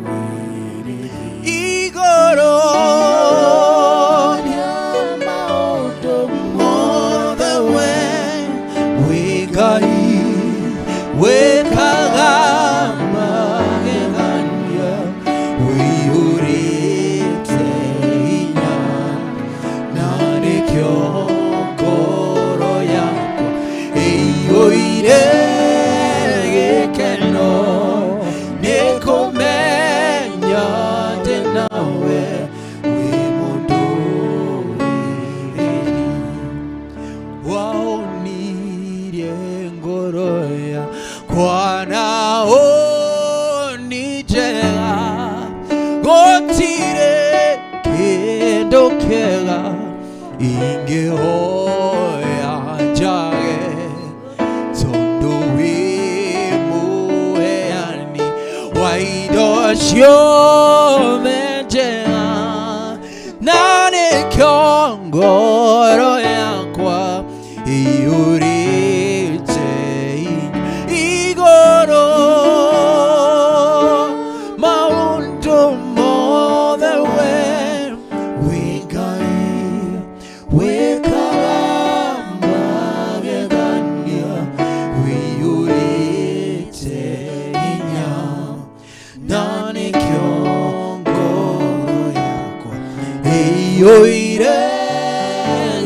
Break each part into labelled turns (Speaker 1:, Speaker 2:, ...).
Speaker 1: Mũndũrĩrĩri.
Speaker 2: Igũrũ
Speaker 1: Rĩa maũndũ
Speaker 2: mothe we wĩ Ngai wĩkaga magegania wĩihũrĩte hinya na nĩkĩo ngoro yakwa ĩiyũire gĩkeno nĩ kũmenya atĩ nawe wĩ mũndũrĩrĩri waonirie ngoro yakwa na ũni njega gũtirĩ kĩndũ kĩega ingĩhoya njage tondũ wĩ mũheani wa indo ciothe njega na nĩkĩo ngoro yakwa iyũrĩte igũrũ maũndũ mothe we wĩ Ngai wĩkaga magegania wĩiyũrĩte hinya na nĩkĩo ngoro yakwa ĩiyũire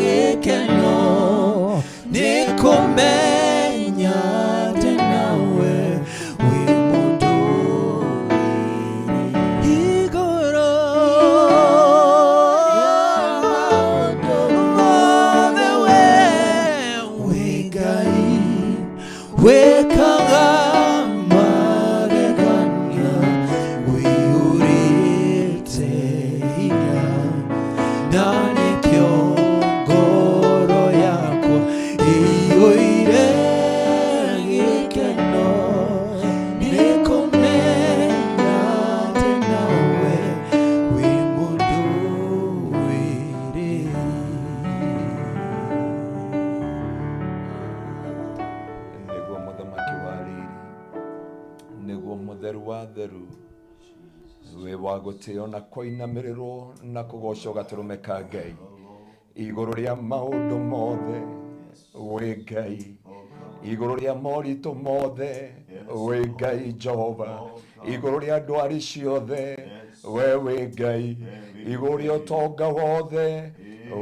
Speaker 2: gĩkeno nĩ kũmenya atĩ nawe wĩ mũndũrĩrĩri igũrũ mothe we wĩ Ngai wĩkaga magegania wĩiyũrĩte hinya na nĩkĩo ngoro yakwa ĩiyũire gĩkeno nĩ kũmenya atĩ nawe wĩ mũndũrĩrĩri.
Speaker 3: Nĩguo mũthamaki wa riri, nĩguo mũtheru wa theru, wĩ wa gũtĩo na kũinamĩrĩrwo na kũgocwo gatũrũme ka Ngai igũrũ rĩa maũndũ mothe wĩ Ngai, igũrũ rĩa moritũ mothe wĩ Ngai Jehova, igũrũ rĩa ndwari ciothe we wĩ Ngai, igũrũ rĩa ũtonga wothe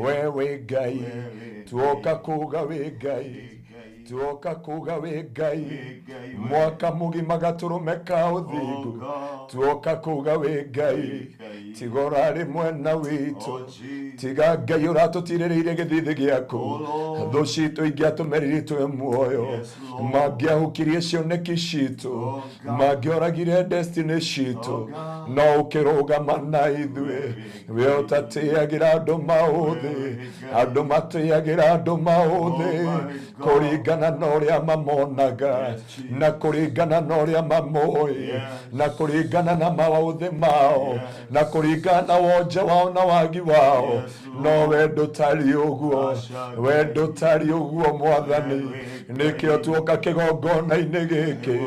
Speaker 3: we wĩ Ngai, tuoka kuga wĩ Ngai, tuoka kuga wĩ Ngai, mwaka mũgima gatũrũme ka ũthingu, tuoka kuga wĩ Ngai, tiga ũrarĩ mwena witũ, tiga Ngai ũratũtirĩrĩire gĩthithi gĩaku, thũ citũ ingĩatũmeririe twĩ muoyo, mangĩahukirie cioneki citũ, mangĩoragire destiny citũ, no ũkĩrũgama na ithuĩ, we ũtatĩagĩra andũ maũthĩ, andũ matĩagĩra andũ maũthĩ, kũringana na ũrĩa mamonaga, na kũringana na ũrĩa mamoĩ, na kũringana na maũthĩ mao, na kũringana na wonje wao na wagi wao, no we ndũtariĩ ũguo, we ndũtariĩ ũguo mwathani, nĩkĩo tuoka kĩgongona-inĩ gĩkĩ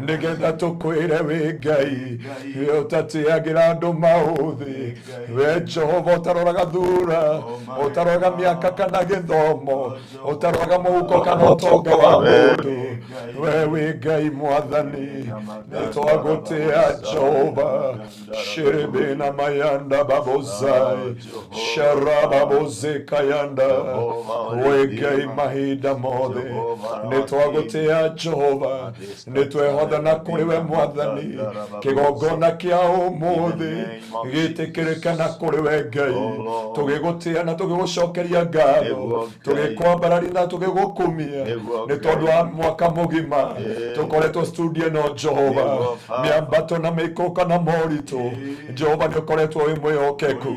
Speaker 3: nĩgetha tũkwĩre wĩ Ngai, we ũtatĩagĩra andũ maũthĩ, we Jehova ũtaroraga thura, ũtaroraga mĩaka kana gĩthomo, ũtaroraga mũhuko kana ũtonga wa mũndũ, we wĩ Ngai mwathani, nĩtwagũtĩa Jehova, shiribina mayanda babozai sharababozekayanda, wĩ Ngai mahinda mothe, nĩtwagũtĩa Jehova, nĩtwehotha na kũrĩ we mwathani, kĩgongona kĩa ũmũthĩ gĩtĩkĩrĩka na kũrĩ we Ngai, tũgĩgũtĩa na tũgĩgũcokeria ngatho, tũgĩkwambararia na tũgĩgũkumia, nĩ tondũ wa mwaka mũgima tũkoretwo studio ĩno Jehova, mĩambato na mĩikũrũka na moritũ, Jehova nĩ ũkoretwo wĩ mwĩhokeku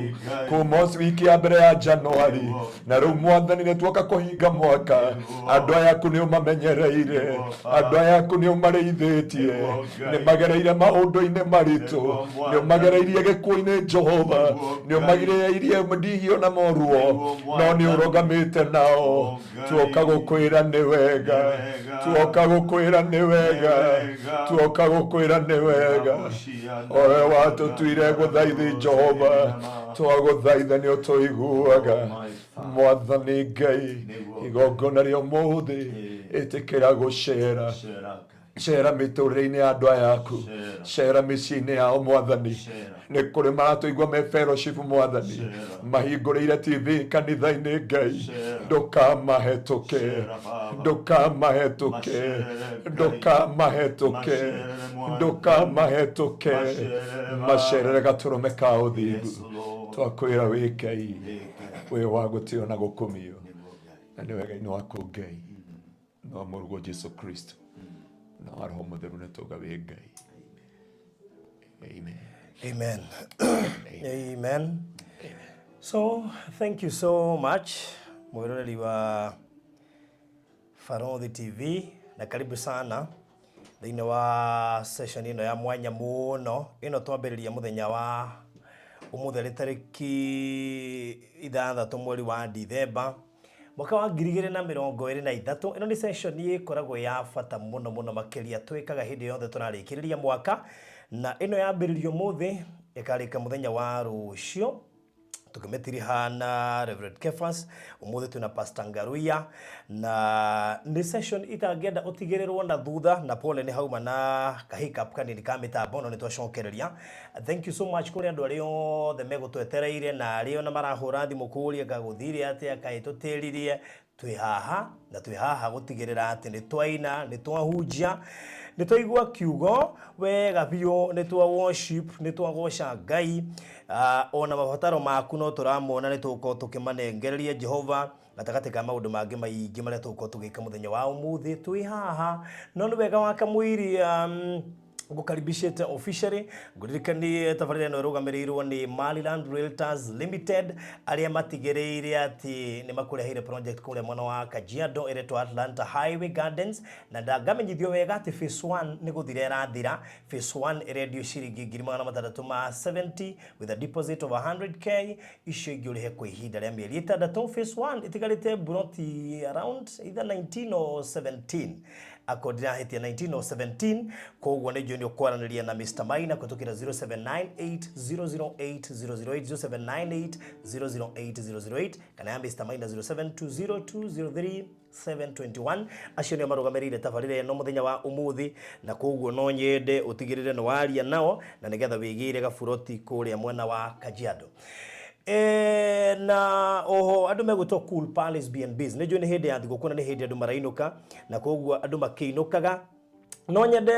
Speaker 3: kuma wiki ya mbere ya Januari, na rĩu mwathani nĩ tuoka kũhinga mwaka, andũ aya aku aku nĩ ũmamenyereire andũ aya aku nĩ ũmarĩithĩtie nĩ magereire maũndũ-inĩ maritũ nĩ ũmagereirie gĩkuũ-inĩ Jehova nĩ ũmagereirie ndihio na moruo no nĩ ũrũgamĩte nao tuoka gũkwĩra nĩ wega tuoka gũkwĩra nĩ wega tuoka gũkwĩra nĩ wega owe watũtuire gũthaithi Jehova twagũthaitha nĩ ũtũiguaga Mwathani Ngai igongona rĩa ũmũthĩ ĩtĩkĩra gũcera cera mĩtũrĩre-inĩ ya andũ aya aku cera mĩciĩ-inĩ yao Mwathani nĩ kũrĩ maratũigua me fellowship Mwathani mahingũrĩire TV kanitha-inĩ Ngai ndũkamahĩtũke ndũkamahĩtũke ndũkamahĩtũke ndũkamahĩtũke macerere gatũrũme ka ũthingu twakwĩra wĩ Ngai wĩ wa gũtĩo na gũkumio na nĩ wega-inĩ waku Ngai no mũrũguo Jesu Kristo na wa Roho Mũtheru nĩ tuga wĩ Ngai. Amen.
Speaker 4: Amen. Amen. So, thank you so much mwiroreri wa Farodhi TV na karibu sana thĩinĩ wa session ĩno ya mwanya mũno ĩno twambĩrĩria mũthenya wa ũmũthĩ arĩ tarĩki 6 mweri wa Dithemba mwaka wa 2023. Ĩno nĩ session ĩkoragwo ya bata mũno mũno makĩria twĩkaga hĩndĩ yothe tũrarĩkĩrĩria mwaka na ĩno yambĩrĩrio ũmũthĩ ĩkarĩka mũthenya wa rũciũ tukimetiriha na Reverend Kefas umuthi twina Pastor Ngaruiya na ni session itangĩenda ũtigĩrĩrwo na thutha na pole nĩ hauma na kahiccup kanini ka mĩtambo no nĩ twacokereria. Thank you so much kũrĩ andũ arĩa othe megũtwetereire na arĩa ona marahũra thimũ kũũria kagũthire atĩa kaĩ tũtĩririe. Twĩ haha na twĩ haha gũtigĩrĩra atĩ nĩ twaina nĩ twahunjia nĩ twaigua kiugo wega biũ nĩ twa worship nĩ twagoca Ngai ona mabataro maku no tũramona nĩ tũgũkorwo tũkĩmanengereria Jehova gatagatĩ ka maũndũ mangĩ maingĩ marĩa tũgũkorwo tũgĩka mũthenya wa ũmũthĩ twĩ haha no nĩ wega wa Kamũiri ngukaribishete officially nguririkanie tabarĩra ĩno ĩrũgamĩrĩirwo nĩ Maryland Realtors Limited arĩa matigĩrĩire atĩ nĩ makũreheire project kũrĩa mwena wa Kajiado ĩretwo Atlanta Highway Gardens na ndangamenyithio wega atĩ phase 1 nĩ gũthira ĩrathira. Phase 1 ĩrendio ciringi 670 with a deposit of 100k icio ingĩ ũrĩhe kwa ihinda rĩa mĩeri 6. Phase 1 ĩtigarĩte buroti around either 19 or 17 akodira hetia 19 or 17 koguo nĩ njũĩ kwaranĩria na Mr. Maina kũhetũkĩra 0798008008 0798008008 kana ya Mr. Maina 0720203721 acio nĩo marũgamĩrĩire tabarĩra ĩno mũthenya wa ũmũthĩ na koguo no nyende ũtigĩrĩre nĩ waria nao na nĩgetha wĩgĩre gaburoti kũrĩa mwena wa Kajiado. Na oho andũ megwĩtwo Cool Palace B&Bs nĩ njũĩ nĩ hĩndĩ ya thigũkũ na nĩ hĩndĩ andũ marainũka na koguo andũ makĩinũkaga no nyende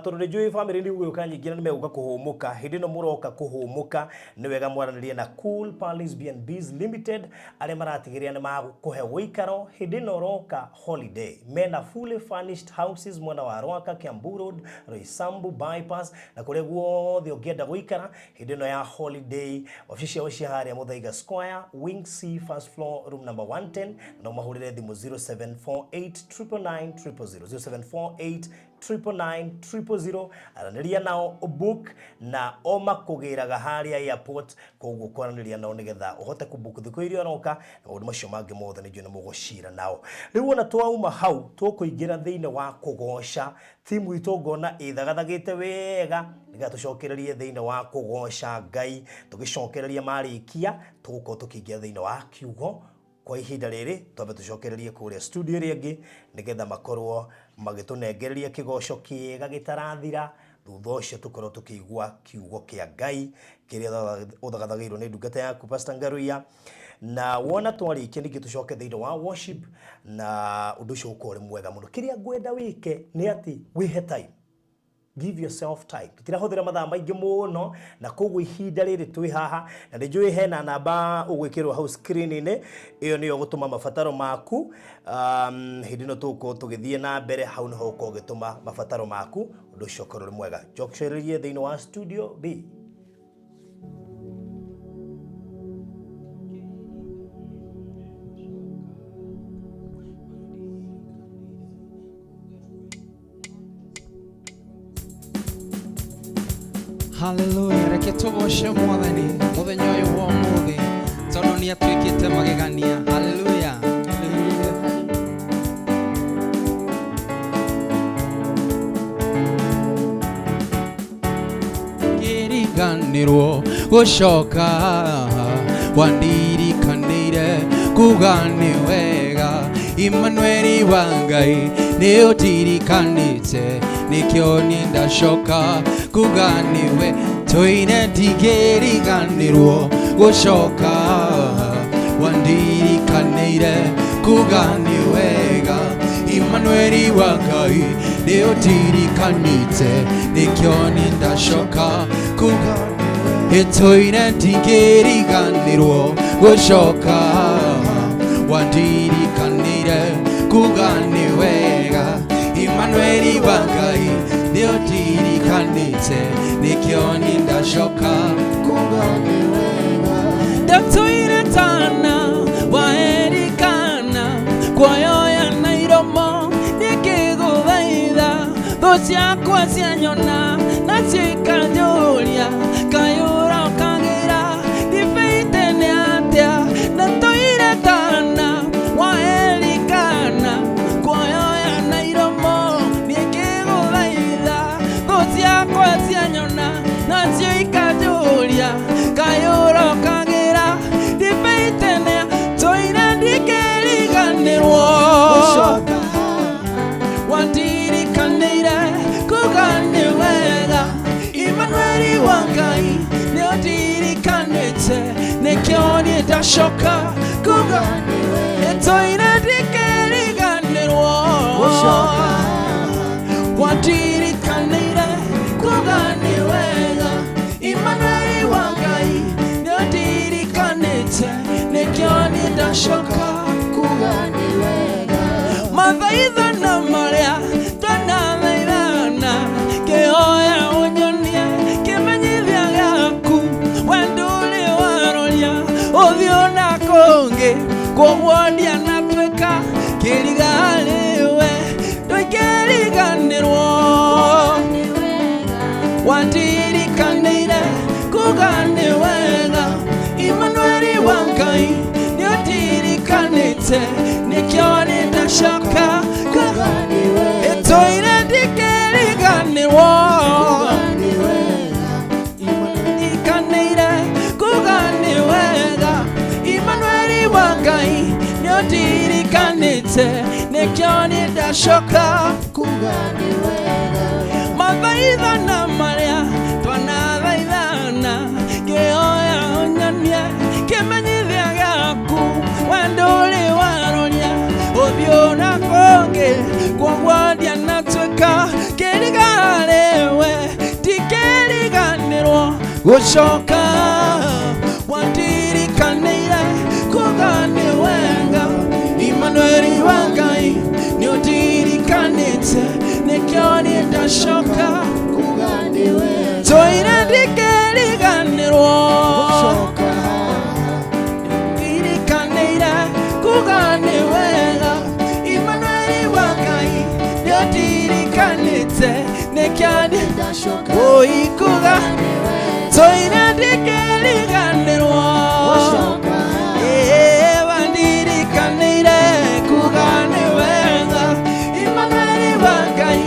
Speaker 4: tondũ nĩ njũĩ bamĩrĩ nĩ igũgĩũka nyingĩ na nĩ megũka kũhũmũka hĩndĩ ĩno mũroka kũhũmũka nĩ wega mwaranĩrie na Cool Palace B&Bs Limited arĩa maratigĩrĩra nĩ magũkũhe ũikaro hĩndĩ ĩno ũroka holiday mena fully furnished houses mwena wa Rwaka, Kiambu Road, Roysambu Bypass na kũrĩa guothe ũngĩenda gũikara hĩndĩ ĩno ya holiday. Wabici ciao cia harĩa Muthaiga Square, Wing C, first floor, room number 110 na ũmahũrĩre thimũ 0748 999 000 0748 999 aranĩria nao book na o makũgĩraga harĩa airport koguo kwaranĩria nao nĩgetha ũhote kũbook thikũ iria ũroka na maũndũ macio mangĩ mothe nĩ njũĩ nĩ mũgũcira nao. Rĩu ona twauma hau tũkũingĩra thĩinĩ wa kũgoca timu itũ ngona ĩthagathagĩte wega nĩgetha tũcokererie thĩinĩ wa kũgoca Ngai tũgĩcokereria marĩkia tũgũkorwo tũkĩingĩra thĩinĩ wa kiugo kwa ihinda rĩrĩ twambe tũcokererie kũrĩa studio ĩrĩa ĩngĩ nĩgetha makorwo magĩtũnengereria kĩgoco kĩega gĩtarathira thutha ũcio tũkorwo tũkĩigua kiugo kĩa Ngai kĩrĩa ũthagathagĩirwo nĩ ndungata yaku Pastor Ngaruiya na wona twarĩkia ningĩ tũcoke thĩinĩ wa worship na ũndũ ũcio ũkorwo ũrĩ mwega mũno. Kĩrĩa ngwenda wĩke nĩ atĩ wĩhe time, give yourself time. Tutirahuthira mathaa maingĩ mũno na koguo ihinda rĩrĩ twĩ haha na nĩ njũĩ hena namba ũgwĩkĩrwo hau screen-inĩ ĩyo nĩyo gũtũma mabataro maku hĩndĩ ĩno tũgũkorwo tũgĩthiĩ na mbere hau nĩho ũkorwo ũgĩtũma mabataro maku ũndũ ũcio ũkorwo ũrĩ mwega. Njokererie thĩinĩ wa studio B.
Speaker 5: Haleluya, reke tũgoce mwathani mũthenya ũyũ wa ũmũthĩ tondũ nĩ atuĩkĩte magegania. Haleluya. Kĩriganĩrwo gũcoka wandirikanĩire kuga nĩ wega Immanueli wa Ngai nĩ ũndirikanĩte nĩkĩo niĩ ndacoka kuga nĩwe tũine ndingĩriganĩrwo gũcoka wandirikanĩire kuga nĩ wega Immanueli wa Ngai nĩ ũndirikanĩte nĩkĩo niĩ ndacoka kuga ĩtũire ndingĩriganĩrwo gũcoka wandirikanĩire kuga nĩ wega Immanueli wa Ngai nĩ ũndirikanĩte nĩkĩo niĩ ndacoka kuga nĩ wega ndatũire tana waerikana kuoyoya na iromo nĩkĩgũthaitha thũ ciakwa cianyona nacio ikanjũria kayũra ũkagĩra ndibeite nĩ atĩa ndatũire tana waerikana kuoyoya na iromo nĩkĩgũthaitha thũ ciakwa cianyona nacio ikanjũria kayũra ũkagĩra ndibeite nĩ tũire ndikĩriganĩrwo wandirikanĩire kuga nĩ wega Immanueli wa Ngai nĩ ũndirikanĩte nĩkĩo niĩ ndacoka kuga ĩtũire ndikĩriganĩrwo wandirikanĩire kuga nĩ wega Immanueli wa Ngai nĩ ũndirikanĩte nĩkĩo niĩ ndacoka kuga nĩ wega mathaithana marĩa twanathaithana kĩhoya ũnyonie kĩmenyithia gĩaku wendo ũrĩ waroria ũthiũ na kũngĩ kwoguo ndianatuĩka kĩrigarĩwe ndũikĩriganĩrwo wandirikanĩire kuga nĩ wega Immanueli wa Ngai nĩ ũndirikanĩte nĩkĩo nĩ ndacoka kuga ĩtũire ndikĩriganĩrwo ndirikanĩire kuga nĩ wega Immanueli wa Ngai nĩ ũndirikanĩte nĩkĩo nĩ ndacoka kuga nĩ wega mathaithana marĩa twanathaithana kĩhoya ũnyonie kĩmenyithia gĩaku wendo ũrĩ waroria ũthiũ na kũngĩ kwoguo ndianatuĩka kĩrigarĩwe ndikĩriganĩrwo gũcoka wandirikanĩire kuga nĩ wega Immanueli wa Ngai nĩ ũndirikanĩte nĩkĩo niĩ ndacoka
Speaker 1: Kuga nĩ wega
Speaker 5: tũire ndikĩriganĩrwo ndirikanĩire kuga nĩ wega Immanueli wa Ngai nĩ ũndirikanĩte nĩkĩo niĩ ũikuga tũire ndikĩriganĩrwo wandirikanĩire kuga nĩ wega Immanueli wa Ngai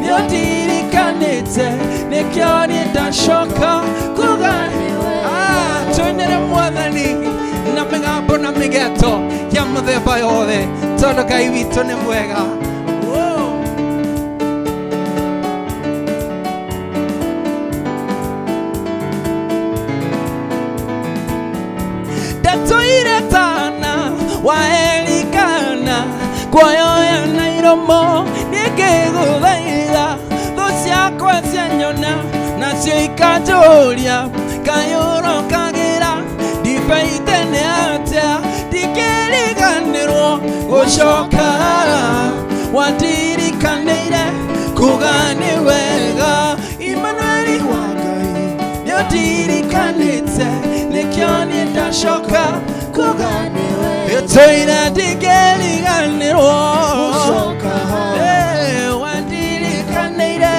Speaker 5: nĩ ũndirikanĩte nĩkĩo niĩ ndacoka kuga tũinĩre mwathani na mĩgambo na mĩgeto ya mũthemba yothe tondũ Ngai witũ nĩ mwega. Whoa. Ndatũire tana waerikana kuoyoya na iromo nĩngĩgũthaitha thũ ciakwa cianyona nacio ikanjũria kayũra ũkagĩra ndibeite nĩ atĩa ndikĩriganĩrwo gũcoka wandirikanĩire kuga nĩ wega Immanueli wa Ngai nĩ ũndirikanĩte nĩkĩo niĩ ndacoka kuga ĩtũire ndingĩriganĩrwo wandirikanĩire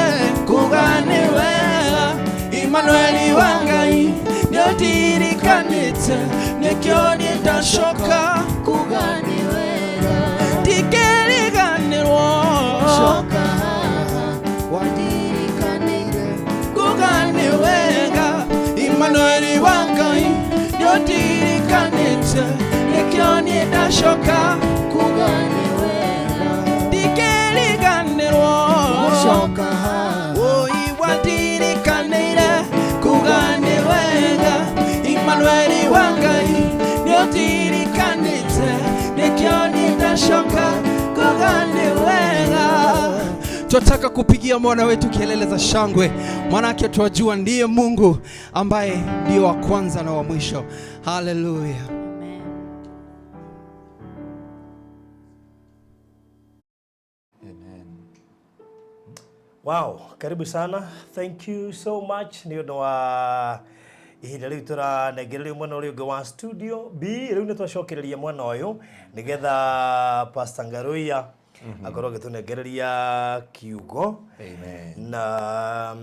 Speaker 5: kuga nĩ wega Immanueli Emmanueli wa Ngai nĩũndirikanĩte nĩkĩo niĩ ndacoka
Speaker 1: Kuga nĩ wega
Speaker 5: ndingĩriganĩrwo
Speaker 1: Coka haha wandirikanĩire
Speaker 5: kuga nĩ wega Emmanueli wa Ngai nĩũndirikanĩte nĩkĩo niĩ ndacoka
Speaker 1: Kuga nĩ wega
Speaker 5: ndingĩriganĩrwo
Speaker 1: Coka haha
Speaker 5: Oi wandirikanĩire kuga nĩ wega Emmanueli wa Ngai nĩũndirikanĩte nĩkĩo niĩ ndacoka kuga nĩ wega. Tunataka kupigia mwana wetu kelele za shangwe, manake twajua ndiye Mungu ambaye ndiye wa kwanza na wa mwisho. Haleluya.
Speaker 1: Amen.
Speaker 4: Wow, karibu sana. Thank you so much nĩ ũndũ wa ihinda rĩu tũranengererio mwena ũrĩa ũngĩ wa studio B. Rĩu nĩ twacokereria mwena ũyũ nĩgetha Pastor Ngaruiya akorwo agĩtũnengereria kiugo.
Speaker 3: Amen.
Speaker 4: Na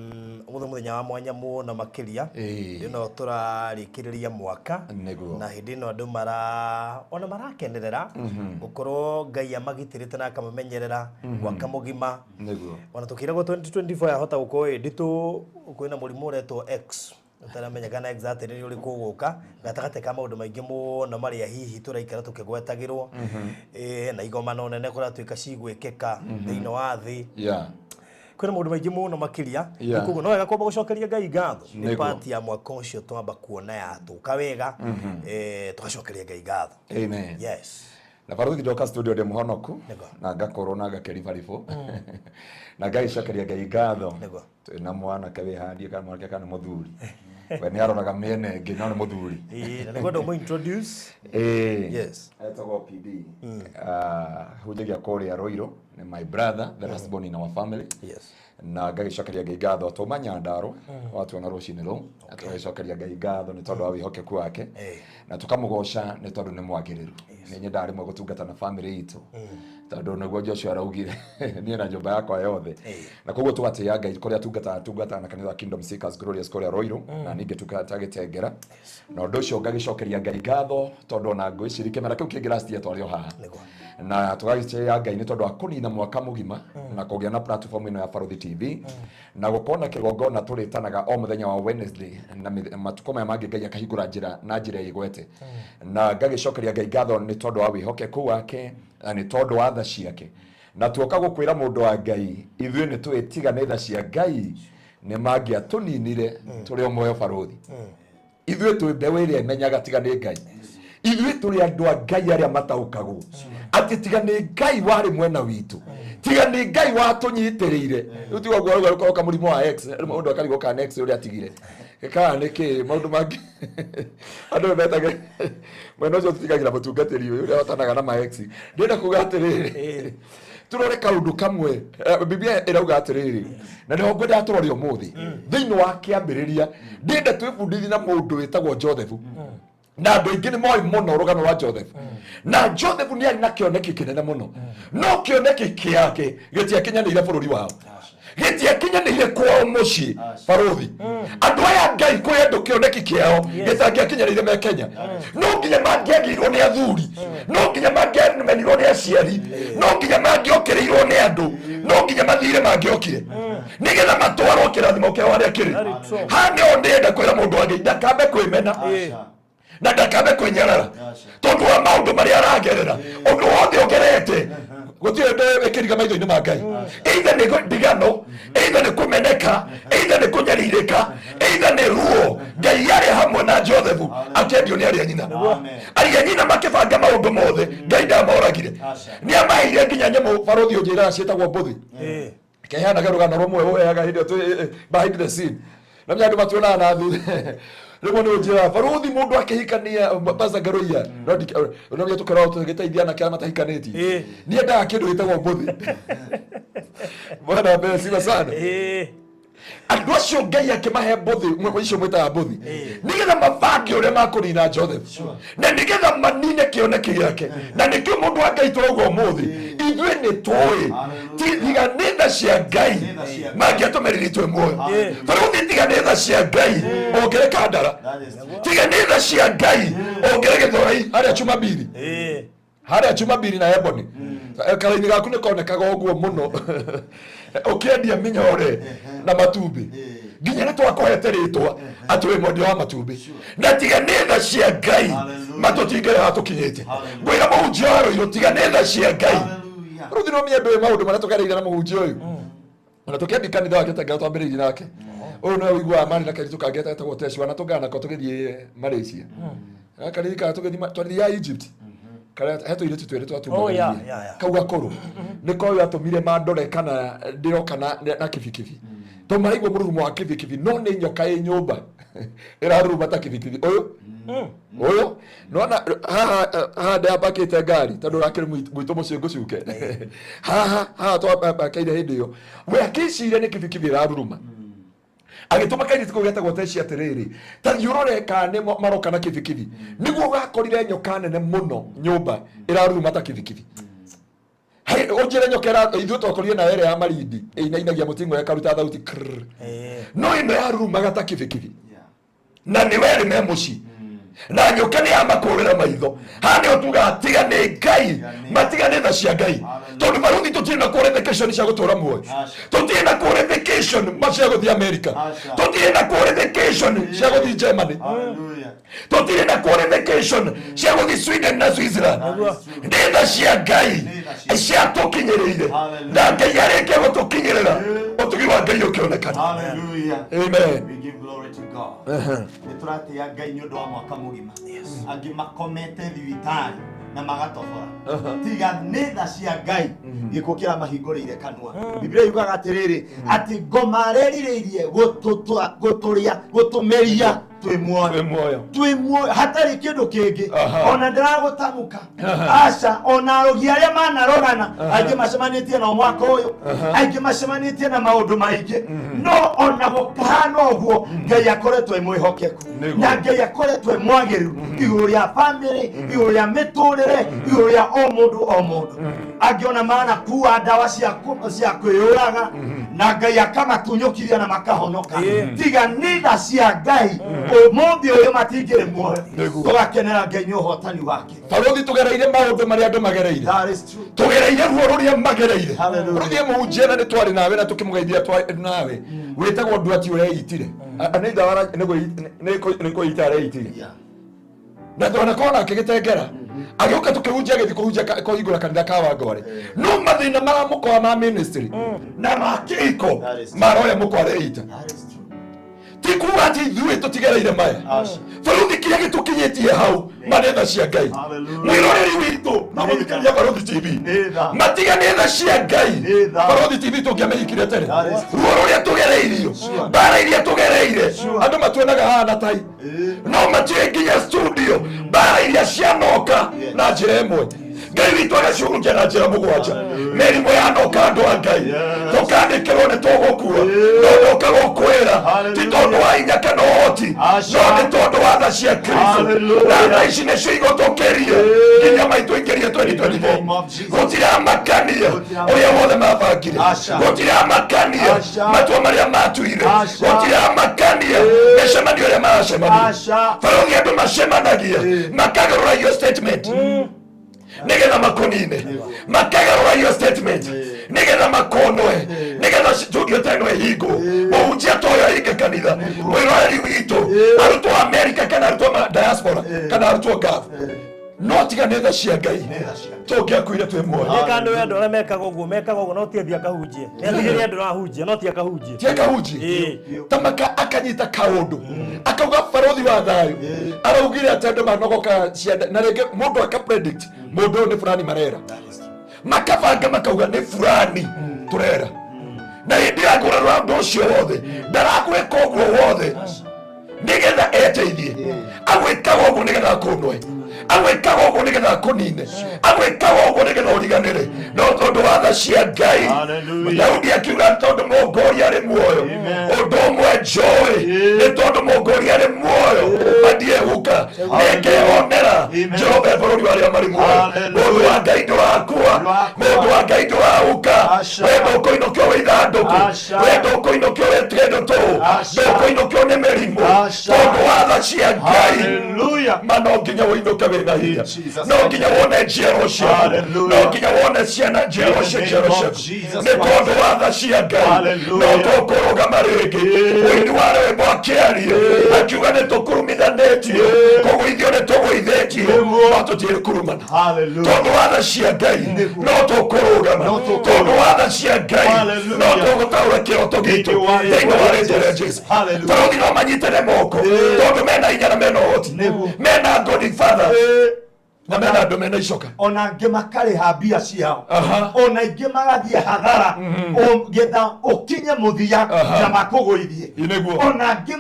Speaker 4: ũmũthĩ mũthenya wa mwanya mũno makĩria.
Speaker 3: Ĩĩ.
Speaker 4: Hĩndĩ ĩno tũrarĩkĩrĩria mwaka.
Speaker 3: Nĩguo.
Speaker 4: Na hĩndĩ ĩno andũ mara ona marakenerera gũkorwo Ngai amagitĩrĩte na akamamenyerera mwaka mũgima.
Speaker 3: Nĩguo.
Speaker 4: Ona tukiragwo 2024 yahota gukorwo ĩ nditũ kwĩna mũrimũ ũretwo X ũtaramenyekana exactly nĩ ũrĩkũ ũgũka gatagatĩ ka maũndũ maingĩ mũno marĩa hihi tũraikara tũkĩgwetagĩrwo. Na igomano nene kũratuĩka cigwĩkĩka thĩinĩ wa thĩ.
Speaker 3: Yeah.
Speaker 4: Kwĩna maũndũ maingĩ mũno makĩria.
Speaker 3: Yeah.
Speaker 4: Koguo no wega kwamba gũcokeria Ngai ngatho nĩ
Speaker 3: Nĩguo.
Speaker 4: part ya mwaka ũcio twamba kuona yatũka wega, tũgacokeria Ngai ngatho.
Speaker 3: Amen.
Speaker 4: Yes.
Speaker 3: Na baruthi ndoka studio ndĩ mũhonoku
Speaker 4: Nĩguo.
Speaker 3: na ngakorwo na ngakĩribaribũ na ngagĩcokeria Ngai ngatho.
Speaker 4: Nĩguo.
Speaker 3: Twĩna mwanake wĩhandie kana mwanake kana mũthuri, we nĩ aroraga mĩena ĩngĩ no nĩ mũthuri.
Speaker 4: Ĩĩ, na nĩngwenda ũmũ introduce.
Speaker 3: Ĩĩ.
Speaker 4: Yes.
Speaker 3: Etagwo PD. Hunjagia kũrĩa Ruiru, nĩ my brother, the last born in our family.
Speaker 4: Yes.
Speaker 3: Na ngagĩcokeria Ngai ngatho tuma Nyandarua watuona rũcinĩ rũu, na tũgagĩcokeria Ngai ngatho nĩ tondũ wa wĩhokeku wake. Na tũkamũgoca nĩ tondũ nĩ mwagĩrĩru. Nĩ nyendaga rĩmwe gũtungata na family itũ tondũ nĩguo Joshua araugire niĩ na nyũmba yakwa yothe. Na koguo tũgatĩĩa Ngai kũrĩa tungataga, tungataga na kanitha wa Kingdom Seekers Glorious kũrĩa Ruiru, na ningĩ tungataga Gĩtengera. Na ũndũ ũcio ngagĩcokeria Ngai ngatho tondũ ona ngwĩciria kĩmera kĩu kĩngĩ last year twarĩ o haha.
Speaker 4: Nĩguo.
Speaker 3: Na tũgagĩtĩĩa Ngai nĩ tondũ wa kũnina mwaka mũgima na kũgĩa na platform ĩno ya Baruthi TV na gũkorwo na kĩgongona tũrĩtanaga o mũthenya wa Wednesday na matukũ maya mangĩ Ngai akahingũra njĩra na njĩra ĩgwete. Na ngagĩcokeria Ngai ngatho nĩ tondũ wa wĩhokeku wake na nĩ tondũ wa tha ciake. Na tuoka gũkwĩra mũndũ wa Ngai, ithuĩ nĩ tũĩ tiga nĩ tha cia Ngai nĩ mangĩatũninire tũrĩ o muoyo baruthi. Ithuĩ twĩ mbeũ ĩrĩa ĩmenyaga tiga nĩ Ngai. Ithuĩ tũrĩ andũ a Ngai arĩa mataũkagwo atĩ tiga nĩ Ngai warĩ mwena witũ, tiga nĩ Ngai watũnyitĩrĩire. Rĩu tiga ũguo rũgano rũkoka mũrimũ wa X, mũndũ akarigwo kana X ũrĩa atigire kana nĩ kĩ maũndũ mangĩ andũ metage mwena ũcio tũtigagĩra mũtungatĩri ũyũ ũrĩa watanaga na ma X. Ndĩrenda kuga atĩrĩrĩ, turore kaundu kamwe. Biblia ĩrauga atĩrĩrĩ, na nĩho ngwendaga tũrore ũmũthĩ thĩinĩ wa kĩambĩrĩria. Ndĩrenda twĩbundithie na mũndũ wĩtagwo Joseph, na andũ aingĩ nĩ moĩ mũno rũgano rwa Joseph. Na Joseph nĩ arĩ na kĩoneki kĩnene mũno, no kĩoneki kĩake gĩtiakinyanĩire bũrũri wao, gĩtiakinyanĩire kwao mũciĩ. Baruthi, andũ aya Ngai kwĩ andũ kĩoneki kĩao gĩtangĩakinyanĩire me Kenya. No nginya mangĩagĩirwo nĩ athuri, no nginya mangĩamenirwo nĩ aciari, no nginya mangĩokĩrĩirwo nĩ andũ, no nginya mathire mangĩokire nĩgetha matwarwo kĩrathimo kĩao harĩa kĩrĩ.
Speaker 4: Very true.
Speaker 3: Haha nĩho ndĩrenda kwĩra mũndũ wa Ngai ndakambe kwĩmena na ndakambe kwĩnyarara tondũ wa maũndũ marĩa aragerera. Ũndũ wothe ũgerete gũtirĩ ũndũ wĩkĩriga maitho-inĩ ma Ngai, either nĩ ndigano, either nĩ kũmeneka, either nĩ kũnyarirĩka, either nĩ ruo. Ngai arĩ hamwe na Joseph akĩendio nĩ arĩa nyina. Arĩa nyina makĩbanga maũndũ mothe, Ngai ndamoragire, nĩ amaheire nginya nyamũ. Baruthi, ũnjĩraga ciĩtagwo mbũthi. Keheanaga rũgano rũmwe ũheaga hĩndĩ ĩyo twĩ behind the scene na menya andũ matuonaga na thutha. Rĩmwe nĩ ũnjĩraga baruthi mũndũ akĩhikania, Pastor Ngaruiya, no no menya tũkoragwo tũgĩteithia anake arĩa matahikanĩtie. Niĩ endaga kĩndũ gĩtagwo mbũthi. Bwana apewe sifa sana. Andũ acio Ngai akĩmahe mbũthi, icio mwĩtaga mbũthi, nĩgetha mabange ũrĩa makũnina Joseph na nĩgetha manine kĩoneki gĩake. Na nĩkĩo mũndũ wa Ngai tũrauga ũmũthĩ, ithuĩ nĩ tũĩ tiga nĩ tha cia Ngai mangĩatũmeririe twĩ muoyo. Tondũ tiga nĩ tha cia Ngai ũngĩrĩ Kandara, tiga nĩ tha cia Ngai ũngĩrĩ Gĩthũrai harĩa Chumabiri, harĩa Chumabiri na Ebony, karaini gaku nĩ konekaga ũguo mũno ũkĩendia mĩnyore na matumbĩ, nginya nĩ twakũhete rĩtwa atĩ wĩ mwendia wa matumbĩ. Na tiga nĩ tha cia Ngai matũtingĩrĩ hatũkinyĩte. Ngwĩra mũhunjia wa Rũirũ, tiga nĩ tha cia Ngai. Rĩu thino menye ndũĩ maũndũ marĩa tũgereire na mũhunjia ũyũ, ona tũkĩambia kanitha wake tengera twambĩrĩirie nake. Ũyũ nĩwe ũiguaga marĩ na kairĩtu kangĩ getagwo Teshwa, na tũngana nako tũgĩthiĩ Malaysia. Karirikana tũgĩthiĩ twathiaga Egypt, karĩa he tũirĩtu twĩrĩ twatumagĩrĩria. Kau gakũrũ nĩko ũyũ atũmire mandore kana ndĩroka na kibikibi, tondũ maraigua mũrurumo wa kibikibi, no nĩ nyoka ĩ nyũmba ĩraruruma ta kibikibi. Ũyũ nona haha haha ndĩrapakĩte ngari tondũ ũrakĩrĩ gwitũ mũciĩ ngũcuke haha haha twapakaire hĩndĩ ĩyo. We akĩciria nĩ kibikibi ĩraruruma, agĩtũma kairĩtu kau getagwo Teci atĩrĩrĩ, ta thiĩ ũrore kana nĩ maroka na kibikibi. Nĩguo gakorire nyoka nene mũno nyũmba ĩraruruma ta kibikibi. Hai, ũnjĩre nyoka ĩra ithuĩ twakorire nayo ĩrĩa ya Marindi ĩinainagia mũting'o ĩkaruta thauti krrr. No ĩno yarurumaga ta kibikibi, na nĩ werĩ me mũciĩ na nyoka nĩ yamakũrĩra maitho. Haha nĩho tugaga tiga nĩ Ngai, matiga nĩ tha cia Ngai, tondũ baruthi tũtirĩ na qualification cia gũtũra muoyo, tũtirĩ na qualification ma cia gũthiĩ America, tũtirĩ na qualification cia gũthiĩ Germany, tũtirĩ na qualification cia gũthiĩ Sweden na Switzerland. Nĩ tha cia Ngai ciatũkinyĩrĩire, na Ngai arĩkia gũtũkinyĩrĩra, ũtugi wa Ngai ũkĩonekana.
Speaker 6: Hallelujah.
Speaker 3: Amen.
Speaker 6: We give glory to God. Nĩ tũratĩĩa Ngai nĩ ũndũ wa mwaka mũgima. Angĩ makomete thibitarĩ na magatobora. Tiga nĩ tha cia Ngai gĩkuũ kĩramahingũrĩire kanua. Biblia yugaga atĩrĩrĩ, atĩ ngoma arerirĩirie gũtũrĩa, gũtũmeria twĩ muoyo.
Speaker 3: Twĩ muoyo.
Speaker 6: Twĩ muoyo hatarĩ kĩndũ kĩngĩ. Ona ndĩragũtamuka aca, ona arogi arĩa manarogana, aingĩ macemanĩtie na mwaka ũyũ, aingĩ macemanĩtie na maũndũ maingĩ, no ona gũkahana ũguo Ngai akoretwo e mwĩhokeku. Na Ngai akoretwo e mwagĩrĩru igũrũ rĩa bamĩrĩ, igũrũ rĩa mĩtũrĩre, igũrũ rĩa o mũndũ o mũndũ. Angĩ ona manakua ndawa cia kwĩyũraga, na Ngai akamatunyũkiria na makahonoka. Tiga nĩ tha cia Ngai ũmũthĩ ũyũ matingĩrĩ muoyo. Tũgakenera Ngai nĩ ũhotani wake.
Speaker 3: Barothi tũgereire maũndũ marĩa andũ magereire.
Speaker 6: That is true.
Speaker 3: Tũgereire ruo rũrĩa magereire.
Speaker 6: Hallelujah.
Speaker 3: Rũthiĩ mũhunjia na nĩ twarĩ nawe na tũkĩmũgeithia twarĩ nawe wĩtagwo Nduati ũreitire. Nĩ ndawa nĩ kwĩita areitire. Na twanakorwo nake gĩtengera agĩũka tũkĩhunjia, agĩthiĩ kũhunjia kũhingũra kanitha ka Wangware, no mathĩna maramũkora ma ministry na ma kĩhiko.
Speaker 6: That is true.
Speaker 3: Maroya mũkwa areita.
Speaker 6: That is true.
Speaker 3: Ti kuga atĩ ithuĩ tũtigereire maya.
Speaker 6: Aca.
Speaker 3: Baruthi kĩrĩa gĩtũkinyĩtie hau marĩ tha cia Ngai.
Speaker 6: Hallelujah.
Speaker 3: Mwĩroreri witũ na mũthikĩrĩria Baruthi TV,
Speaker 6: Nĩ tha.
Speaker 3: matiga nĩ tha cia Ngai.
Speaker 6: Nĩ tha.
Speaker 3: Baruthi TV tũngĩamĩhikire tene.
Speaker 6: That is
Speaker 3: Ruo rũrĩa tũgereirio, mbara iria tũgereire, andũ matuonaga haha na tai, no matiũĩ nginya studio mbara iria cianoka na njĩra ĩmwe Ngai witũ agacurunjia na njĩra mũgwanja. Mĩrimũ yanoka, andũ a Ngai, tũkandĩkĩrwo nĩ tũgũkua, no ndoka gũkwĩra ti tondũ wa hinya kana ũhoti,
Speaker 6: Aca.
Speaker 3: no nĩ tondũ wa tha cia Kristo.
Speaker 6: Hallelujah.
Speaker 3: Na tha ici nĩcio igũtũkĩria nginya maitũ ingĩrie 2024.
Speaker 6: Name of Jesus.
Speaker 3: Gũtiramakania ũrĩa wothe mabangire.
Speaker 6: Aca.
Speaker 3: Gũtiramakania
Speaker 6: Aca.
Speaker 3: matua marĩa matuire.
Speaker 6: Aca.
Speaker 3: Gũtiramakania mĩcemanio ĩrĩa maracemania.
Speaker 6: Aca.
Speaker 3: Barogi andũ macemanagia makagarũra iyo statement nĩgetha makũnine, makagarũra iyo statement nĩgetha makonwe, nĩgetha studio ta ĩno ĩhingwo, mũhunjia ta ũyũ ahinge kanitha, mwĩroreri witũ arutwo America kana arutwo diaspora kana arutwo Gulf, no tiga nĩ tha cia Ngai tũngĩakuire twĩ muoyo.
Speaker 4: Nĩ kana nĩ andũ arĩa mekaga ũguo, mekaga ũguo no ti athiĩ akahunjie. Nĩ atigĩrĩre andũ arahunjia no ti akahunjie.
Speaker 3: Ti akahunjie. Ta maka akanyita kaũndũ akauga barothi wa thayũ araugire atĩ andũ manogoka cianda, na rĩngĩ mũndũ aka predict mũndũ ũyũ nĩ fulani marera, makabanga makauga nĩ fulani tũrera, na hĩndĩ ya ngũrarora ũndũ ũcio wothe ndaragwĩka ũguo wothe nĩgetha eteithie, agwĩkaga ũguo nĩgetha akũnwe. Agwĩkaga ũguo nĩgetha akũnine, agwĩkaga ũguo nĩgetha ũriganĩre, no tondũ wa tha cia Ngai.
Speaker 6: Hallelujah.
Speaker 3: Daudi akiuga tondũ mũngũria arĩ muoyo, ũndũ ũmwe njũĩ nĩ tondũ mũngũria arĩ muoyo mandiehuka, nĩngeyonera Jehova e bũrũri wa arĩa marĩ muoyo.
Speaker 6: Hallelujah.
Speaker 3: Mũndũ wa Ngai ndũrakua, mũndũ wa Ngai ndũrahuka.
Speaker 6: Aca.
Speaker 3: We ndũkũinũkio wĩ ithandũkũ,
Speaker 6: Aca.
Speaker 3: we ndũkũinũkio wĩ kĩndũ tũũ,
Speaker 6: Aca.
Speaker 3: ndũkũinũkio nĩ mĩrimũ,
Speaker 6: Aca.
Speaker 3: tondũ wa tha cia Ngai.
Speaker 6: Hallelujah.
Speaker 3: Ma no nginya ũinũke wĩna hinya,
Speaker 6: Jesus.
Speaker 3: no nginya wone njiaro ciaku,
Speaker 6: Hallelujah.
Speaker 3: no nginya wone ciana njiaro
Speaker 6: In
Speaker 3: cia
Speaker 6: the
Speaker 3: njiaro
Speaker 6: name of
Speaker 3: ciaku,
Speaker 6: Jesus
Speaker 3: nĩ
Speaker 6: Christ.
Speaker 3: tondũ wa tha cia Ngai. No
Speaker 6: Hallelujah.
Speaker 3: tũkũrũgama rĩngĩ. Mũini wa rwĩmbo akĩaria akiuga nĩ tũkurumithanĩtio, kũgũithio nĩ tũgũithĩtio,
Speaker 6: Nĩguo.
Speaker 3: no tũtirĩ kurumana.
Speaker 6: Hallelujah.
Speaker 3: Tondũ wa tha cia Ngai no tũkũrũgama, tondũ wa tha cia Ngai
Speaker 6: Hallelujah.
Speaker 3: no tũgũtaũra kĩroto gitũ
Speaker 6: Thĩinĩ wa
Speaker 3: thĩinĩ wa
Speaker 6: rĩĩtwa
Speaker 3: rĩtwa rĩa Jesu.
Speaker 6: Hallelujah.
Speaker 3: Tondũ no manyitane moko, tondũ mena hinya na mena ũhoti,
Speaker 6: Nĩguo.
Speaker 3: mena Godfather na mena andũ mena icoka.
Speaker 6: Ona angĩ makarĩha mbia ciao,
Speaker 3: Aha.
Speaker 6: ona ingĩ magathiĩ hathara getha ũkinye mũthia
Speaker 3: Aha.
Speaker 6: na makũgũithie.
Speaker 3: Nĩguo.
Speaker 6: Ona angĩ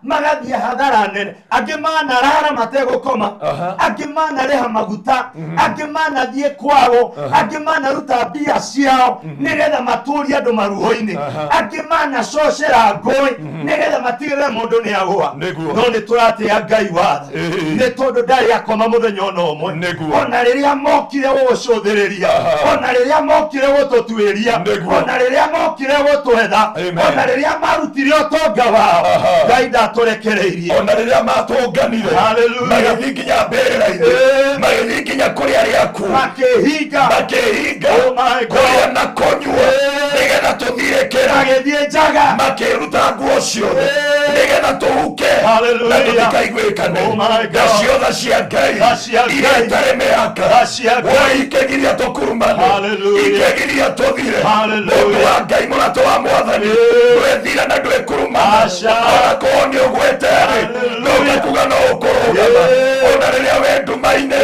Speaker 6: magathiĩ hathara nene, angĩ manarara mategũkoma,
Speaker 3: Aha.
Speaker 6: angĩ manarĩha maguta, angĩ manathiĩ kwao, angĩ manaruta mbia ciao nĩgetha matũrie andũ maruho-inĩ, angĩ manacocera ngũĩ nĩgetha matigĩrĩre mũndũ nĩ agũa.
Speaker 3: Nĩguo.
Speaker 6: No nĩ tũratĩa Ngai watha,
Speaker 3: Ĩĩ.
Speaker 6: nĩ tondũ ndarĩ akoma mũthenya ona ũmwe.
Speaker 3: Nĩguo.
Speaker 6: Ona rĩrĩa mokire gũgũcũthĩrĩria,
Speaker 3: Aha.
Speaker 6: ona rĩrĩa mokire gũtũtuĩria,
Speaker 3: Nĩguo.
Speaker 6: ona rĩrĩa mokire gũtwetha,
Speaker 3: Amen.
Speaker 6: ona rĩrĩa marutire ũtonga wao,
Speaker 3: Aha.
Speaker 6: Ngai ndatũrekereirie.
Speaker 3: Ona rĩrĩa matũnganire
Speaker 6: Hallelujah.
Speaker 3: magĩthiĩ nginya mbĩrĩra-inĩ,
Speaker 6: Ĩĩ.
Speaker 3: magĩthiĩ nginya kũrĩ arĩa akuũ,
Speaker 6: makĩhinga,
Speaker 3: makĩhinga
Speaker 6: Oh my God.
Speaker 3: kũrĩa na kũnyua nĩgetha tũthirĩkĩra,
Speaker 6: magĩthiĩ njaga,
Speaker 3: makĩruta nguo ciothe
Speaker 6: Ĩĩ.
Speaker 3: nĩgetha tũhuke
Speaker 6: Hallelujah.
Speaker 3: na tũtikaiguĩkane.
Speaker 6: Oh my God.
Speaker 3: Nacio tha cia Ngai
Speaker 6: Tha cia Ngai.
Speaker 3: iria itarĩ mĩhaka,
Speaker 6: Tha cia Ngai.
Speaker 3: woi ikĩgiria tũkurumane,
Speaker 6: Hallelujah.
Speaker 3: ikĩgiria tũthire.
Speaker 6: Hallelujah.
Speaker 3: Mũndũ wa Ngai, mũrato wa mwathani, ndwĩthira na ndwĩkurumana,
Speaker 6: Aca.
Speaker 3: ona korwo nĩ ũgwĩte rĩ, no ũkakuga no ũkũrũgama. Ona rĩrĩa wĩ nduma-inĩ,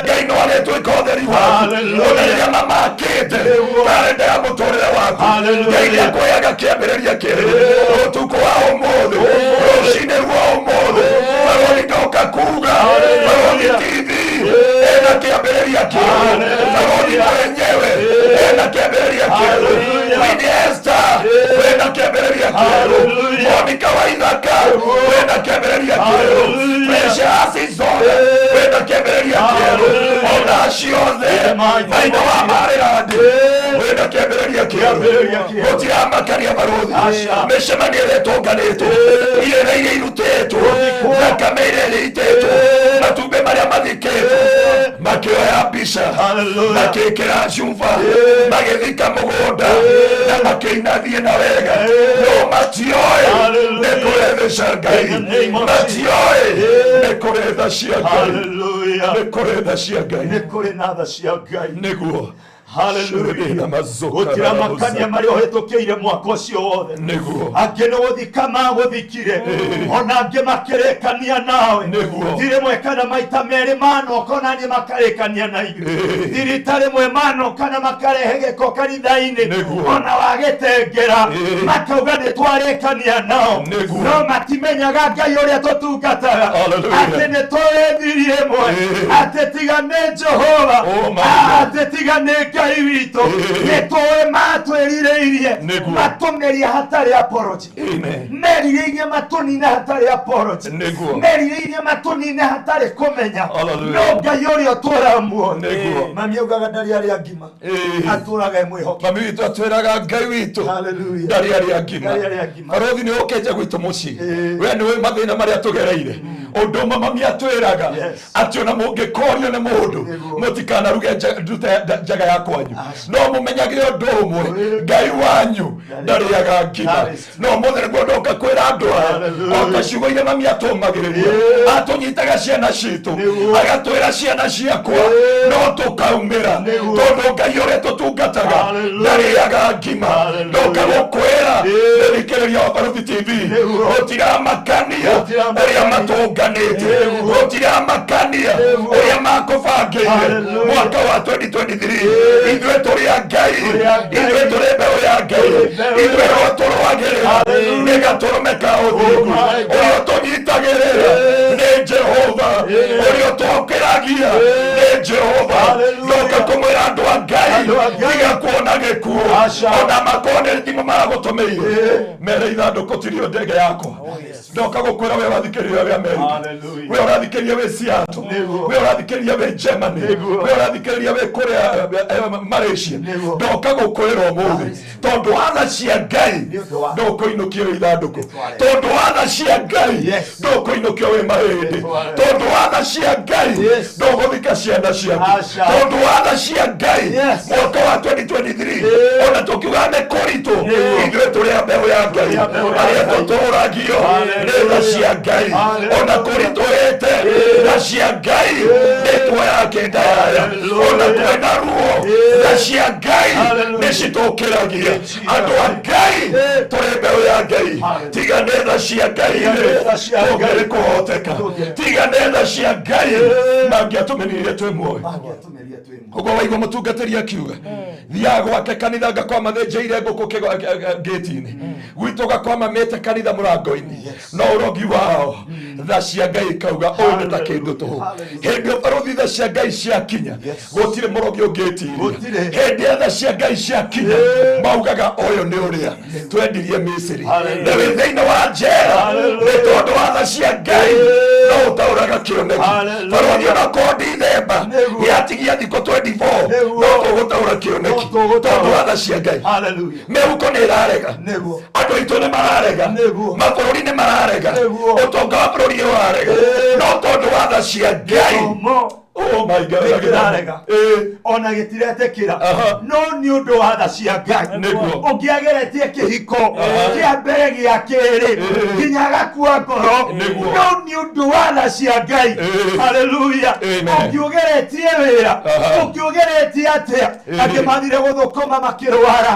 Speaker 3: Ngai no arĩtuĩka ũtheri waku.
Speaker 6: Hallelujah.
Speaker 3: Ona rĩrĩa mamakĩte karenda ya mũtũrĩre waku,
Speaker 6: Hallelujah.
Speaker 3: Ngai nĩakũheaga kĩambĩrĩria kĩerũ ũtukũ wa ũmũthĩ, rũcinĩ rwa ũmũthĩ. Barũthi ndoka kuga Barũthi TV ena kĩambĩrĩria kĩerũ, Barũthi mwenyewe ena kĩambĩrĩria kĩerũ,
Speaker 6: Hallelujah.
Speaker 3: Queen Esther wena kĩambĩrĩria kĩerũ,
Speaker 6: Hallelujah.
Speaker 3: Monica Waithaka wena kĩambĩrĩria kĩerũ,
Speaker 6: Hallelujah.
Speaker 3: Precious Zone wena kĩambĩrĩria kĩerũ,
Speaker 6: Hallelujah.
Speaker 3: ona ciothe maitho wa marĩrandi wena kĩambĩrĩria kĩerũ.
Speaker 6: Kĩambĩrĩria kĩerũ.
Speaker 3: Gũtiramakania barũthi,
Speaker 6: Aca.
Speaker 3: mĩcemanio ĩrĩa ĩtũnganĩtwo, irĩra iria irutĩtwo, thakame ĩrĩa ĩitĩtwo, matumbĩ marĩa mathikĩtwo, makĩoya mbica,
Speaker 6: Hallelujah.
Speaker 3: makĩĩkĩra cuba, magĩthika mũgũnda na makĩina thiĩ na wega, no matioĩ
Speaker 6: Hallelujah.
Speaker 3: nĩ kũrĩ tha cia Ngai,
Speaker 6: In the name of
Speaker 3: matioĩ nĩ kũrĩ tha cia Ngai,
Speaker 6: Hallelujah.
Speaker 3: nĩ kũrĩ tha cia Ngai.
Speaker 6: Nĩ kũrĩ na tha cia Ngai.
Speaker 3: Nĩguo.
Speaker 6: Hallelujah.
Speaker 3: Na mazuka
Speaker 6: Gũtiramakania
Speaker 3: na
Speaker 6: marĩa ũhĩtũkĩire mwaka ũcio wothe.
Speaker 3: Nĩguo.
Speaker 6: Angĩ nĩ gũthika magũthikire, ona angĩ makĩrĩkania nawe.
Speaker 3: Nĩguo.
Speaker 6: Ti rĩmwe kana maita merĩ manoka ona niĩ makarĩkania na ithuĩ. Ti rita rĩmwe manoka na makarehe gĩko kanitha-inĩ,
Speaker 3: Nĩguo.
Speaker 6: ona wagĩtengera, makauga nĩ twarĩkania nao.
Speaker 3: Nĩguo.
Speaker 6: No matimenyaga Ngai ũrĩa tũtungataga,
Speaker 3: Hallelujah.
Speaker 6: atĩ nĩ tũrĩthirie ĩmwe, atĩ tiga nĩ Jehova,
Speaker 3: Oh my God.
Speaker 6: atĩ tiga nĩ Ngai witũ, nĩ tũĩ matwĩrirĩirie,
Speaker 3: Nĩguo.
Speaker 6: matũmĩrie hatarĩ apology.
Speaker 3: Amen.
Speaker 6: Merirĩirie matũnine hatarĩ apology.
Speaker 3: Nĩguo.
Speaker 6: Merirĩirie matũnine hatarĩ kũmenya.
Speaker 3: Hallelujah.
Speaker 6: No Ngai ũrĩa ũtũũraga muoyo.
Speaker 3: Nĩguo.
Speaker 6: Mami augaga ndarĩ arĩa ngima, atũũraga e mwĩhoke.
Speaker 3: Mami witũ atwĩraga Ngai witũ
Speaker 6: Hallelujah.
Speaker 3: ndarĩ arĩa ngima.
Speaker 6: Ndarĩ arĩa ngima.
Speaker 3: Barũthi nĩ ũkĩte gwitũ mũciĩ,
Speaker 6: Ĩĩ.
Speaker 3: we nĩ ũĩ mathĩna marĩa tũgereire. Ũndũ ũmwe mami atwĩraga
Speaker 6: Yes.
Speaker 3: atĩ ona mũngĩkorio nĩ mũndũ,
Speaker 6: Nĩguo.
Speaker 3: mũtikanaruge ndute njaga ya kwanyu, no mũmenyage ũndũ ũmwe, Ngai wanyu ndarĩaga ngima.
Speaker 6: That is
Speaker 3: No mũthĩ nĩguo ndoka kwĩra andũ aya,
Speaker 6: Hallelujah.
Speaker 3: o ta ciugo iria mami atũmagĩrĩria, atũnyitaga ciana citũ,
Speaker 6: Nĩguo.
Speaker 3: agatwĩra ciana ciakwa no tũkaumĩra,
Speaker 6: Nĩguo.
Speaker 3: tondũ Ngai ũrĩa tũtungataga
Speaker 6: Hallelujah.
Speaker 3: ndarĩaga ngima.
Speaker 6: Hallelujah.
Speaker 3: Ndoka gũkwĩra mũthikĩrĩria wa Barũthi TV,
Speaker 6: Nĩguo.
Speaker 3: gũtiramakania
Speaker 6: Gũtiramakania.
Speaker 3: ũrĩa matũnganĩte,
Speaker 6: Nĩguo.
Speaker 3: gũtiramakania
Speaker 6: Nĩguo.
Speaker 3: ũrĩa makũbangĩire
Speaker 6: Hallelujah.
Speaker 3: mwaka wa 2023. Ithuĩ tũrĩ a Ngai,
Speaker 6: Tũrĩ a Ngai.
Speaker 3: ithuĩ tũrĩ mbeũ ya Ngai,
Speaker 6: Tũrĩ mbeũ
Speaker 3: ithuĩ no tũrũagĩrĩra
Speaker 6: Hallelujah.
Speaker 3: nĩ gatũrũme ka ũthingu.
Speaker 6: Oh my God.
Speaker 3: Ũrĩa ũtũnyitagĩrĩra nĩ Jehova, ũrĩa ũtongoragia Ũtũkĩragia nĩ Jehova.
Speaker 6: Hallelujah.
Speaker 3: Ndoka kũmwĩra andũ a Ngai,
Speaker 6: Andũ a Ngai.
Speaker 3: tiga kuona gĩkuũ.
Speaker 6: Aca.
Speaker 3: Ona makorwo nĩ thimũ maragũtũmĩire, mere ithandũkũ tirio ndege yakwa. Ndoka gũkwĩra we ũrathikĩrĩria wĩ America,
Speaker 6: Hallelujah.
Speaker 3: we ũrathikĩrĩria wĩ Seattle,
Speaker 6: Nĩguo.
Speaker 3: we ũrathikĩrĩria wĩ Germany,
Speaker 6: Nĩguo.
Speaker 3: we ũrathikĩrĩria wĩ kũrĩa Malaysia.
Speaker 6: Nĩguo.
Speaker 3: Ndoka gũkwĩra ũmũthĩ, tondũ wa tha cia Ngai
Speaker 6: Nĩ ũndũ wa-
Speaker 3: ndũkũinũkio wĩ ithandũkũ,
Speaker 6: Nĩtwarega.
Speaker 3: tondũ wa tha cia Ngai
Speaker 6: Yes.
Speaker 3: ndũkũinũkio wĩ mahĩndĩ,
Speaker 6: Nĩtwarega.
Speaker 3: tondũ wa tha cia Ngai
Speaker 6: Yes.
Speaker 3: ndũgũthika ciana ciaku,
Speaker 6: Aca.
Speaker 3: tondũ wa tha cia Ngai
Speaker 6: Yes.
Speaker 3: mwaka wa 2023
Speaker 6: Eh.
Speaker 3: ona tũkiuga nĩ kũritũ,
Speaker 6: Nĩguo.
Speaker 3: ithuĩ tũrĩ a mbeũ ya Ngai,
Speaker 6: Tũrĩ a mbeũ ya
Speaker 3: arĩa
Speaker 6: Ngai.
Speaker 3: tũtũragio nĩ tha cia Ngai,
Speaker 6: Hallelujah.
Speaker 3: ona kũritũhĩte tha cia Ngai nĩ tuoyaga kĩnda yaya, ona twĩna ruo tha cia Ngai
Speaker 6: Hallelujah.
Speaker 3: nĩ citũkĩragia. Andũ a Ngai tũrĩ mbeũ ya Ngai, tiga nĩ tha cia Ngai
Speaker 6: nĩ tha cia Ngai.
Speaker 3: tũngĩrĩ kũhoteka, tiga nĩ tha cia Ngai mangĩatũmenirie twĩ muoyo.
Speaker 6: Mangĩatũmeria twĩ muoyo.
Speaker 3: Ũguo waigua mũtungatĩri akiuga thiaga gwake kanitha ngakwama thĩnjĩire ngũkũ ngĩti-inĩ gwitũ gakwama mĩte kanitha mũrango-inĩ, no ũrogi wao tha cia Ngai ikauga ũyũ nĩ ta kĩndũ tũhũ. Hĩndĩ ĩyo barũthi tha cia Ngai ciakinya, gũtirĩ mũrogi ũngĩtiria.
Speaker 6: Gũtirĩ.
Speaker 3: Hĩndĩ ĩyo tha cia Ngai ciakinya, maugaga ũyũ nĩ ũrĩa twendirie Misiri, na wĩ thĩinĩ wa njera nĩ tondũ wa tha cia Ngai no ũtaũraga kĩoneki.
Speaker 6: Hallelujah.
Speaker 3: Barũthi ona korwo Ndithemba
Speaker 6: Nĩguo.
Speaker 3: gĩatigia thikũ 24,
Speaker 6: Nĩguo.
Speaker 3: no tũgũtaũra kĩoneki
Speaker 6: No tũgũtaũra.
Speaker 3: tondũ wa tha cia Ngai.
Speaker 6: Hallelujah.
Speaker 3: Mĩhuko nĩ ĩrarega,
Speaker 6: Nĩguo.
Speaker 3: andũ aitũ nĩ mararega,
Speaker 6: Nĩguo.
Speaker 3: mabũrũri nĩ mararega,
Speaker 6: Nĩguo.
Speaker 3: ũtonga wa bũrũri nĩ ũrarega, no tondũ wa tha cia Ngai.
Speaker 6: Gĩthomo
Speaker 3: Oh my God.
Speaker 6: Nĩkĩrarega.
Speaker 3: Eh.
Speaker 6: Ona gĩtiretĩkĩra,
Speaker 3: Aha.
Speaker 6: no nĩ ũndũ wa tha cia Ngai.
Speaker 3: Nĩguo.
Speaker 6: Ũngĩageretie kĩhiko kĩa mbere, gĩa kĩrĩ, nginya agakua ngoro,
Speaker 3: Nĩguo.
Speaker 6: no nĩ ũndũ wa tha cia Ngai. Haleluya.
Speaker 3: Amen.
Speaker 6: Ũngĩũgeretie wĩra, ũngĩũgeretie atĩa, angĩ mathire gũthũkũma makĩrwara,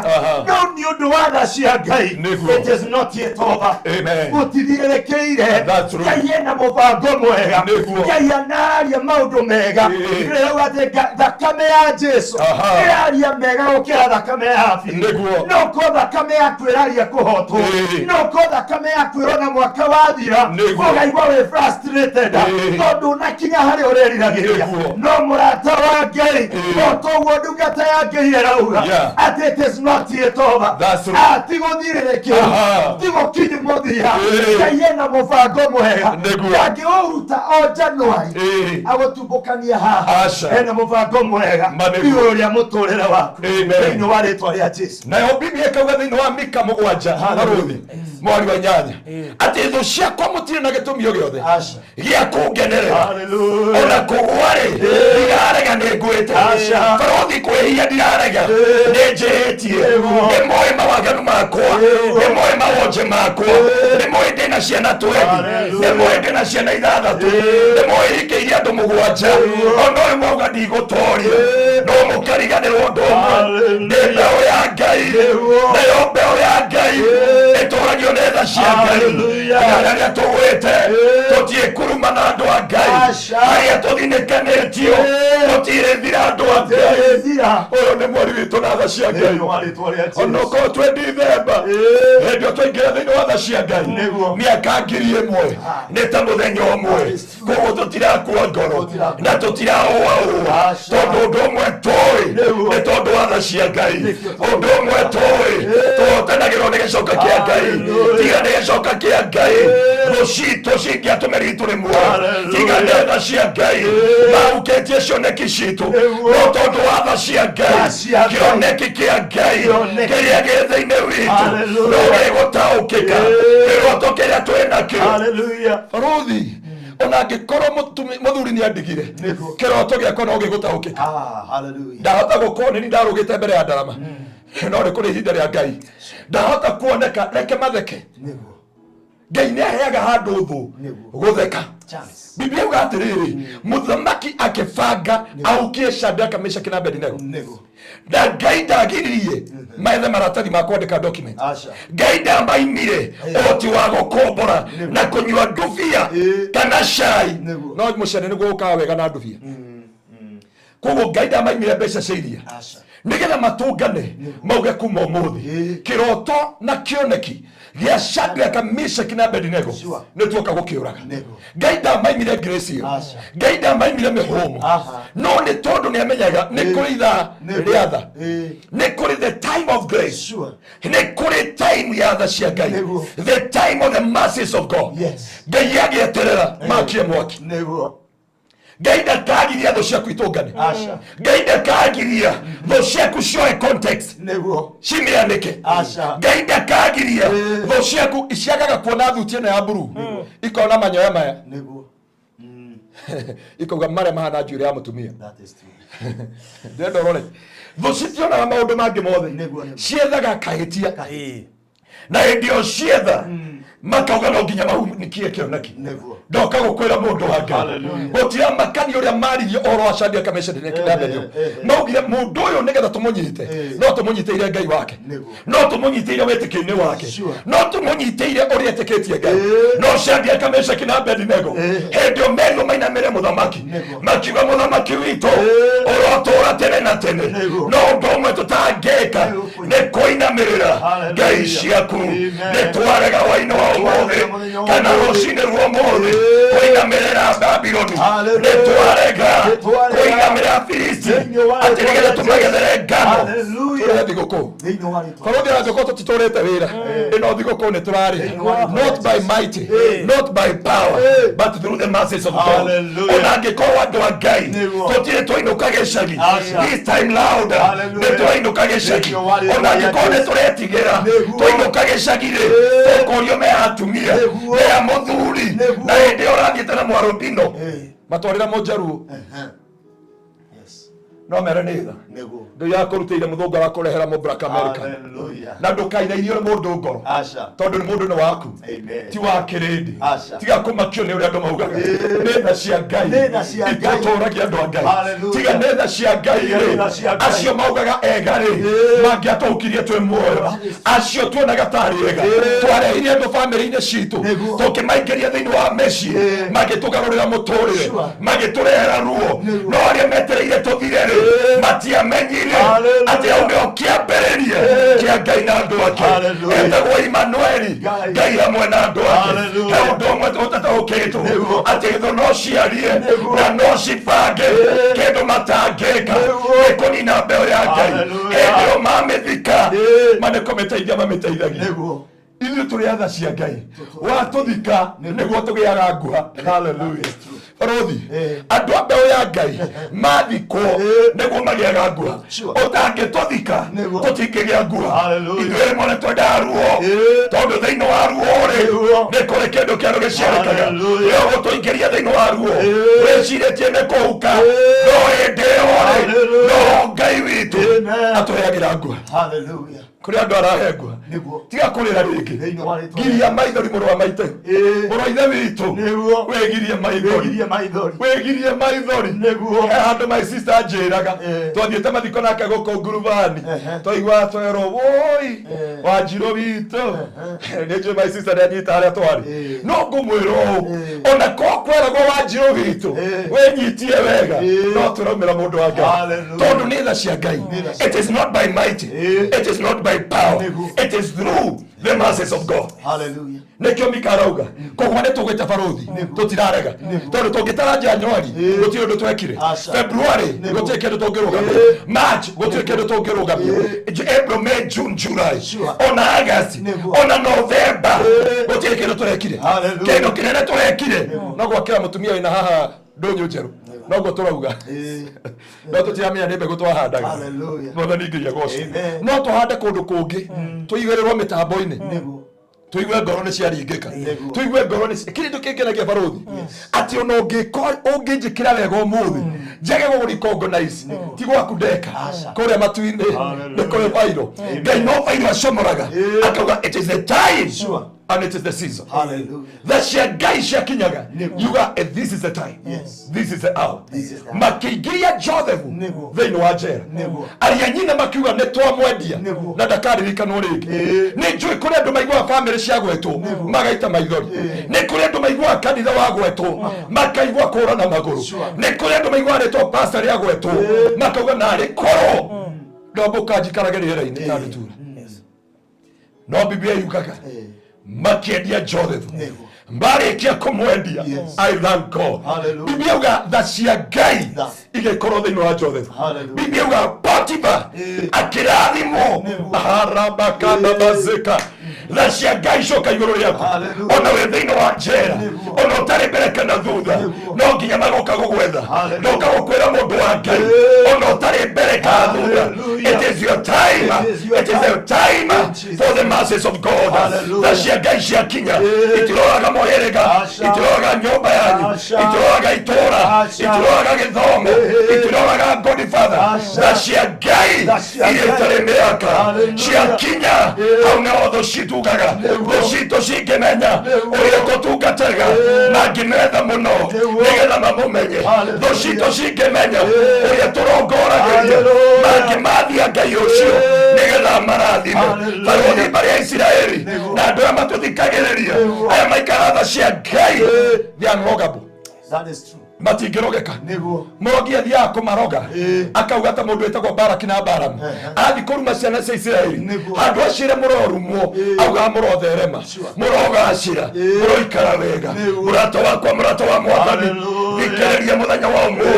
Speaker 6: no nĩ ũndũ wa tha cia Ngai.
Speaker 3: Nĩguo.
Speaker 6: It is not yet over.
Speaker 3: Amen.
Speaker 6: Gũtithirĩrĩkĩire.
Speaker 3: That's true.
Speaker 6: Ngai ena mũbango mwega.
Speaker 3: Nĩguo.
Speaker 6: Ngai anaria maũndũ mega. Rĩrauga atĩ thakame ya Jesu ĩraria mega gũkĩra thakame ya Habili.
Speaker 3: Nĩguo.
Speaker 6: No ko thakame yaku ĩraria kũhotwo, no ko thakame yaku ĩrona mwaka wathira,
Speaker 3: Nĩguo.
Speaker 6: ũgaigua wĩ frustrated, tondũ ũnakinya harĩa ũreriragĩria.
Speaker 3: Nĩguo.
Speaker 6: No mũrata wa Ngai, o toguo ndungata ya Ngai ĩrauga atĩ it is not yet over.
Speaker 3: That's true.
Speaker 6: Ah, ti gũthirĩrĩkĩra, ti gũkinyi mũthia. Ngai ena mũbango mwega.
Speaker 3: Nĩguo.
Speaker 6: Ndangĩũruta o January agũtumbũkania haha.
Speaker 3: Aca.
Speaker 6: Ena mũbango mwega
Speaker 3: Ma nĩguo.
Speaker 6: igũrũ rĩa mũtũrĩre waku
Speaker 3: Amen.
Speaker 6: thĩinĩ wa rĩtwa rĩa Jesu.
Speaker 3: Nayo Biblia ĩkauga thĩinĩ wa Mika 7 barũthi mwari wa 8 atĩ thũ ciakwa mũtirĩ na gĩtũmi o gĩothe
Speaker 6: Aca.
Speaker 3: gĩa kũngenerera.
Speaker 6: Hallelujah.
Speaker 3: Ona kũgwa-rĩ, ndirarega, nĩ ngwĩte.
Speaker 6: Aca.
Speaker 3: Barũthi kwĩhia ndirarega, nĩ njĩhĩtie.
Speaker 6: Nĩguo.
Speaker 3: Nĩ moĩ mawaganu makwa, nĩ moĩ mawonje makwa, nĩ moĩ ndĩna ciana 20, nĩ moĩ ndĩna ciana 6, nĩ moĩ hikĩirie andũ 7, ona ũyũ mwauga ndigũtoria, no mũkariganĩrwo ũndũ ũmwe, nĩ mbeũ ya Ngai.
Speaker 6: Nĩguo.
Speaker 3: Nayo mbeũ ya Ngai ĩtũragio nĩ tha cia Ngai.
Speaker 6: Hallelujah.
Speaker 3: Na arĩa tũgwĩte tũtiĩ kuruma na andũ a Ngai,
Speaker 6: Aca.
Speaker 3: arĩa tũthinĩkanĩtio tũtirĩthira andũ a Ngai.
Speaker 6: Ĩthira.
Speaker 3: Ũyũ nĩ mweri witũ na tha cia Ngai.
Speaker 6: Thĩinĩ wa rĩtwa rĩa Jesu.
Speaker 3: Onokorwo twĩ Ndithemba, hĩndĩ ĩyo twaingĩra thĩinĩ wa tha cia Ngai,
Speaker 6: Nĩguo.
Speaker 3: mĩaka 1000 nĩ ta mũthenya ũmwe. Koguo tũtirakua ngoro na tũtiraũaũa,
Speaker 6: Aca.
Speaker 3: tondũ ũndũ ũmwe tũĩ
Speaker 6: Nĩguo.
Speaker 3: nĩ tondũ wa tha cia Ngai. Ũndũ ũmwe tũĩ, tũhotanagĩrwo nĩ gĩcoka kĩa Ngai.
Speaker 6: Hallelujah.
Speaker 3: Tiga nĩ gĩcoka kĩa Ngai, thũ citũ cingĩatũmĩrire tũrĩ muoyo.
Speaker 6: Hallelujah.
Speaker 3: Tiga nĩ tha cia Ngai, maukĩtie cioneki citũ,
Speaker 6: Nĩguo.
Speaker 3: no tondũ wa tha cia Ngai,
Speaker 6: Tha cia Ngai.
Speaker 3: kĩoneki kĩa Ngai
Speaker 6: Kĩoneki.
Speaker 3: kĩrĩa gĩ thĩinĩ witũ
Speaker 6: Hallelujah.
Speaker 3: no gĩgũtaũkĩka kĩroto kĩrĩa twĩ nakĩo.
Speaker 6: Hallelujah.
Speaker 3: Barũthi, ona angĩkorwo mũthuri nĩ andigire,
Speaker 6: Nĩguo.
Speaker 3: kĩroto gĩakwa no gĩgũtaũkĩka.
Speaker 6: Ah, hallelujah.
Speaker 3: Ndahota gũkorwo nĩ ndarũgĩte mbere ya ndarama, no nĩ kũrĩ ihinda rĩa Ngai ndahota kuoneka. Reke matheke.
Speaker 6: Nĩguo.
Speaker 3: Ngai nĩ aheaga handũ thũ
Speaker 6: Nĩguo.
Speaker 3: gũtheka.
Speaker 6: Chance.
Speaker 3: Biblia yuga atĩrĩrĩ, mũthamaki akĩbanga aukie Shadraka, Meshaki na Abednego,
Speaker 6: Nĩguo.
Speaker 3: Na Ngai ndagiririe maethe maratathi ma kwandĩka document.
Speaker 6: Aca.
Speaker 3: Ngai ndamaimire ũhoti wa gũkombora na kũnyua ndubia kana cai.
Speaker 6: Nĩguo.
Speaker 3: No mũcere nĩguo ũkaga wega na ndubia. Koguo Ngai ndamaimire mbeca cia iria.
Speaker 6: Aca.
Speaker 3: Nĩgetha matũngane mauge kuma ũmũthĩ kĩroto na kĩoneki gĩa Shadraka, Meshaki na Abednego
Speaker 6: Sure.
Speaker 3: nĩ tuoka gũkĩũraga.
Speaker 6: Nĩguo.
Speaker 3: Ngai ndamaimire grace ĩyo.
Speaker 6: Aca.
Speaker 3: Ngai ndamaimire mĩhũmũ.
Speaker 6: Aha.
Speaker 3: No nĩ tondũ nĩ amenyaga nĩ kũrĩ ithaa
Speaker 6: Nĩguo.
Speaker 3: rĩa tha, nĩ kũrĩ the time of grace,
Speaker 6: Sure.
Speaker 3: nĩ kũrĩ time ya tha cia Ngai,
Speaker 6: Nĩguo.
Speaker 3: the time of the mercies of God.
Speaker 6: Yes.
Speaker 3: Ngai agĩeterera makie mwaki.
Speaker 6: Nĩguo.
Speaker 3: Ngai ndakagiria thũ ciaku itũngane.
Speaker 6: Aca.
Speaker 3: Ngai ndakagiria thũ ciaku cioe context,
Speaker 6: Nĩguo.
Speaker 3: cimĩanĩke.
Speaker 6: Aca.
Speaker 3: Ngai ndakagiria thũ ciaku iciagaga kuona thuti ĩno ya mburu, ikona manyoya maya,
Speaker 6: Nĩguo.
Speaker 3: ikauga marĩa mahana njuĩrĩ ya mũtumia.
Speaker 6: That is true.
Speaker 3: Ndĩrenda ũrore thũ citionaga maũndũ mangĩ mothe.
Speaker 6: Nĩguo, nĩguo.
Speaker 3: Ciethaga kahĩtia,
Speaker 4: Ĩĩ.
Speaker 3: na hĩndĩ ĩyo cietha makauga no nginya mahunikie kĩoneki.
Speaker 6: Nĩguo.
Speaker 3: Ndoka gũkwĩra mũndũ wa Ngai, gũtiramakani ũrĩa maririe ũhoro wa Shadraka, Meshaki na Abednego. Maugire mũndũ ũyũ nĩgetha tũmũnyite, no tũmũnyitĩire Ngai wake,
Speaker 6: Nĩguo.
Speaker 3: no tũmũnyitĩire wĩtĩkio-inĩ wake,
Speaker 6: Sure.
Speaker 3: no tũmũnyitĩire ũrĩa etĩkĩtie Ngai. No Shadraka, Meshaki na Abednego hĩndĩ ĩyo merirwo mainamĩre mũthamaki,
Speaker 6: Nĩguo.
Speaker 3: makiuga, mũthamaki witũ ũrotũra tene na tene.
Speaker 6: Nĩguo.
Speaker 3: No ũndũ ũmwe tũtangĩka
Speaker 6: Nĩguo.
Speaker 3: nĩ kũinamĩrĩra
Speaker 6: Hallelujah.
Speaker 3: Ngai ciaku.
Speaker 6: Amen.
Speaker 3: Nĩ twarega hwainĩ wa ũmũthĩ
Speaker 6: Mũthenya wa
Speaker 3: kana
Speaker 6: ũmũthĩ.
Speaker 3: rũcinĩ rwa ũmũthĩ kũinamĩrĩra Babiloni.
Speaker 6: Hallelujah.
Speaker 3: Nĩ twarega
Speaker 6: Nĩ twarega.
Speaker 3: kũinamĩrĩra Filisti
Speaker 6: Thĩinĩ wa
Speaker 3: atĩ nĩgetha
Speaker 6: rĩĩtwa rĩa
Speaker 3: tũmagethere ngano.
Speaker 6: Hallelujah.
Speaker 3: Tũrĩa thigũkũ
Speaker 6: Thĩinĩ wa rĩĩtwa.
Speaker 3: Barothi na thigũkũ tũtitũrĩte wĩra ĩno thigũkũ nĩ tũrarĩ, not by might, not by power, but through the mercies of God.
Speaker 6: Hallelujah.
Speaker 3: Ona angĩkorwo andũ a Ngai
Speaker 6: Nĩguo.
Speaker 3: tũtirĩ twainũka gĩcagi,
Speaker 6: Aca.
Speaker 3: this time loud
Speaker 6: Hallelujah.
Speaker 3: nĩ twainũka gĩcagi.
Speaker 6: Thĩinĩ wa rĩĩtwa
Speaker 3: Ona
Speaker 6: rĩa
Speaker 3: angĩkorwo nĩ
Speaker 6: Jesu.
Speaker 3: tũretigĩra
Speaker 6: Nĩguo.
Speaker 3: twainũka gĩcagi rĩ, tũkũrio me atumia,
Speaker 6: Nĩguo.
Speaker 3: me a mũthuri,
Speaker 6: Nĩguo.
Speaker 3: na hĩndĩ ĩyo ũrathiĩte na mwarũndino matwarĩra mũnjaruo,
Speaker 6: Yes.
Speaker 3: no mere nĩ tha.
Speaker 6: Nĩguo.
Speaker 3: Ndũ yakũrutĩire mũthũngũ arakũrehera mũ Black America,
Speaker 6: Hallelujah.
Speaker 3: na ndũkainairio nĩ mũndũ ngoro,
Speaker 6: Aca.
Speaker 3: tondũ nĩ mũndũ nĩ waku,
Speaker 6: Amen.
Speaker 3: ti wa kĩrĩndĩ.
Speaker 6: Aca.
Speaker 3: Tiga kũmakio nĩ ũrĩa andũ maugaga. Nĩ tha cia Ngai
Speaker 6: Nĩ tha cia Ngai.
Speaker 3: itũtũragia andũ a Ngai.
Speaker 6: Hallelujah.
Speaker 3: Tiga nĩ tha cia Ngai
Speaker 6: Tiga nĩ tha
Speaker 3: rĩ,
Speaker 6: cia Ngai.
Speaker 3: acio maugaga ega rĩ, mangĩatũhukirie twĩ muoyo. Acio tuonaga tarĩ ega twarehire andũ bamĩrĩ-inĩ citũ,
Speaker 6: Nĩguo.
Speaker 3: tũkĩmaingĩria thĩinĩ wa mĩciĩ, magĩtũgarũrĩra mũtũrĩre,
Speaker 6: Sure.
Speaker 3: magĩtũrehera ruo.
Speaker 6: Nĩguo.
Speaker 3: No arĩa metereire tũthire rĩ, matiamenyire
Speaker 6: Hallelujah.
Speaker 3: atĩ hau nĩho kĩambĩrĩria kĩa Ngai na andũ ake.
Speaker 6: Hallelujah.
Speaker 3: Etagwo Imanueli,
Speaker 6: Ngai.
Speaker 3: Ngai hamwe na andũ ake.
Speaker 6: Hallelujah.
Speaker 3: He ũndũ ũmwe tũtataũkĩtwo,
Speaker 6: Nĩguo.
Speaker 3: atĩ thũ no ciarie
Speaker 6: Nĩguo.
Speaker 3: na no cibange kĩndũ matangĩka
Speaker 6: Nĩguo.
Speaker 3: nĩ kũnina mbeũ ya Ngai.
Speaker 6: Hallelujah.
Speaker 3: Hĩndĩ ĩyo mamĩthika, ma nĩ kũmĩteithia mamĩteithagia.
Speaker 6: Nĩguo.
Speaker 3: Ithuĩ tũrĩ atha cia Ngai, watũthika nĩguo tũgĩaga nguha. Haleluya. Barothi, andũ a mbeũ ya Ngai mathikwo nĩguo magĩaga nguha.
Speaker 6: Sure.
Speaker 3: Ũtangĩtũthika,
Speaker 6: Nĩguo.
Speaker 3: tũtingĩgĩa nguha.
Speaker 6: Hallelujah.
Speaker 3: Ithuĩ rĩmwe nĩ twendaga ruo, tondũ thĩinĩ wa ruo rĩ,
Speaker 6: Nĩguo.
Speaker 3: nĩ kũrĩ kĩndũ kĩerũ gĩciarĩkaga.
Speaker 6: Hallelujah.
Speaker 3: Rĩo gũtũingĩria thĩinĩ wa ruo wĩcirĩtie nĩ kũhuka, no hĩndĩ ĩyo rĩ,
Speaker 6: Hallelujah.
Speaker 3: no Ngai witũ
Speaker 6: Amen.
Speaker 3: atũheagĩra nguha.
Speaker 6: Hallelujah.
Speaker 3: Kũrĩ andũ arahengwa.
Speaker 6: Nĩguo.
Speaker 3: Tiga kũrĩra rĩngĩ.
Speaker 6: Thĩinĩ wa rĩĩtwa
Speaker 3: Giria maithori, mũrũ wa maitũ, mũrũ wa ithe witũ.
Speaker 6: Nĩguo.
Speaker 3: Wĩgirie maithori.
Speaker 6: Wĩgirie maithori.
Speaker 3: Wĩgirie maithori.
Speaker 6: Nĩguo.
Speaker 3: He handũ my sister anjĩraga, twathiĩte mathiko nake gũkũ ngurubani, twaigua twerwo woi Wanjirũ witũ. Nĩ njũĩ my sister nĩ anyita harĩa twarĩ. No ngũmwĩra ũũ, ona ko kweragwo Wanjirũ witũ wĩnyitie wega, no tũraumĩra mũndũ wa Ngai,
Speaker 6: Hallelujah.
Speaker 3: tondũ nĩ tha cia Ngai.
Speaker 6: Tha
Speaker 3: It is not by might, it is not by power,
Speaker 6: Nĩguo.
Speaker 3: it is through the mercies of God.
Speaker 6: Hallelujah.
Speaker 3: Nĩkĩo Mika arauga koguo nĩ tũgwĩte barothi, tũtirarega, tondũ tũngĩtara January gũtirĩ ũndũ twekire,
Speaker 6: Aca.
Speaker 3: February gũtirĩ kĩndũ tũngĩrũgamia, March gũtirĩ kĩndũ tũngĩrũgamia, April, May, June, July,
Speaker 6: Sure.
Speaker 3: ona August,
Speaker 6: Nĩguo.
Speaker 3: ona November gũtirĩ kĩndũ tũrekire.
Speaker 6: Hallelujah.
Speaker 3: Kĩndũ kĩnene tũrekire no gwakĩra mũtumia wĩna haha ndũnyũ njerũ, noguo tũrauga, no tũtiramenya nĩ mbegũ twahandaga.
Speaker 6: Hallelujah.
Speaker 3: Mwathani Ngai agocwo.
Speaker 6: Amen.
Speaker 3: No tũhande kũndũ kũngĩ tũigĩrĩrwo mĩtambo-inĩ,
Speaker 6: Nĩguo.
Speaker 3: tũigue ngoro nĩ ciaringĩka,
Speaker 6: Nĩguo.
Speaker 3: tũigue ngoro nĩ kĩndũ kĩngenagia barothi, atĩ ona ũngĩko ũngĩnjĩkĩra wega ũmũthĩ njage gũgũrikongonize, ti gwaku ndeka kũrĩa matu-inĩ nĩ kũrĩ bairo Ngai, no bairo acomoraga akauga it is the time
Speaker 6: Sure.
Speaker 3: and it is the season.
Speaker 6: Hallelujah.
Speaker 3: Tha cia Ngai ciakinyaga,
Speaker 6: Nĩguo.
Speaker 3: yuga this is the time,
Speaker 6: Yes.
Speaker 3: this is the hour.
Speaker 6: This is the hour.
Speaker 3: Makĩingĩria Joseph
Speaker 6: Nĩguo.
Speaker 3: thĩinĩ wa njera,
Speaker 6: Nĩguo.
Speaker 3: arĩa nyina makiuga nĩ twamwendia
Speaker 6: Nĩguo.
Speaker 3: na ndakaririkanwo rĩngĩ. Nĩ njũĩ kũrĩ andũ maiguaga bamĩrĩ ciagwetwo magaita maithori, nĩ kũrĩ andũ maiguaga kanitha wagwetwo makaigua kũra na magũrũ,
Speaker 6: Sure.
Speaker 3: nĩ kũrĩ andũ maiguaga rĩtwa pastor rĩagwetwo makauga narĩ korwo Ndambuka njikarage rĩera-inĩ ta ndutura. No Biblia yugaga makĩendia Joseph, marĩkia kũmwendia, I thank God.
Speaker 6: Hallelujah.
Speaker 3: Biblia yuga tha cia Ngai
Speaker 6: Tha.
Speaker 3: igĩkorwo thĩinĩ wa Joseph.
Speaker 6: Hallelujah.
Speaker 3: Biblia yuga Potifa akĩrathimwo
Speaker 6: Nĩguo.
Speaker 3: harabakababazika. Tha cia Ngai coka igũrũ rĩaku
Speaker 6: Hallelujah.
Speaker 3: ona wĩ thĩinĩ wa njera,
Speaker 6: Nĩguo.
Speaker 3: ona ũtarĩ mbere kana thutha,
Speaker 6: Nĩguo.
Speaker 3: no nginya magoka gũgwetha,
Speaker 6: Hallelujah.
Speaker 3: noka gũkwĩra mũndũ wa Ngai, ona ũtarĩ mbere kana thutha.
Speaker 6: Hallelujah.
Speaker 3: It is your time.
Speaker 6: It is your
Speaker 3: It is the time
Speaker 6: In Jesus.
Speaker 3: for the masses of God.
Speaker 6: Hallelujah.
Speaker 3: Tha cia Ngai ciakinya itiroraga mũhĩrĩga,
Speaker 6: Aca.
Speaker 3: itiroraga nyũmba yanyu,
Speaker 6: Aca.
Speaker 3: itiroraga itũra,
Speaker 6: Aca.
Speaker 3: itiroraga gĩthomo, itiroraga Godfather.
Speaker 6: Aca.
Speaker 3: Tha cia Ngai
Speaker 6: Tha cia
Speaker 3: iria
Speaker 6: Ngai.
Speaker 3: itarĩ mĩaka
Speaker 6: Hallelujah.
Speaker 3: ciakinya hau nĩho thũ citugaga. Thũ citũ cingĩmenya ũrĩa tũtungataga mangĩmetha mũno
Speaker 6: Nĩguo.
Speaker 3: nĩgetha mamũmenye.
Speaker 6: Hallelujah.
Speaker 3: Thũ citũ cingĩmenya ũrĩa tũrongoragĩria
Speaker 6: Hallelujah.
Speaker 3: mangĩmathia Ngai ũcio nĩgetha marathime.
Speaker 6: Hallelujah.
Speaker 3: Barũthi marĩ a Isiraeli
Speaker 6: Nĩguo.
Speaker 3: na andũ aya matũthikagĩrĩria,
Speaker 6: Nĩguo.
Speaker 3: aya maikaraga tha cia Ngai, they are unrogable.
Speaker 6: That is true.
Speaker 3: Matingĩrogeka.
Speaker 6: Nĩguo.
Speaker 3: Mũrogi athiaga kũmaroga akauga ta mũndũ wĩtagwo Baraki na Baramu athiĩ kũruma ciana cia Isiraeli,
Speaker 6: Nĩguo.
Speaker 3: handũ acire mũrorumwo, augaga mũrotherema, mũrogacĩra, mũroikara wega.
Speaker 6: Nĩguo.
Speaker 3: Mũrata wakwa, mũrata wa Mwathani,
Speaker 6: Hallelujah.
Speaker 3: thikĩrĩria mũthenya wa ũmũthĩ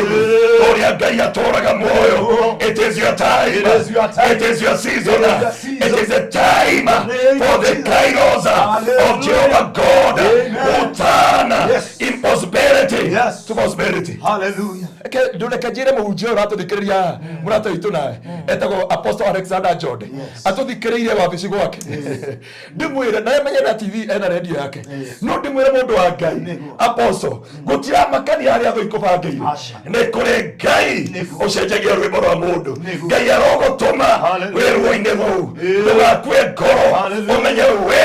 Speaker 3: ũrĩa Ngai atũraga muoyo.
Speaker 6: Nĩguo.
Speaker 3: It is your time.
Speaker 6: It is your time.
Speaker 3: It is your season.
Speaker 6: It is your season.
Speaker 3: It is the time
Speaker 6: name
Speaker 3: for
Speaker 6: of
Speaker 3: the
Speaker 6: Jesus.
Speaker 3: kairos of
Speaker 6: Hallelujah.
Speaker 3: Jehovah God
Speaker 6: Amen.
Speaker 3: who turn
Speaker 6: Yes.
Speaker 3: impossibility
Speaker 6: Yes.
Speaker 3: to possibility.
Speaker 6: Hallelujah.
Speaker 3: Ndũreke njĩre mũhunjia ũyũ ũratũthikĩrĩria, mũrata witũ nawe etagwo Apostle Alexander Jode, atũthikĩrĩirie wabici gwake. Ndĩmwĩre na menye na TV ena redio yake, no ndĩmwĩre mũndũ wa Ngai,
Speaker 6: Nĩguo.
Speaker 3: Apostle, gũtiramakania harĩa thũ ikũbangĩire,
Speaker 6: Aca.
Speaker 3: nĩ kũrĩ Ngai
Speaker 6: Nĩguo.
Speaker 3: ũcenjagia rwĩmbo rwa mũndũ.
Speaker 6: Nĩguo.
Speaker 3: Ngai arogũtũma
Speaker 6: Hallelujah.
Speaker 3: wĩ ruo-inĩ rũu, ndũgakue ngoro,
Speaker 6: Hallelujah.
Speaker 3: ũmenye we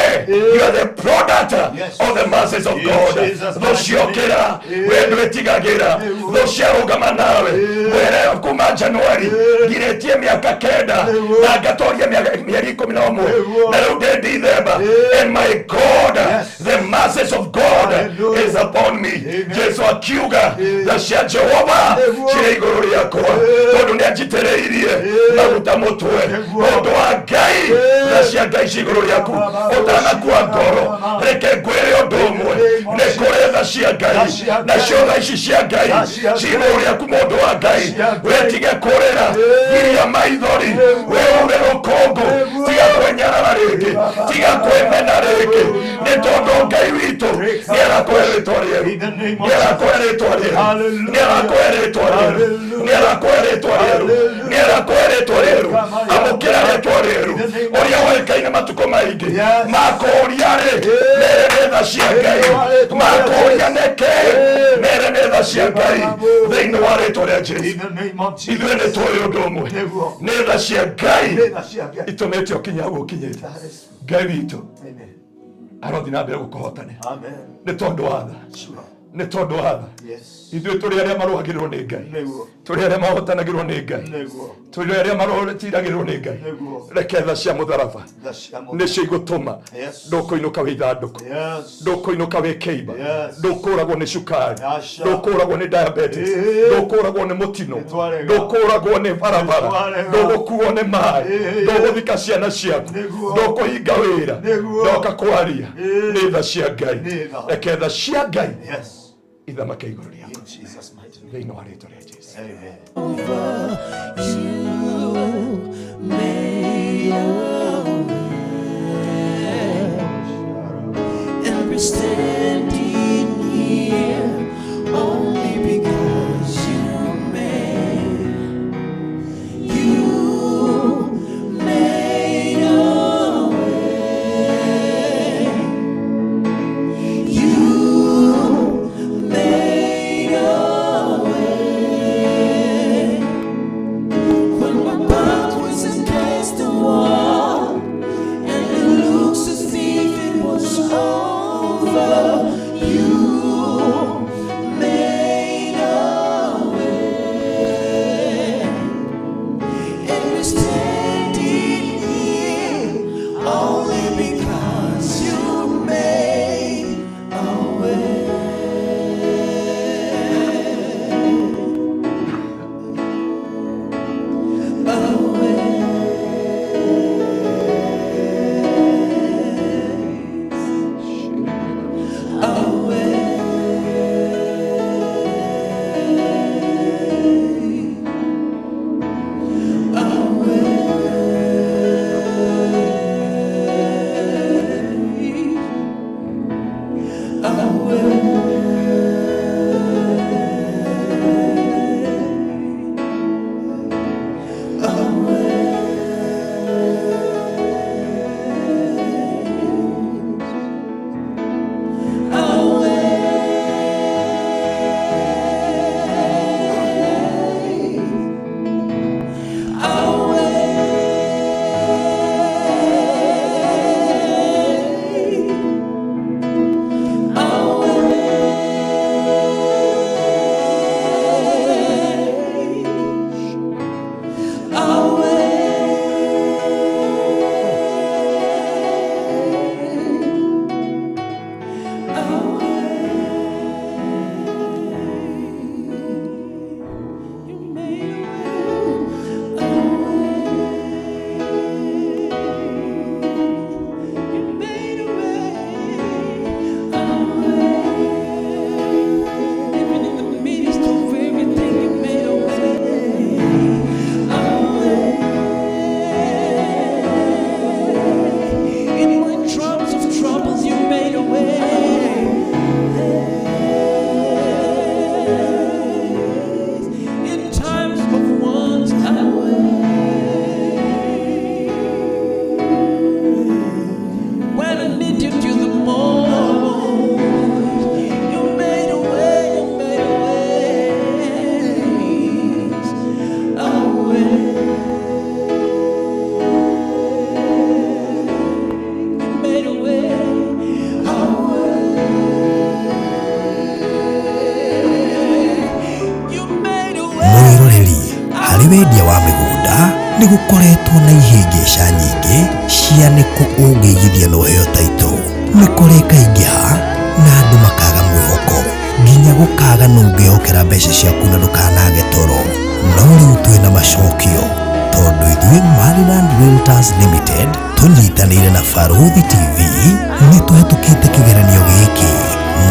Speaker 3: you are the product
Speaker 6: Yes.
Speaker 3: of the masses of
Speaker 6: In
Speaker 3: God.
Speaker 6: Jesus'
Speaker 3: Thũ
Speaker 6: mighty
Speaker 3: ciokĩra,
Speaker 6: name.
Speaker 3: we ndwĩtigagĩra.
Speaker 6: Nĩguo.
Speaker 3: Thũ ciarũgama nawe, mwere kuma Januari ngirĩtie mĩaka 9
Speaker 6: Nĩguo.
Speaker 3: na ngatoria mĩeri 11
Speaker 6: Nĩguo.
Speaker 3: na rĩu ndĩ Dithemba, and my God,
Speaker 6: Yes.
Speaker 3: the masses of God
Speaker 6: Hallelujah.
Speaker 3: is upon me.
Speaker 6: Amen.
Speaker 3: Jesu akiuga tha cia Jehova
Speaker 6: Nĩguo.
Speaker 3: cirĩ igũrũ rĩakwa tondũ nĩ anjitĩrĩirie maguta mũtwe.
Speaker 6: Nĩguo.
Speaker 3: Mũndũ wa Ngai, tha cia Ngai ci igũrũ rĩaku. Ũtanakua ngoro, reke ngwĩre ũndũ ũmwe, nĩ kũrĩ tha cia Ngai,
Speaker 6: Tha cia Ngai.
Speaker 3: nacio tha ici cia Ngai
Speaker 6: Tha cia
Speaker 3: ci igũrũ rĩaku. Mũndũ wa Ngai,
Speaker 6: cia Ngai.
Speaker 3: wĩtige kũrĩra, giria maithori, wĩhure rũkũngũ,
Speaker 6: Nĩguo.
Speaker 3: tiga kwenyarara rĩngĩ, tiga kwĩmena rĩngĩ, nĩ tondũ Ngai witũ nĩ arakũhe rĩtwa rĩerũ,
Speaker 6: In the name of
Speaker 3: nĩ arakũhe rĩtwa rĩerũ,
Speaker 6: Hallelujah.
Speaker 3: nĩ arakũhe rĩtwa rĩerũ, nĩ arakũhe rĩtwa rĩerũ, nĩ arakũhe rĩtwa rĩerũ. Amũkĩra rĩtwa rĩerũ ũrĩa ũĩkaine matukũ maingĩ.
Speaker 6: Yes.
Speaker 3: Makũria rĩ, mere nĩ tha cia Ngai. Makũria nĩkĩ, mere nĩ tha cia Ngai thĩinĩ wa rĩtwa rĩa Jesu.
Speaker 6: In the name of Jesus.
Speaker 3: Ithuĩ nĩ tũĩ ũndũ ũmwe,
Speaker 6: Nĩguo.
Speaker 3: nĩ tha cia Ngai
Speaker 6: Nĩ tha cia Ngai.
Speaker 3: itũmĩte ũkinya hau ũkinyĩte.
Speaker 6: That is true.
Speaker 3: Ngai witũ
Speaker 6: Amen.
Speaker 3: arothiĩ na mbere gũkũhotanĩra
Speaker 6: Amen.
Speaker 3: nĩ tondũ wa tha,
Speaker 6: Sure.
Speaker 3: nĩ tondũ wa tha.
Speaker 6: Yes.
Speaker 3: Ithuĩ tũrĩ arĩa marũagĩrĩrwo nĩ Ngai,
Speaker 6: Nĩguo.
Speaker 3: tũrĩ arĩa mahotanagĩrwo nĩ Ngai,
Speaker 6: Nĩguo.
Speaker 3: tũrĩ arĩa marotiragĩrwo nĩ Ngai.
Speaker 6: Nĩguo.
Speaker 3: Reke tha cia mũtharaba
Speaker 6: Tha cia Mũtharaba.
Speaker 3: nĩcio igũtũma
Speaker 6: Yes.
Speaker 3: ndũkũinũka wĩ ithandũkũ,
Speaker 6: Yes.
Speaker 3: ndũkũinũka wĩ kĩimba,
Speaker 6: Yes.
Speaker 3: ndũkũragwo nĩ cukari,
Speaker 6: Aca.
Speaker 3: ndũkũragwo nĩ diabetes,
Speaker 6: Ĩĩ.
Speaker 3: ndũkũragwo nĩ mũtino,
Speaker 6: Nĩtwarega.
Speaker 3: ndũkũragwo nĩ barabara,
Speaker 6: Nĩtwarega.
Speaker 3: ndũgũkuo nĩ maĩ,
Speaker 6: Ĩĩ.
Speaker 3: ndũgũthika ciana ciaku,
Speaker 6: Nĩguo.
Speaker 3: ndũkũhinga wĩra,
Speaker 6: Nĩguo.
Speaker 3: ndoka kwaria.
Speaker 6: Ĩĩ.
Speaker 3: Nĩ tha cia Ngai.
Speaker 6: Nĩ tha.
Speaker 3: Reke tha cia Ngai
Speaker 6: Yes.
Speaker 3: ithamake igũrũ rĩaku
Speaker 6: In Jesus' mighty name.
Speaker 3: thĩinĩ wa rĩtwa rĩa Jesu.
Speaker 6: Amen.
Speaker 2: You made a way. And we're standing here only because you made, you made a way. You made a way. When my back was against the wall,
Speaker 7: Wendia wa mĩgũnda nĩ gũkoretwo na ihĩngĩca nyingĩ cia nĩkũ ũngĩigithia na ũheo title. Mĩkora ĩkaingĩha na andũ makaga mwĩhoko nginya gũkaga nũ ũngĩhokera mbeca ciaku na ndũkanage toro. No rĩu twĩna macokio tondũ ithuĩ Maryland Realtors Limited tũnyitanĩire na Barũthi TV nĩ tũhetũkĩte kĩgeranio gĩkĩ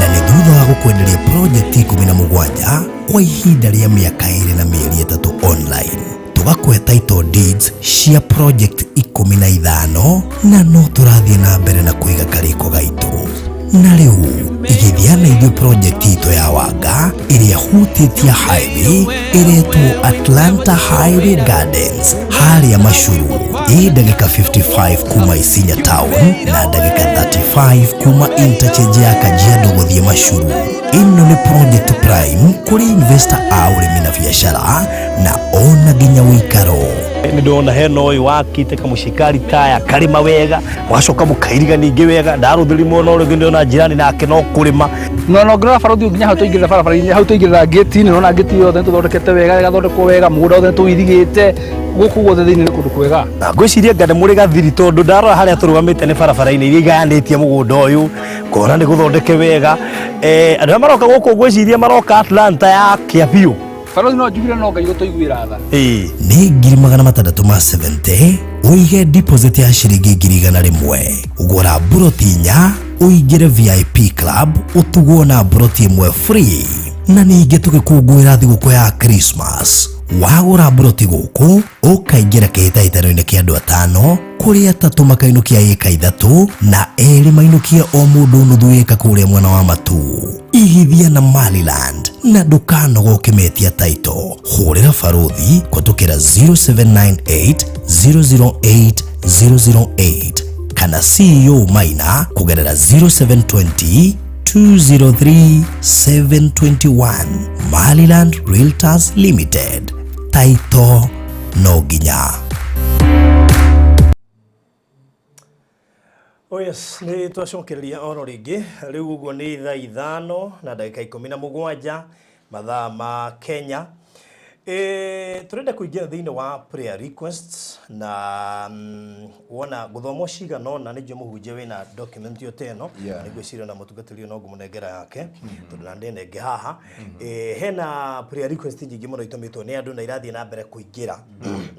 Speaker 7: na nĩ thutha wa gũkwenderia project 17 kwa ihinda rĩa mĩaka 2 na mĩeri 3 online tũgakũhe title deeds cia project 15 na no tũrathiĩ na mbere na kũiga karĩko gaitũ. Na rĩu igithia na ithuĩ project itũ ya Wanga ĩrĩa hutĩtie highway ĩretwo Atlanta Highway Gardens harĩa Machuru, ĩ ndagĩka 55 kuma Isinya town na ndagĩka 35 kuma interchange ya Kajiado gũthiĩ Machuru. Ĩno nĩ project prime kũrĩ investor a ũrĩmi na biacara na ona nginya ũikaro.
Speaker 4: Nĩ ndona hena ũyũ wakĩte kamũcikari taya karĩma wega mũgacoka mũkairiga ningĩ wega ndarũthĩri mwena ũrĩa ũngĩ ndĩrona jirani nake no kũrĩma.
Speaker 8: No no ngĩrora barũthi nginya hau tũingĩrĩra barabara-inĩ hau tũingĩrĩra gate-inĩ nona gate yothe nĩtũthondekete wega ĩgathondekwo wega mũgũnda wothe nĩtũirigĩte gũkũ guothe thĩinĩ nĩ kũndũ kwega.
Speaker 4: Na ngwĩciria nga nĩ mũrĩ gathiri tondũ ndarora harĩa tũrũgamĩte nĩ barabara-inĩ iria igayanĩtie mũgũnda ũyũ ngona nĩ gũthondeke wega. Andũ arĩa maroka gũkũ ngwĩciria maroka Atlanta ya kĩa biũ.
Speaker 8: Barũthi no njugire no Ngai gũtũiguĩra tha.
Speaker 7: Nĩ 670,000 ũige deposit ya ciringi 100,000 ũgũra mburoti 4 ũingĩre VIP club ũtugwo na mburoti 1 free. Na ningĩ tũgĩkũngũĩra thigũkũ ya Christmas wagũra mburoti gũkũ ũkaingĩra kĩhĩtahĩtano-inĩ kĩa andũ 5 kũrĩ 3 makainũkia ĩka 3 na 2 mainũkie o mũndũ nuthu ĩka kũrĩa mwena wa Matu. Igithia na Maryland na ndũkanoga ũkĩmetia title. Hũrĩra barũthi kũhetũkĩra 0798 008 008 kana CEO Maina kũgerera 0720 203 721. Maryland Realtors Limited. Title no nginya.
Speaker 4: Oh yes, nĩ twacokereria oro rĩngĩ rĩu ũguo nĩ thaa 5 na ndagĩka 17 mathaa ma Kenya. Tũrenda kũingĩra thĩinĩ wa prayer requests na wona gũthoma cigana ũna nĩ njũĩ mũhunjia wĩna document yo ta ĩno nĩ ngwĩciria na mũtungatĩri ũyũ no ngũmũnengera yake tondũ na ndĩnenge haha. Hena prayer request nyingĩ mũno itũmĩtwo nĩ andũ na irathiĩ na mbere kũingĩra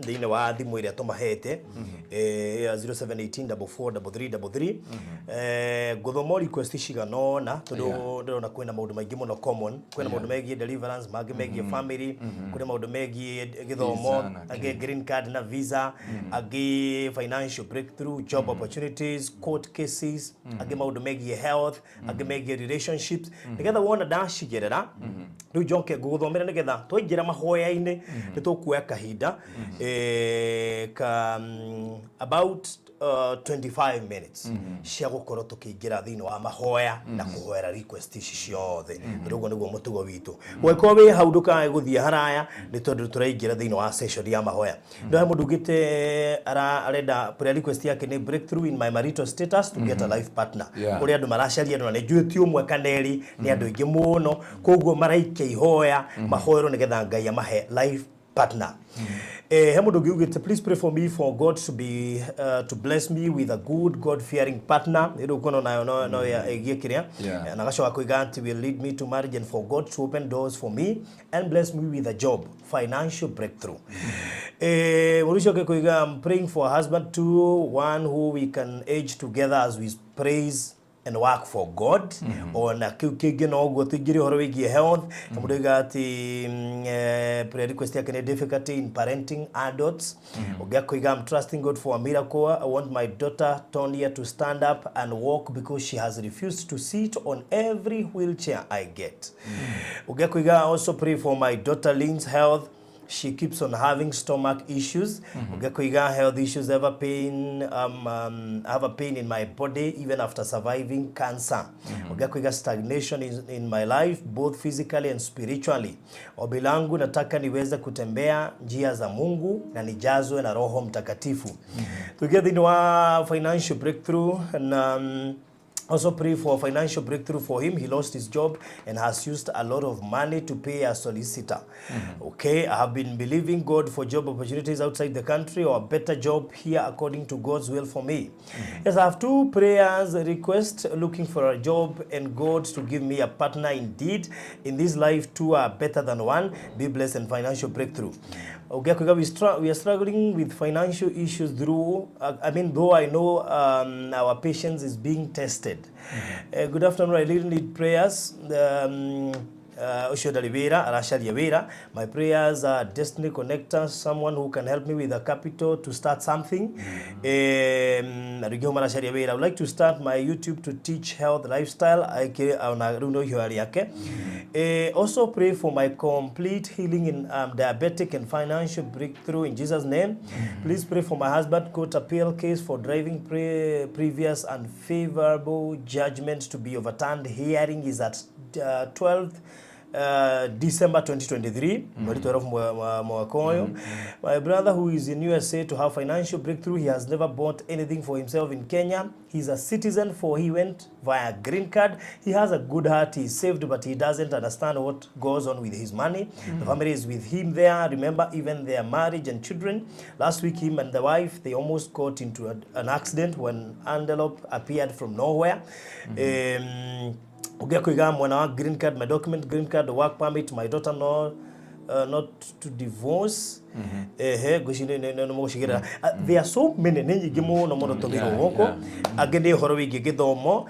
Speaker 4: thĩinĩ wa thimũ ĩrĩa tũmahete ya 0718 4433 33. Ngũthoma request cigana ũna tondũ ndĩrona kwĩna maũndũ maingĩ mũno common, kwĩna maũndũ megiĩ deliverance, mangĩ megiĩ family, kwĩna Maũndũ megiĩ gĩthomo,
Speaker 3: Visa na
Speaker 4: angĩ green card na visa, angĩ financial breakthrough, job opportunities, court cases, angĩ maũndũ megiĩ health, angĩ megiĩ relationships, nĩgetha wona ndacigerera rĩu njoke ngũgũthomera nĩgetha twaingĩra mahoya-inĩ nĩ tũkuoya kahinda ka about 25 minutes cia gũkorwo tũkĩingĩra thĩinĩ wa mahoya na kũhoera request ici ciothe, tondũ ũguo nĩguo mũtugo witũ. Ũngĩkorwo wĩ hau ndũkae gũthiĩ haraya, nĩ tondũ tũraingĩra thĩinĩ wa session ya mahoya. No he mũndũ ugĩte arenda prayer request yake nĩ breakthrough in my marital status, to get a life partner. Kũrĩ andũ maracaria andũ, na nĩ njũĩ ti ũmwe kana erĩ, nĩ andũ aingĩ mũno, koguo maraikia ihoya mahoerwo nĩgetha Ngai amahe life partner. He mũndũ ũngĩ ugĩte, "Please pray for me for God to bless me with a good God fearing partner." Rĩu kuona nayo no ĩgie kĩrĩa na gacoka kuiga atĩ will lead me to marriage, and for God to open doors for me and bless me with a job, financial breakthrough. Mũndũ ũcio ũngĩ kuiga, "I'm praying for a husband too, one who we can age together as we praise and work for God." Ona kiu kĩngĩ no ũguo tũingĩre ũhoro wĩgiĩ health. Mũndũ oiga atĩ prayer request yake nĩ difficulty in parenting adults. Ũngĩ akoiga, "I'm trusting God for a miracle. I want my daughter Tonya to stand up and walk because she has refused to sit on every wheelchair I get." Ũngĩ akoiga, "Also pray for my daughter Lynn's health. She keeps on having stomach issues." Mm -hmm. "Health issues, ever pain, I have a pain in my body even after surviving cancer." Mm "Stagnation in my life, both physically and spiritually. Ombi langu, nataka niweze kutembea njia za Mungu na nijazwe na Roho Mtakatifu." Tukiwa thĩinĩ wa financial breakthrough na also pray for financial breakthrough for him. He lost his job and has used a lot of money to pay a solicitor. Okay, "I have been believing God for job opportunities outside the country or a better job here according to God's will for me. Yes, I have two prayers request: looking for a job and God to give me a partner indeed. In this life, two are better than one. Be blessed and financial breakthrough." Okay, we are struggling with financial issues through, I mean, though I know our patience is being tested. "Good afternoon, I really need prayers." Ũcio ndarĩ wĩra, aracaria wĩra. "My prayers are destiny connector, someone who can help me with a capital to start something." Rĩngĩ maracaria wĩra. "I would like to start my YouTube to teach health lifestyle." Ona rĩu no ihoya rĩake. "Also pray for my complete healing in diabetic and financial breakthrough in Jesus' name. Please pray for my husband, court appeal case for driving, previous unfavorable judgment to be overturned. Hearing is at 12th December 2023," mweri 12 mwaka ũyũ. "My brother who is in USA to have financial breakthrough. He has never bought anything for himself in Kenya. He's a citizen, for he went via green card. He has a good heart. He's saved, but he doesn't understand what goes on with his money. The family is with him there. Remember even their marriage and children. Last week, him and the wife, they almost got into an accident when antelope appeared from nowhere." Ũngĩ akũiga mwena wa green card, "My document, green card, work permit, my daughter no not to divorce." Ehe, ngwĩciria nĩ mũgũcigĩrĩra. There are so many, nĩ nyingĩ mũno mũno tũmĩrwo gũkũ. Angĩ nĩ ũhoro wĩgiĩ gĩthomo,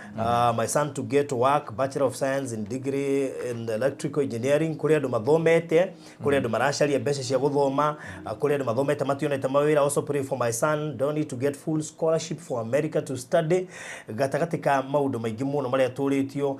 Speaker 4: my son to get work, bachelor of science in degree in electrical engineering. Kũrĩ andũ mathomete, kũrĩ andũ maracaria mbeca cia gũthoma, kũrĩ andũ mathomete mationete mawĩra. "Also pray for my son Donny to get full scholarship for America to study." Gatagatĩ ka maũndũ maingĩ mũno marĩa tũrĩtio,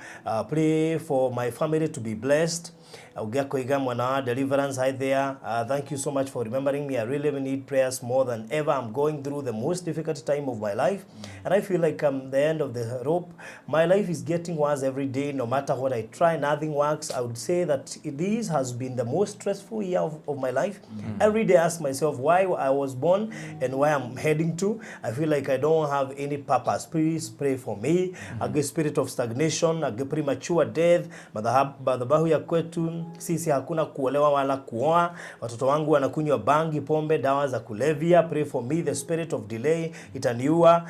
Speaker 4: "Pray for my family to be blessed." Ũngĩ akoiga mwena wa deliverance, "Hi there, thank you so much for remembering me. I really need prayers more than ever. I'm going through the most difficult time of my life and I feel like I'm the end of the rope. My life is getting worse every day. No matter what I try, nothing works. I would say that this has been the most stressful year of my life. Every day I ask myself why I was born and where I'm heading to. I feel like I don't have any purpose. Please pray for me." Angĩ spirit of stagnation, angĩ premature death. "Madhabahu ya kwetu sisi hakuna kuolewa wala kuoa. Watoto wangu wanakunywa bangi, pombe, dawa za kulevya. Pray for me, the spirit of delay itaniua.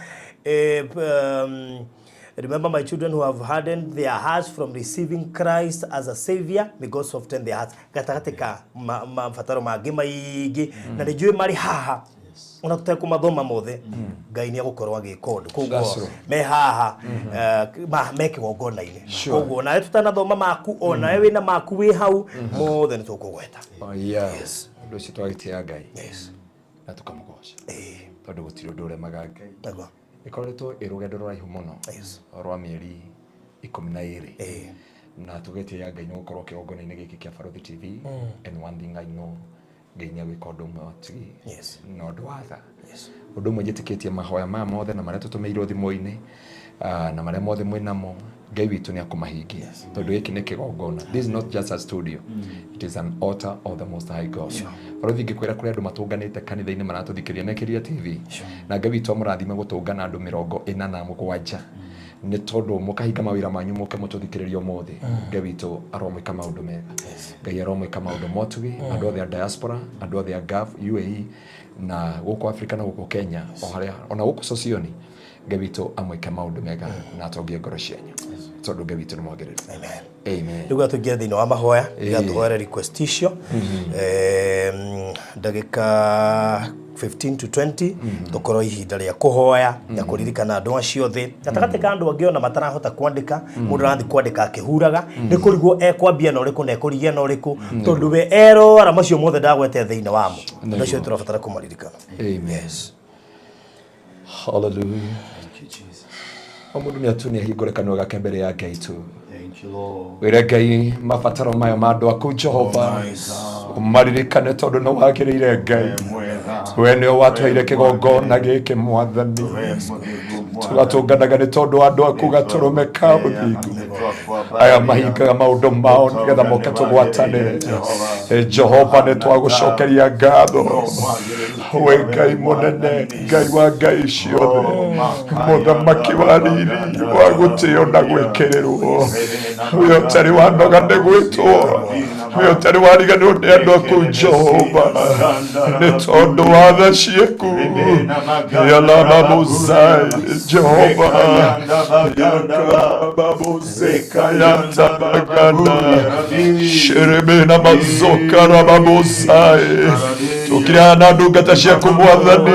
Speaker 4: Remember my children who have hardened their hearts from receiving Christ as a savior. May God soften their hearts." Gatagatĩ ka mabataro mangĩ maingĩ, na nĩ njũĩ marĩ haha. Ona tũtekũmathoma mothe, Ngai nĩ egũkorwo agĩka ũndũ.
Speaker 3: That's
Speaker 4: Koguo
Speaker 3: true.
Speaker 4: me haha me kĩgongona-inĩ.
Speaker 3: Sure.
Speaker 4: Koguo nawe tũtanathoma maku, onawe wĩna maku wĩ hau mothe nĩ tũkũgweta.
Speaker 3: Oh, yeah. Ũndũ ũcio twagĩtĩĩa Ngai
Speaker 4: Yes.
Speaker 3: na tũkamũgoca
Speaker 4: Ĩĩ.
Speaker 3: tondũ gũtirĩ ũndũ ũremaga Ngai.
Speaker 4: Nĩguo.
Speaker 3: Ĩkoretwo ĩ rũgendo rũraihu mũno
Speaker 4: Yes.
Speaker 3: rwa mĩeri 12.
Speaker 4: Ĩĩ.
Speaker 3: Na tũgetĩĩa Ngai nĩ gũkorwo kĩgongona-inĩ gĩkĩ kĩa Barothi TV. And one thing I know, Ngai nĩ agwĩka ũndũ ũmwe wa tigi
Speaker 4: Yes.
Speaker 3: na ũndũ wa tha.
Speaker 4: Yes.
Speaker 3: Ũndũ ũmwe njĩtĩkĩtie, mahoya maya mothe na marĩa tũtũmĩirwo thimũ-inĩ, na marĩa mothe mwĩ namo, Ngai witũ nĩ akũmahingia tondũ gĩkĩ nĩ kĩgongona. This is not just a studio, it is an altar of the Most High God. Barothi, ngĩkwĩra kũrĩ andũ matũnganĩte kanitha-inĩ maratũthikĩrĩria mekĩria TV, na Ngai witũ amũrathime gũtũngana andũ 47 nĩ tondũ mũkahinga mawĩra manyu mũke mũtũthikĩrĩrie ũmũthĩ. Ngai witũ aromwĩka maũndũ mega, Ngai aromwĩka maũndũ motugi. Andũ othe a diaspora, andũ othe a Gulf, UAE na gũkũ Africa na gũkũ Kenya, o harĩa ona gũkũ Sosioni, Ngai witũ amwĩke maũndũ mega na atongie ngoro cianyu tondũ Ngai witũ nĩ mwagĩrĩru.
Speaker 4: Amen.
Speaker 3: Amen.
Speaker 4: Rĩu gatũingĩre thĩinĩ wa mahoya.
Speaker 3: Ĩĩ.
Speaker 4: Gatũhoere request icio ndagĩka 15 to 20, tũkorwo ihinda rĩa kũhoya na kũririkana andũ acio othe gatagatĩ ka andũ angĩ ona matarahota kwandĩka. Mũndũ arathiĩ kwandĩka akĩhuraga nĩ kũrigwo ekwambia na ũrĩkũ na ekũrigia na ũrĩkũ, tondũ we erora macio mothe ndagwete thĩinĩ wamo. Andũ acio tũrabatara kũmaririkana.
Speaker 3: Amen. Hallelujah.
Speaker 6: Thank you, Jesus.
Speaker 3: O mũndũ nĩ atunie ahingũre kanua gake mbere ya Ngai tu.
Speaker 6: Thank you, Lord.
Speaker 3: Wĩre Ngai mabataro maya ma andũ aku, Jehova, ũmaririkane tondũ nĩ wagĩrĩire. Ngai, we nĩwe watũheire kĩgongona gĩkĩ, Mwathani. Tũgatũnganaga nĩ tondũ wa andũ aku gatũrũme ka ũthingu aya mahingaga maũndũ mao nĩgetha moke tũgwatanĩre. Jehova, nĩ twagũcokeria ngatho, we Ngai mũnene, Ngai wa ngai ciothe, mũthamaki wa riri wa gũtĩo na gwĩkĩrĩrwo, we ũtarĩ wanoga nĩ gwĩtwo, we ũtarĩ wariganĩrwo nĩ andũ aku, Jehova, nĩ tondũ wa tha ciaku. Yalamabuzai, Jehova, yakababuzekantabagana sherebena mazokarababuzai. Tukirana na ndungata ciaku, Mwathani,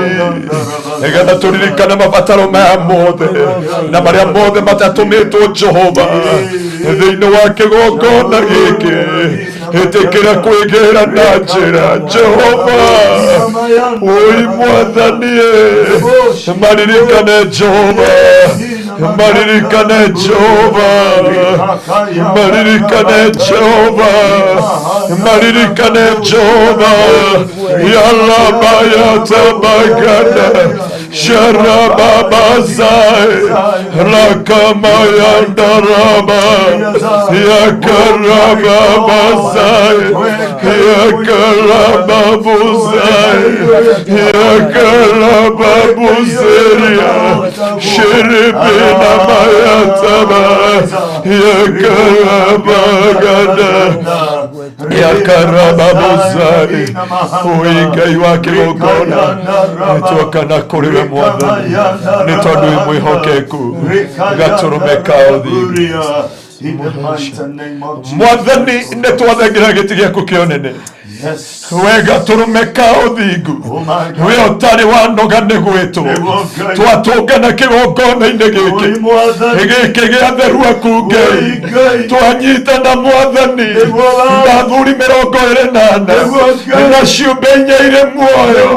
Speaker 3: nĩgetha tũririkane mabataro maya mothe na marĩa mothe matatũmĩtwo, Jehova, thĩinĩ wa kĩgongona gĩkĩ. Ĩtĩkĩra kwĩgĩra na njĩra, Jehova. Oi Mwathani, maririkane, Jehova, maririkane, Jehova, maririkane, Jehova, maririkane, Jehova. Yalabayatabagana sharababazai rakamayandaraба yakarababazai yakarababuzai yakarababuzeria sherebinamayataba yakarabagana yakarababuzai. Oi Ngai wa kĩgongona, nĩtwokana kũrĩ we, Mwathani, nĩ tondũ wĩ mwĩhokeku, gatũrũme ka ũthingu.
Speaker 6: In the mighty name of Jesus.
Speaker 3: Mwathani, nĩ twathengera gĩtĩ gĩaku kĩa ũnene, we gatũrũme ka ũthingu, we ũtarĩ wanoga nĩ gwĩtwo. Twatũngana kĩgongona-inĩ gĩkĩ gĩkĩ gĩa theru aku, Ngai. Twanyitana, Mwathani, na athuri 24 na ciũmbe inya irĩ muoyo,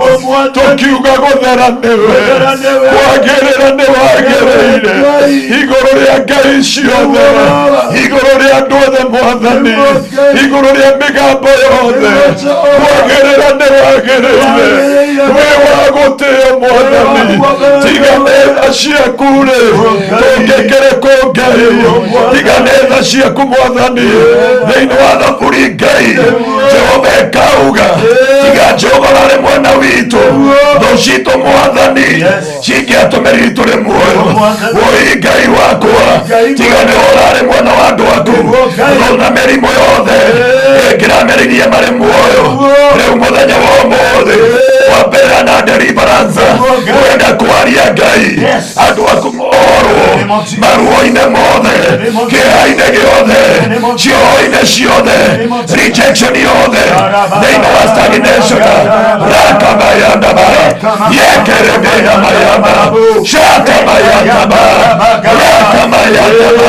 Speaker 3: tũkiuga gũthera nĩwe, kwagĩrĩra nĩ wagĩrĩire, igũrũ rĩa ngai ciothe, igũrũ rĩa andũ othe, Mwathani, igũrũ rĩa mĩgambo yothe. Kwagĩrĩra nĩ wagĩrĩire, wĩ wa gũtĩo, Mwathani. Tiga nĩ tha ciaku rĩ, tũngĩkĩrĩ kũ, Ngai? Tiga nĩ tha ciaku, Mwathani. Thĩinĩ wa thaburi, Ngai Jehova ĩkauga, tiga Jehova rarĩ mwena witũ, thũ citũ, Mwathani, cingĩatũmerire tũrĩ muoyo. Woi Ngai wakwa, tiga nĩ ũrarĩ mwena wa andũ aku, thũ na mĩrimũ yothe ĩngĩrameririe marĩ muoyo. Rĩu mũthenya wa ũmũthĩ wambĩrĩra na deliverance, wenda kwaria, Ngai, andũ aku morwo maruo-inĩ mothe, kĩeha-inĩ gĩothe, cioho-inĩ ciothe, rejection yothe, thĩinĩ wa stagnation rakamayandaba. Yekerebeyamayama. Shatamayataba. Rakamayataba.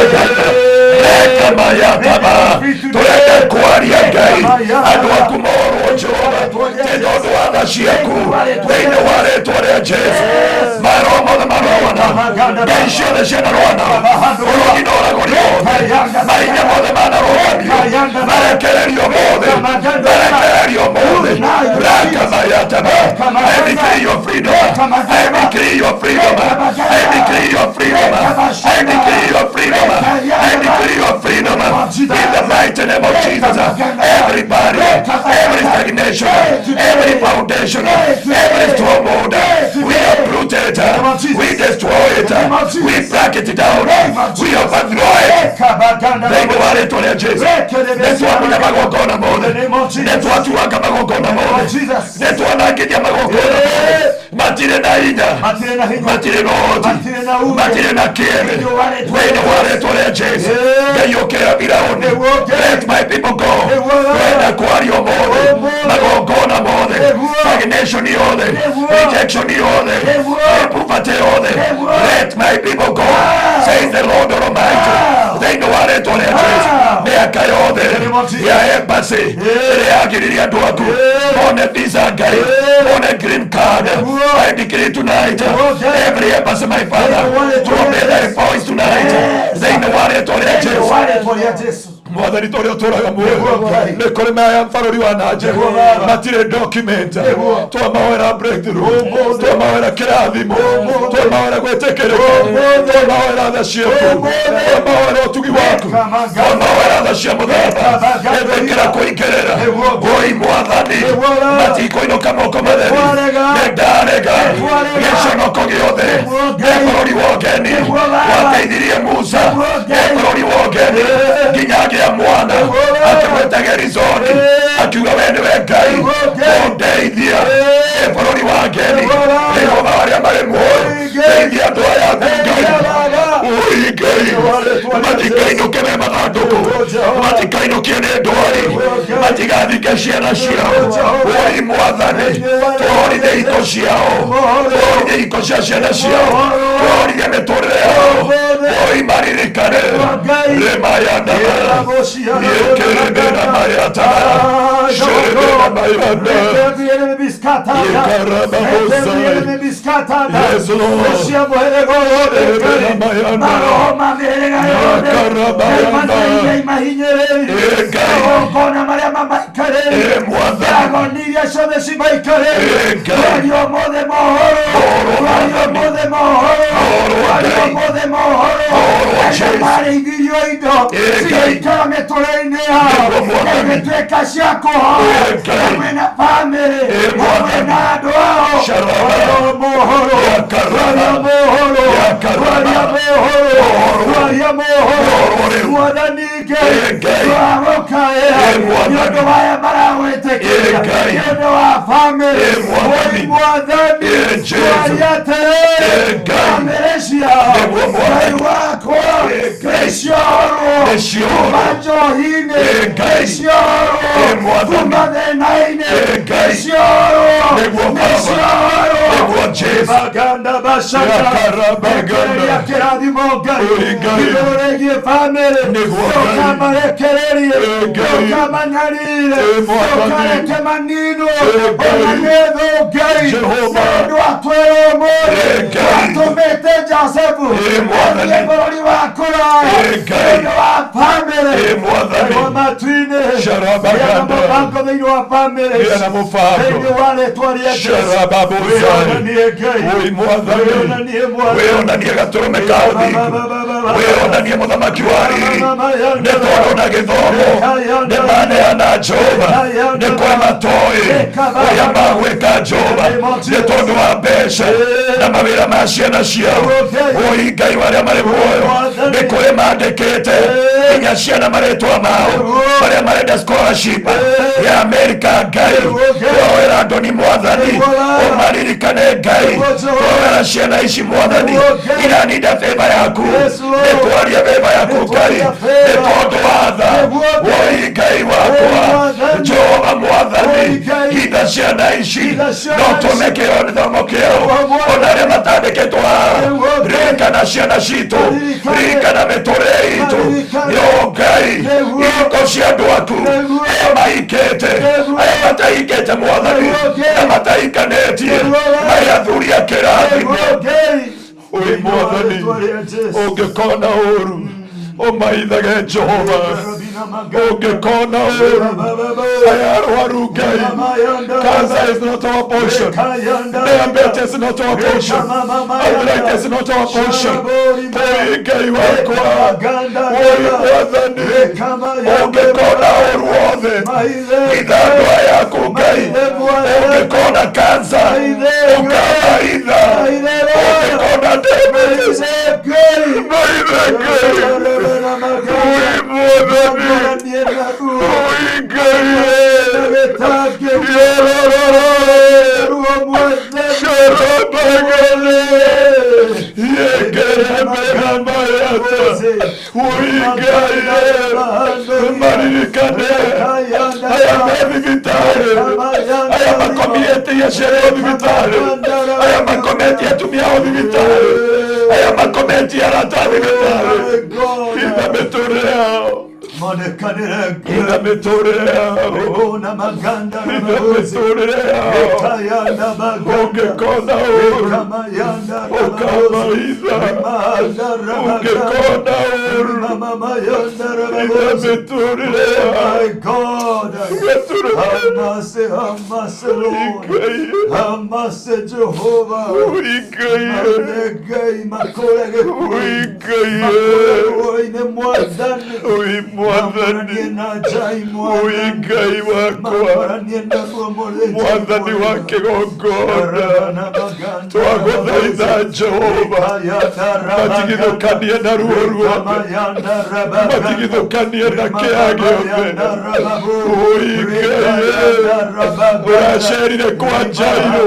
Speaker 3: Rekamayataba. Tureke kwaria Ngai. Andũ aku morwo Jehova. Nĩ tondũ wa tha ciaku. Thĩinĩ wa rĩtwa rĩa Jesu. Maroho mothe marũana. Ngai ciothe cianarũana. Ũrogi na ũragũri wothe. Mahinya mothe manarũgamio. Marekererio mothe. Marekererio mothe. Rakamayataba. I decree your freedom. I decree your freedom. I decree your freedom. I decree your freedom. I decree your freedom. In the mighty name of Jesus. Everybody, every stagnation, every foundation, every stronghold, we uproot it. We destroy it. We break it down. We overthrow it. Thĩinĩ wa rĩtwa rĩa Jesu. Nĩ twamunya magongona mothe. Nĩ twatuanga magongona mothe. Nĩ twanangithia magongona mothe. Matirĩ na hinya. Matirĩ na ũhoti. Matirĩ na kĩene. Thĩinĩ wa rĩtwa rĩa Jesu. Ngai ũkĩra Firaũni. Let my people go. Twenda kwaria ũmũthĩ. Magongona mothe. Stagnation yothe. Rejection yothe. Poverty yothe. Let my people go. Says the Lord Almighty. Thĩinĩ wa rĩtwa rĩa Jesu. Mĩaka yothe ya embassy ĩrĩa yagiririe andũ aku mone visa Ngai, mone green card. I decree tonight, every embassy, my Father, to obey thy voice tonight. Thĩinĩ wa rĩtwa rĩa Jesu. Mwathani ta ũrĩa ũtũũraga muoyo nĩ kũrĩ maya bũrũri wa nanja matirĩ document twamahoera breakthrough, twamahoera kĩrathimo, twamahoera gwĩtĩkĩrĩka, twamahoera tha ciaku, twamahoera ũtugi waku, twamahoera tha cia mũtharaba. Ĩtĩkĩra kũingĩrĩra. Oi Mwathani, matikũinũka moko matheri. Nĩ ndarega gĩconoko gĩothe. Nĩ bũrũri wa ũgeni wateithirie Musa, nĩ bũrũri wa ũgeni nginya agĩa mwana akĩmwĩta Gerizoni, akiuga we nĩwe Ngai ũndeithia. Nĩ bũrũri wa ngeni, Jehova arĩa marĩ muoyo, teithia andũ aya aku Ngai. Oi Ngai, matikainũke me mathandũkũ, matikainũkio nĩ ndwari, matigathike ciana ciao. Oi Mwathani, tũhorithie iko ciao, tũhorithie iko cia ciana ciao, tũhorithie mĩtũrĩre yao. Oi maririkane rĩmayandama yekerebenamayatama sherebenamayanda. Yes, Lord. Wĩonanie gatũrũme ka ũthingu, wĩonanie mũthamaki wa riri, nĩ tondũ na gĩthomo nĩ maneana Jehova, nĩ kũrĩ matoĩ ũrĩa magwĩka Jehova, nĩ tondũ wa mbeca na mawĩra ma ciana ciao. Oi Ngai wa arĩa marĩ muoyo, nĩ kũrĩ mandĩkĩte nginya ciana marĩtwa mao marĩa marenda scholarship ya Amerika. Ngai twoera andũ ni Mwathani ũmaririkane. Ngai twoera ciana ici Mwathani iraninda favor yaku, nĩ twaria favor yaku Ngai, nĩ tondũ wa tha. Oi Ngai wakwa Jehova Mwathani, hinda ciana ici. ici no tũme gĩthomo kĩao ona arĩa matandĩkĩtwo haha ririkana ciana citũ ririkana mĩtũrĩre itũ yo Ngai ihiko cia andũ aku arĩa mahikĩte arĩa matahikĩte mwathani na matahikanĩtie marĩ athuri a kĩrathimo oi mwathani ũngĩkona ũru ũmaithage Jehova ũngĩkona ũru aya arwaru Ngai cancer is not our portion, diabetes is not our portion, arthritis is not our portion. Oi Ngai wakwa oi mwathani ũngĩkona ũru wothe ithandũ yaku Ngai ũngĩkona cancer ũkamaitha ũngĩkona diabetes maithe Ngai oi mwathani oi Ngai Ngai wakwa mwathani wa kĩgongona twagũthaitha Jehova matigithũkanie na ruo ruothe matigithũkanie na kĩeha gĩothe oi Ngai ũracerire kwa Jairũ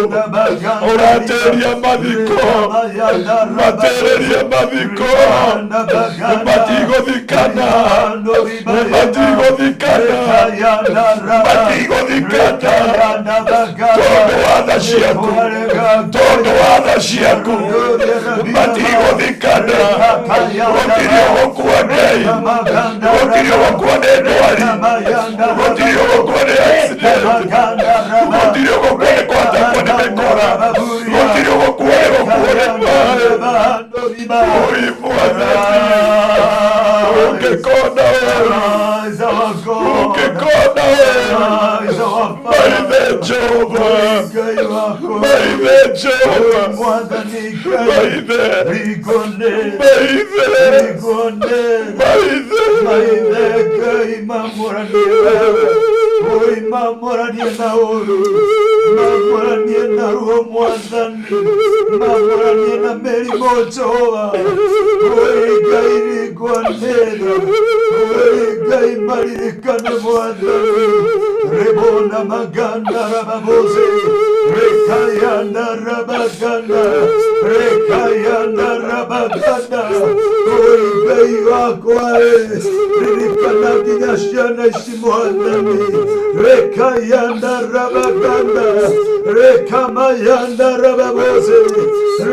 Speaker 3: ũrateria mathiko matererie mathiko matigũthikana matigũthikana matigũthikana tondũ wa tha ciaku tondũ wa tha ciaku matigũthikana gũtirĩ ũgũkua Ngai gũtirĩ ũgũkua nĩ ndwari gũtirĩ ũgũkua nĩ accident gũtirĩ ũgũkua nĩ kwatakwo nĩ mĩkora gũtirĩ ũgũkua nĩ gũkuo nĩ maĩ oi mwathani ũngĩkona ũngĩkona maithe Jehova maithe Jehova maithe maithe maithe
Speaker 6: Rebona maganda rababose rekayanda rabaganda rekayanda rabaganda oi Ngai wakwa ririkana nginya ciana ici mwathani rekayanda rabaganda rekamayanda rababose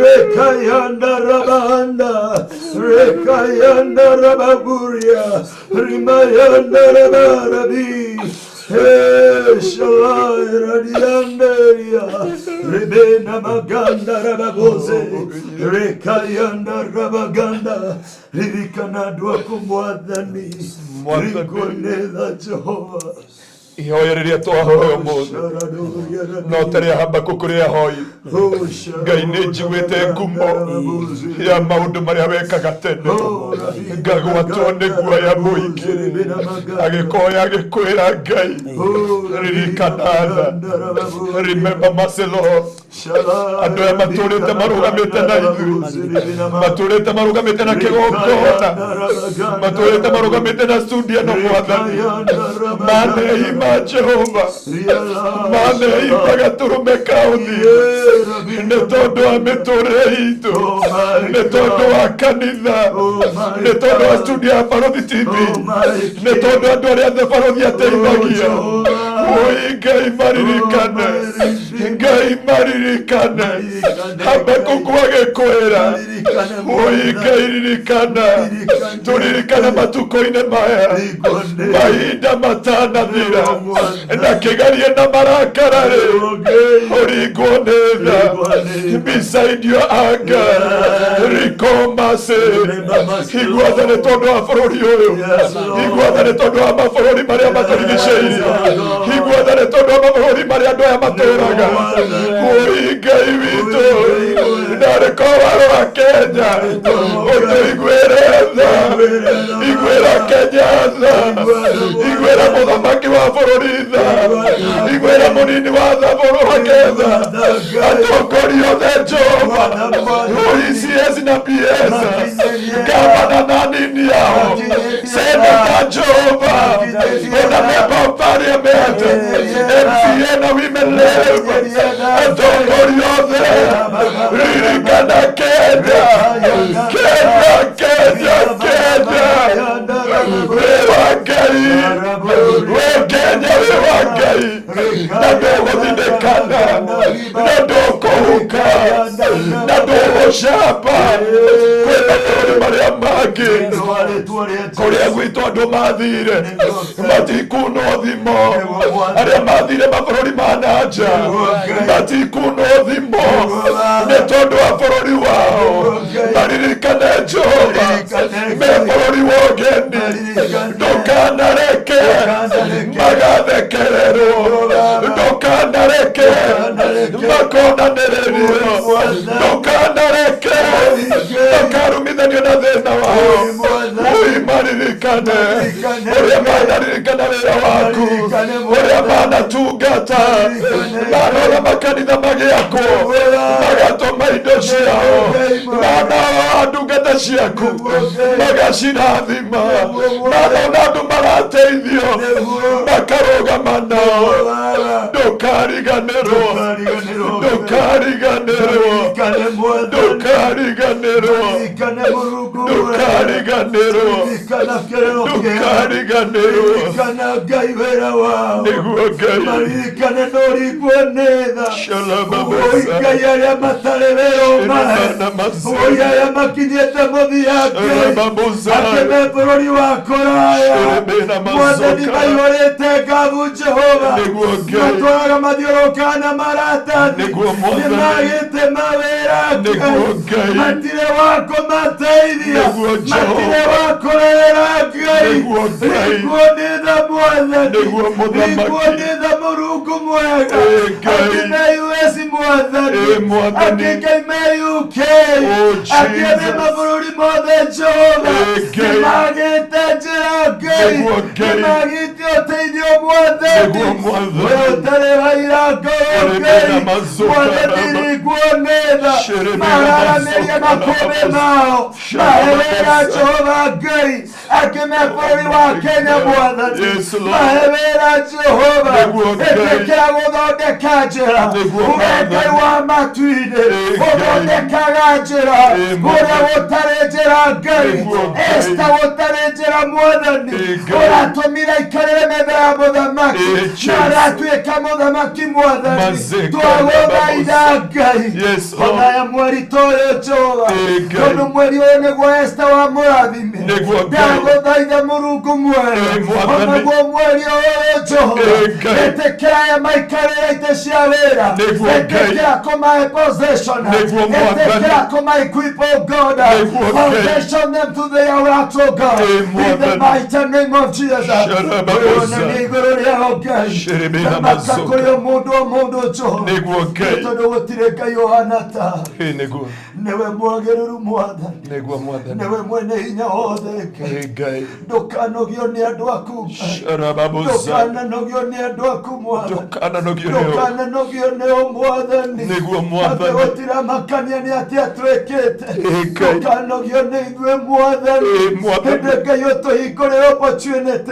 Speaker 6: rekayanda rabahanda rekayanda rabaguria rimayanda rabarabi Rebena maganda rababose rekayanda rabaganda ririkana dwaku mwathani rigonetha Jehova
Speaker 3: ihoya rĩrĩa twahoya ũmũthĩ no ta rĩa Habakuku rĩa hoi Ngai nĩ njiguĩte ngumo ya maũndũ marĩa wekaga tene ngagwatwo nĩ guoya mũingĩ agĩkoya agĩkwĩra Ngai ririkana tha remember mercy Lord andũ aya matũrĩte marũgamĩte na ithuĩ matũrĩte marũgamĩte na kĩgongona matũrĩte marũgamĩte na studio ĩno mwathani maneima Jehova maneima gatũrũme ka ũthingu nĩ tondũ wa mĩtũrĩre itũ nĩ tondũ wa kanitha nĩ tondũ wa studio ya Barothi TV nĩ tondũ andũ arĩa othe Barothi ateithagia oi Ngai maririkane Maririkane Habakuku agĩkwĩra Oi Ngai ririkana tũririkane matukũ-inĩ maya mahinda matanathira na kĩgerie na marakara rĩ ũringwo nĩ tha beside your anger rikomase igua tha nĩ tondũ wa bũrũri ũyũ igua tha nĩ tondũ wa mabũrũri marĩa matũrigicĩirie igua tha nĩ tondũ wa mabũrũri marĩa andũ aya matũraga Oi Ngai witũ narĩ korwo warora Kenya ũtũiguĩre tha iguĩra Kenya tha iguĩra mũthamaki wa bũrũri tha iguĩra mũnini wa tha bũrũri tha atongoria othe Jehova oi CS na PS gavana na nini yao seneta Jehova ona member of parliament MCA na women rep atongoria othe ririkana Kenya Kenya Kenya Kenya wĩ wa Ngai wĩ Kenya wĩ wa Ngai na ndũgũthindĩkana na ndũkũhuka na ndũgũcamba kwĩ mabũrũri marĩa mangĩ kũrĩa gwitũ andũ mathire matikunwo thimo arĩa mathire mabũrũri ma na nja matikunwo thimo nĩ tondũ wa bũrũri wao maririkane Jehova me bũrũri wa ũgeni ndũkanareke magathekererwo ndũkanareke makonanĩrĩrio ndũkanareke makarumithanio na thĩna wao Oi maririkane ũrĩa manaririkana wĩra waku ũrĩa manatungata marora makanitha magĩakwo magatũma indo ciao manarora ndungata ciaku magacirathima marona andũ marateithio makarũgama nao ndũkariganĩrwo ndũkariganĩrwo ndũkariganĩrwo ndũkariganĩrwo ndũkariganĩrwo nĩguo Ngai
Speaker 6: maririkane nũringwo nĩ tha Oi Ngai arĩa matarĩ wĩra ũmahe Oi arĩa makinyĩte mũthia Ngai akĩ me bũrũri wa kũraya Mwathani maihũrĩte ngabu Jehova matwaraga mathiũrũrũkaga na maratathi nĩmagĩte mawĩra Ngai matirĩ wa kũmateithia matirĩ wa kũrera Ngai ringwo nĩ tha Mwathani ringwo nĩ tha Mũrungu mwega akĩ me US Mwathani akĩ Ngai me UK akĩ me mabũrũri mothe Jehova nĩmagĩte njĩra Ngai nĩmagĩte ũteithio Mwathani we ũtarĩ waira ngoro Ngai Mwathani ringwo nĩ tha mararamĩria makũmbĩ mao mahe wĩra Jehova Ngai akĩ me bũrũri wa Kenya Mwathani mahe wĩra Jehova ĩtĩkĩra gũthondeka njĩra uge Ngai wa matu-inĩ ũthondekaga njĩra kũrĩa gũtarĩ njĩra Ngai Esta gũtarĩ njĩra Mwathani ũratũmire aikarĩre metha ya mũthamaki na aratuĩka mũthamaki Mwathani twagũthaitha Ngai ona ya mweri ta ũyũ Jehova tondũ mweri ũyũ nĩguo Esta wamũrathime ndagũthaitha Mũrungu mwega onaguo mweri ũyũ Jehova ĩtĩkĩra aya maikarĩre itĩ cia wĩra ĩtĩkĩra kũmahe possession ĩtĩkĩra kũma equip oh God foundation them to their works oh God in the mighty name of Jesus wĩonanie igũrũ rĩao Ngai thamaka kũrĩ o mũndũ o mũndũ Jehova tondũ gũtirĩ Ngai ũhana ta nĩwe mwagĩrĩru Mwathani nĩwe mwene hinya wothe Ngai ndũkanogio nĩ andũ aku ndũkananogio nĩ andũ aku Mwathani ndũkananogio nĩo Mwathani gũtiramakania nĩ atĩa twĩkĩte ndũkanogio nĩ ithuĩ Mwathani hĩndĩ Ngai ũtũhingũrĩre opportunity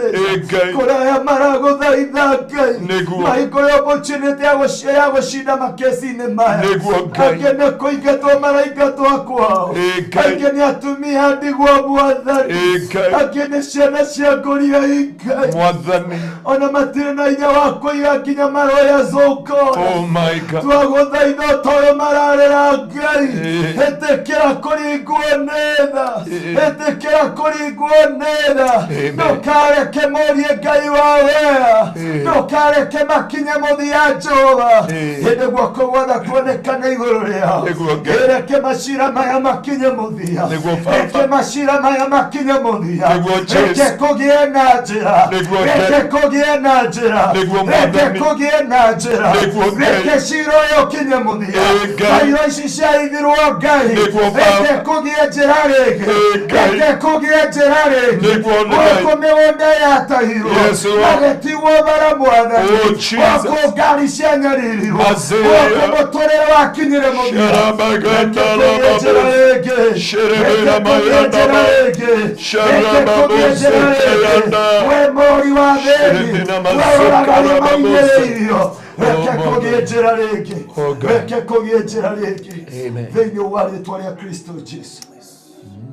Speaker 6: kũrĩa maragũthaitha Twagũthaitha Ngai
Speaker 3: Nĩguo.
Speaker 6: mahingũre opportunity ya ya gũcinda makesi-inĩ maya.
Speaker 3: Nĩguo, Ngai.
Speaker 6: Angĩ nĩ kũingatwo maraingatwo kwao.
Speaker 3: Ĩ, Ngai.
Speaker 6: Angĩ nĩ atumia ndigwa Mwathani.
Speaker 3: Ĩ, Ngai.
Speaker 6: Angĩ nĩ ciana cia ngũria Ngai.
Speaker 3: Mwathani.
Speaker 6: Ona matirĩ na hinya wa kũiga nginya maroya zoko.
Speaker 3: Oh my God.
Speaker 6: Twagũthaitha toyo mararĩra Ngai.
Speaker 3: Ĩ.
Speaker 6: Ĩtĩkĩra kũringwo nĩ tha.
Speaker 3: Ĩ.
Speaker 6: Ĩtĩkĩra kũringwo nĩ tha.
Speaker 3: Amen.
Speaker 6: Ndũkareke morie Ngai wa wea.
Speaker 3: Ĩ.
Speaker 6: Ndũkareke makinye mũthia Jehova.
Speaker 3: Ĩ.
Speaker 6: Hĩndĩ guoko gwothe kuonekane igũrũ rĩao.
Speaker 3: Nĩguo, Ngai.
Speaker 6: Reke macira maya makinye mũthia.
Speaker 3: Nĩguo, Baba.
Speaker 6: Reke macira maya makinye mũthia.
Speaker 3: Nĩguo, Jesu.
Speaker 6: Reke kũgĩe na njĩra.
Speaker 3: Nĩguo, Ngai.
Speaker 6: Reke kũgĩe na njĩra.
Speaker 3: Nĩguo,
Speaker 6: Reke
Speaker 3: Mwathani.
Speaker 6: kũgĩe na njĩra.
Speaker 3: Nĩguo, Ngai.
Speaker 6: Reke cira ũyũ ũkinye mũthia.
Speaker 3: Ĩ, Ngai.
Speaker 6: Bairo ici ciaithirwo Ngai.
Speaker 3: Nĩguo, Baba.
Speaker 6: Reke kũgĩe njĩra rĩngĩ.
Speaker 3: Ĩ, Ngai.
Speaker 6: Reke kũgĩe njĩra rĩngĩ.
Speaker 3: Nĩguo, Ngai.
Speaker 6: Gũkũ mĩgũnda yatahirwo.
Speaker 3: Yes, Lord.
Speaker 6: Magĩtigwo bara Mwathani.
Speaker 3: Oh, Jesus.
Speaker 6: Gũkũ ngari cianyaririrwo.
Speaker 3: Mazee.
Speaker 6: Gũkũ mũtũrĩre wakinyire mũthia.
Speaker 3: Sharabaganda
Speaker 6: Reke kũgĩe njĩra rĩngĩ.
Speaker 3: Sherebera
Speaker 6: Reke kũgĩe njĩra
Speaker 3: mayanda.
Speaker 6: rĩngĩ. Reke kũgĩe njĩra rĩngĩ.
Speaker 3: Sharababoseyanda.
Speaker 6: We mũri wa thĩni.
Speaker 3: Sherebera
Speaker 6: We ũraga arĩa
Speaker 3: mazuka
Speaker 6: mahinyĩrĩirio. Reke
Speaker 3: Oh,
Speaker 6: kũgĩe njĩra rĩngĩ.
Speaker 3: Oh, God.
Speaker 6: Reke kũgĩe njĩra rĩngĩ.
Speaker 3: Amen.
Speaker 6: Thĩinĩ wa rĩtwa rĩa Kristo Jesu.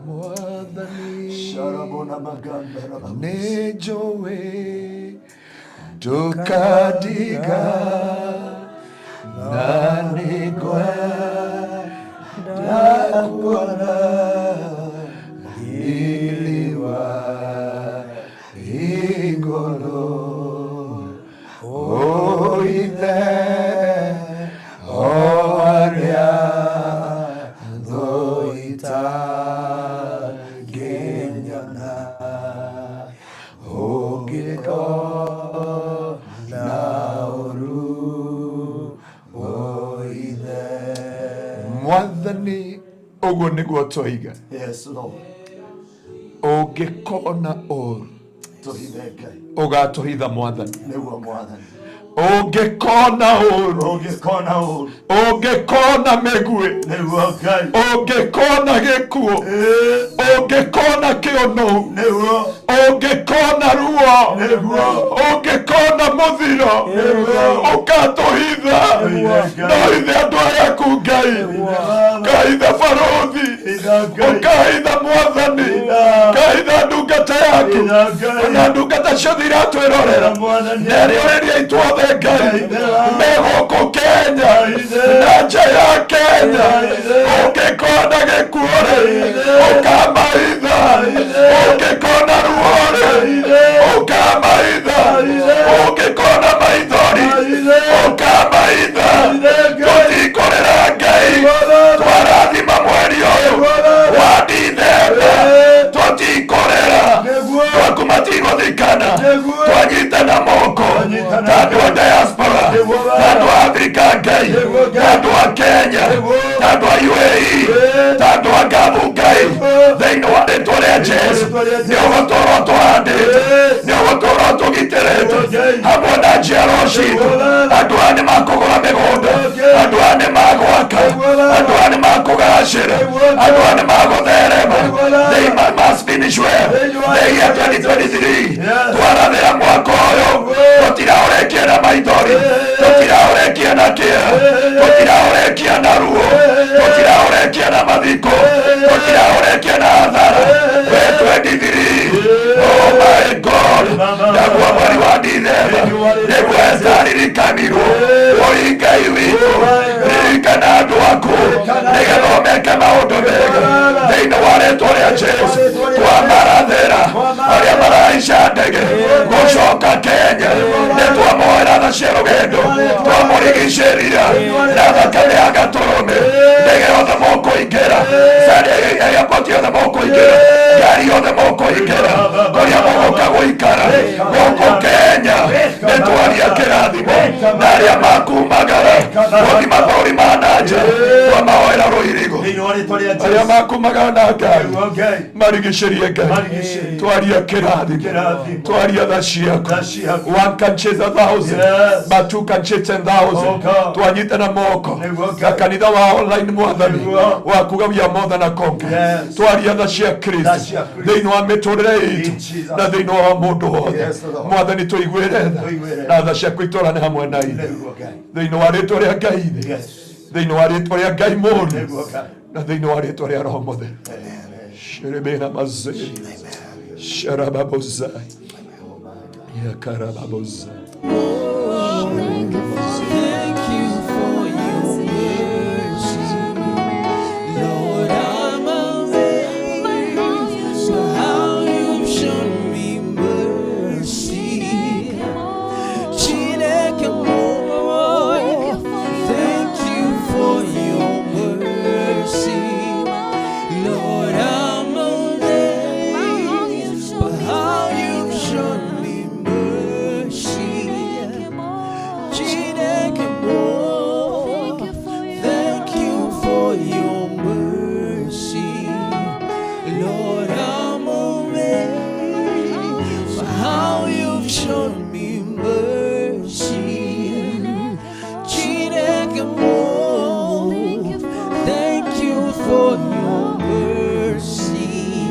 Speaker 3: Mwathani.
Speaker 6: Sharabona maganda na
Speaker 3: Nĩ njũĩ ndũkandiga na nĩngwenda kuona riri wa igũrũ. O Ithe, o arĩa thũ itangĩnyona, ũngĩkona ũru, o Ithe. Mwathani, ũguo nĩguo twoiga.
Speaker 6: Yes, Lord.
Speaker 3: Ũngĩkona ũru
Speaker 6: Tũhithe Ngai.
Speaker 3: ũgatũhitha Mwathani.
Speaker 6: Nĩguo Mwathani.
Speaker 3: Ũngĩkona ũru,
Speaker 6: Ũngĩkona ũru.
Speaker 3: ũngĩkona mĩguĩ,
Speaker 6: Nĩguo Ngai.
Speaker 3: ũngĩkona gĩkuũ, ũngĩkona kĩũnũ,
Speaker 6: Nĩguo.
Speaker 3: ũngĩkona ruo,
Speaker 6: Nĩguo.
Speaker 3: ũngĩkona mũthiro, ũgatũhitha. No hithe andũ aya aku Ngai, ũkahitha barũthi, ũkahitha Mwathani, ũkahitha ndungata yaku, ona ndungata ciothe iratwĩrorera na arĩorĩria itwothe Ngai me gũkũ Kenya na nja ya Kenya, ũngĩkona gĩkuũ-rĩ, ũkamahitha, ũngĩkona ruo-rĩ, ũkamahitha, ũngĩkona maithori, ũkamahitha. Tũtikũrĩra Ngai, twarathima mweri ũyũ wa Dithemba, tũtikũrĩra, twaku matigũthikana, twanyitana moko ta andũ a diaspora, ta andũ a Afrika Ngai, ta andũ a Kenya, ta andũ a UAE, ta andũ a Ngabu Ngai, thĩinĩ wa rĩtwa rĩa Jesu, nĩ ũgũtũũra ũtũhandĩte, nĩ ũgũtũũra ũtũgitĩrĩte hamwe na njiarwa citũ. Andũ aya nĩ makũgũra mĩgũnda, andũ aya nĩ magwaka, andũ aya nĩ makũgacĩra, andũ aya nĩ magũtherema. They must finish well. The year 2023 twarathĩra mwaka ũyũ, tũtiraũrĩkia na maithori, tũtiraũrĩkia na kĩeha, tũtiraũrĩkia na ruo, tũtiraũrĩkia na mathiko, tũtiraũrĩkia na hathara. We 23, oh my God, naguo mweri wa Dithemba nĩguo Esta aririkanirwo. Ũi Ngai witũ, ririkana andũ aku nĩgetha ũmeke maũndũ mega thĩinĩ wa rĩtwa rĩa Jesu. Twamarathĩra arĩa marahaica ndege gũcoka Kenya, nĩ twamoera tha cia rũgendo, twamũrigicĩria na thakame ya gatũrũme. Ndege yothe mũkũingĩra, airport yothe mũkũingĩra, ngari yothe mũkũingĩra, kũrĩa mũgũka gũikara gũkũ Kenya, nĩ twaria Kĩrathimo na arĩa makumagara gũthiĩ mabũrũri ma na nja twamahoera rũirigo arĩa makumagara na ngari marigicĩrie Ngai twaria kĩrathimo twaria tha ciaku. One can chase 1,000 but two can chase 10,000. Twanyitana moko na kanitha wa online mwathani wa kuga we are more than a conqueror. Twaria tha cia Kristo thĩinĩ wa mĩtũrĩre itũ na thĩinĩ wa mũndũ wothe. Mwathani tũiguĩre tha na tha ciaku itũrane hamwe na ithuĩ thĩinĩ wa rĩtwa rĩa Ngai ithe, thĩinĩ wa rĩtwa rĩa Ngai Mũriũ, na thĩinĩ wa rĩtwa rĩa Roho Mũtheru. Sherebena mazeri sharababozai yakarababozai.
Speaker 2: Thank you for your mercy, Lord. I'm amazed by how you've shown me mercy. Chineke mo, thank you for your mercy, Lord. I'm amazed by how you've shown me mercy. Chineke mo, thank you for your mercy, Lord. I'm amazed by how you've shown me mercy. Chineke mo, thank you for your mercy,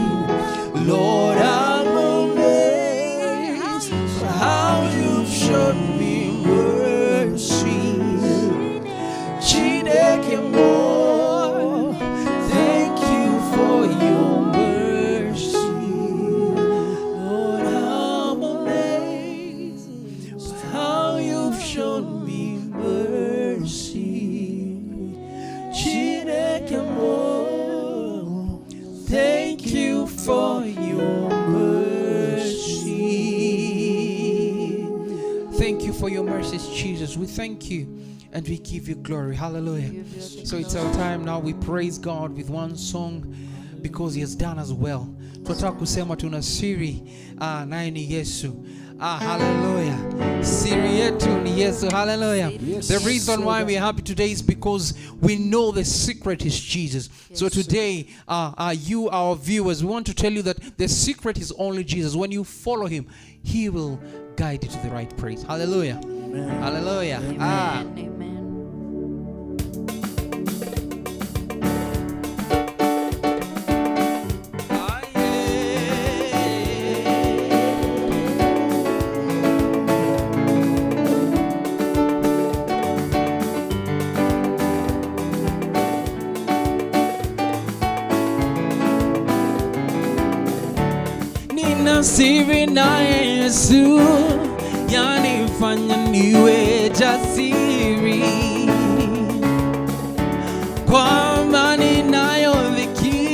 Speaker 2: Lord. I'm amazed by how you've shown me mercy. Chineke mo, thank you for your mercy, Lord. I'm amazed by how you've shown me mercy. Chineke mo, thank you for your mercy.
Speaker 5: Thank you for your mercies, Jesus. We thank you and we give you glory. Hallelujah. So it's our time now. We praise God with one song because he has done us well. Tunataka kusema tuna siri naye ni Yesu. Hallelujah. Siri yetu ni Yesu. Hallelujah. The reason why we are happy today is because we know the secret is Jesus. So today, you, our viewers, we want to tell you that the secret is only Jesus. When you follow him, he will guide you to the right place. Hallelujah. Hallelujah.
Speaker 1: Amen.
Speaker 2: Nina siri na Yesu yanifanya niwe jasiri, kwa amani nayo dhiki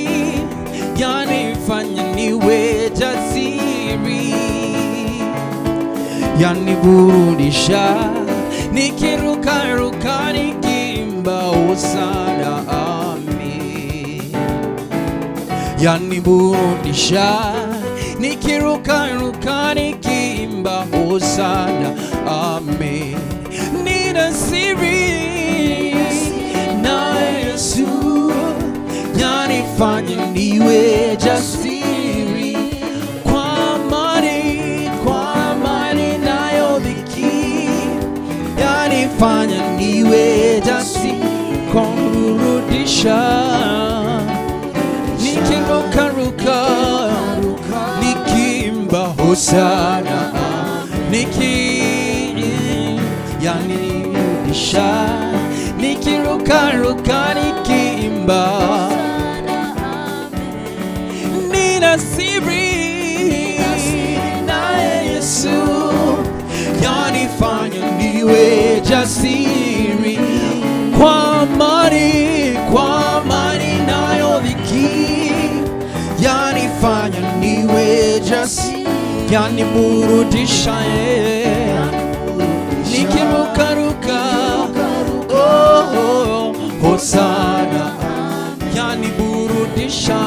Speaker 2: yanifanya niwe jasiri, yaniburudisha nikirukaruka nikiimba hosana amen, yaniburudisha nikirukaruka nikiimba hosana amen. Nina siri na Yesu yanifanya niwe jasiri, kwa amani nayo dhiki yanifanya niwe jasiri, kumrudisha nikirukaruka nikiimba hosana niki yanirudisha nikirukaruka nikiimba. Nina siri na Yesu yanifanya niwe jasiri, kwa amani nayo dhiki yanifanya niwe jasiri, yaniburudisha nikirukaruka oh, hosana yaniburudisha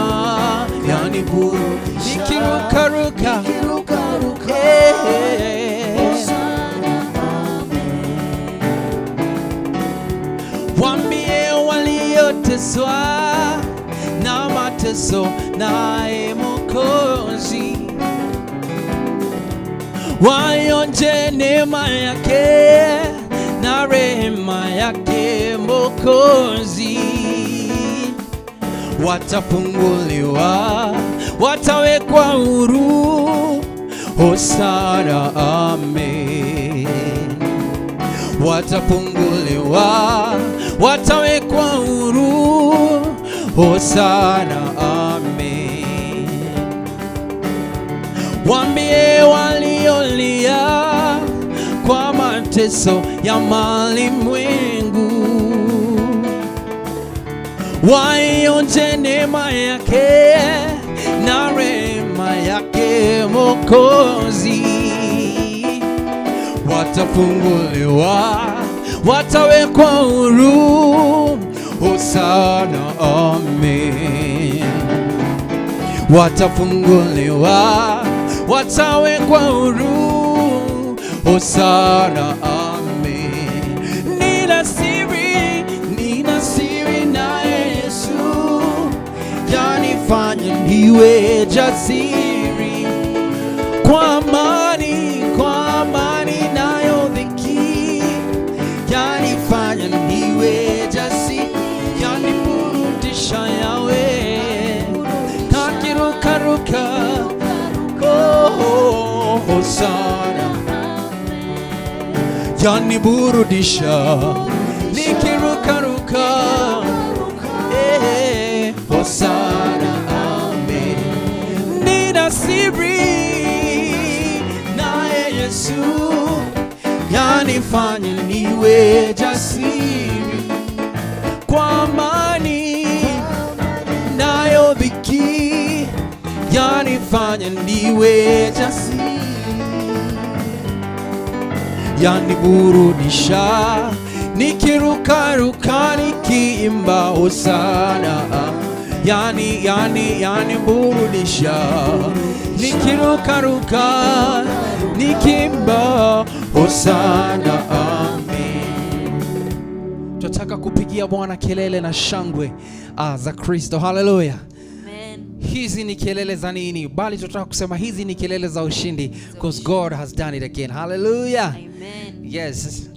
Speaker 2: nikirukaruka
Speaker 5: mateso naye Mwokozi, waionje neema yake na rehema yake Mwokozi, watafunguliwa, watawekwa huru, Hosana, amen. Watafunguliwa, watawekwa huru, Hosana, amen. Waambie waliolia kwa mateso ya malimwengu, waionje neema yake na rehema yake Mwokozi, watafunguliwa, watawekwa huru, Hosana, amen. Watafunguliwa, watawekwa huru, Hosana, amen. Nina siri naye Yesu, yanifanya niwe jasiri, kwa amani nayo dhiki, yanifanya niwe jasiri, yaniburudisha yawe kakirukaruka, oh, Hosana, yaniburudisha nikirukaruka, eh, Hosana, amen. Nina siri naye Yesu, yanifanya niwe jasiri, kwa amani nayo dhiki, yanifanya niwe jasiri, yaniburudisha nikirukaruka nikiimba Hosana, yaniburudisha nikirukaruka nikiimba Hosana, amen. Tunataka kupigia Bwana kelele na shangwe za Kristo. Haleluya.
Speaker 1: Amen.
Speaker 5: Hizi ni kelele za nini? Bali tunataka kusema hizi ni kelele za ushindi, because God has done it again. Hallelujah.
Speaker 1: Amen.
Speaker 5: Yes.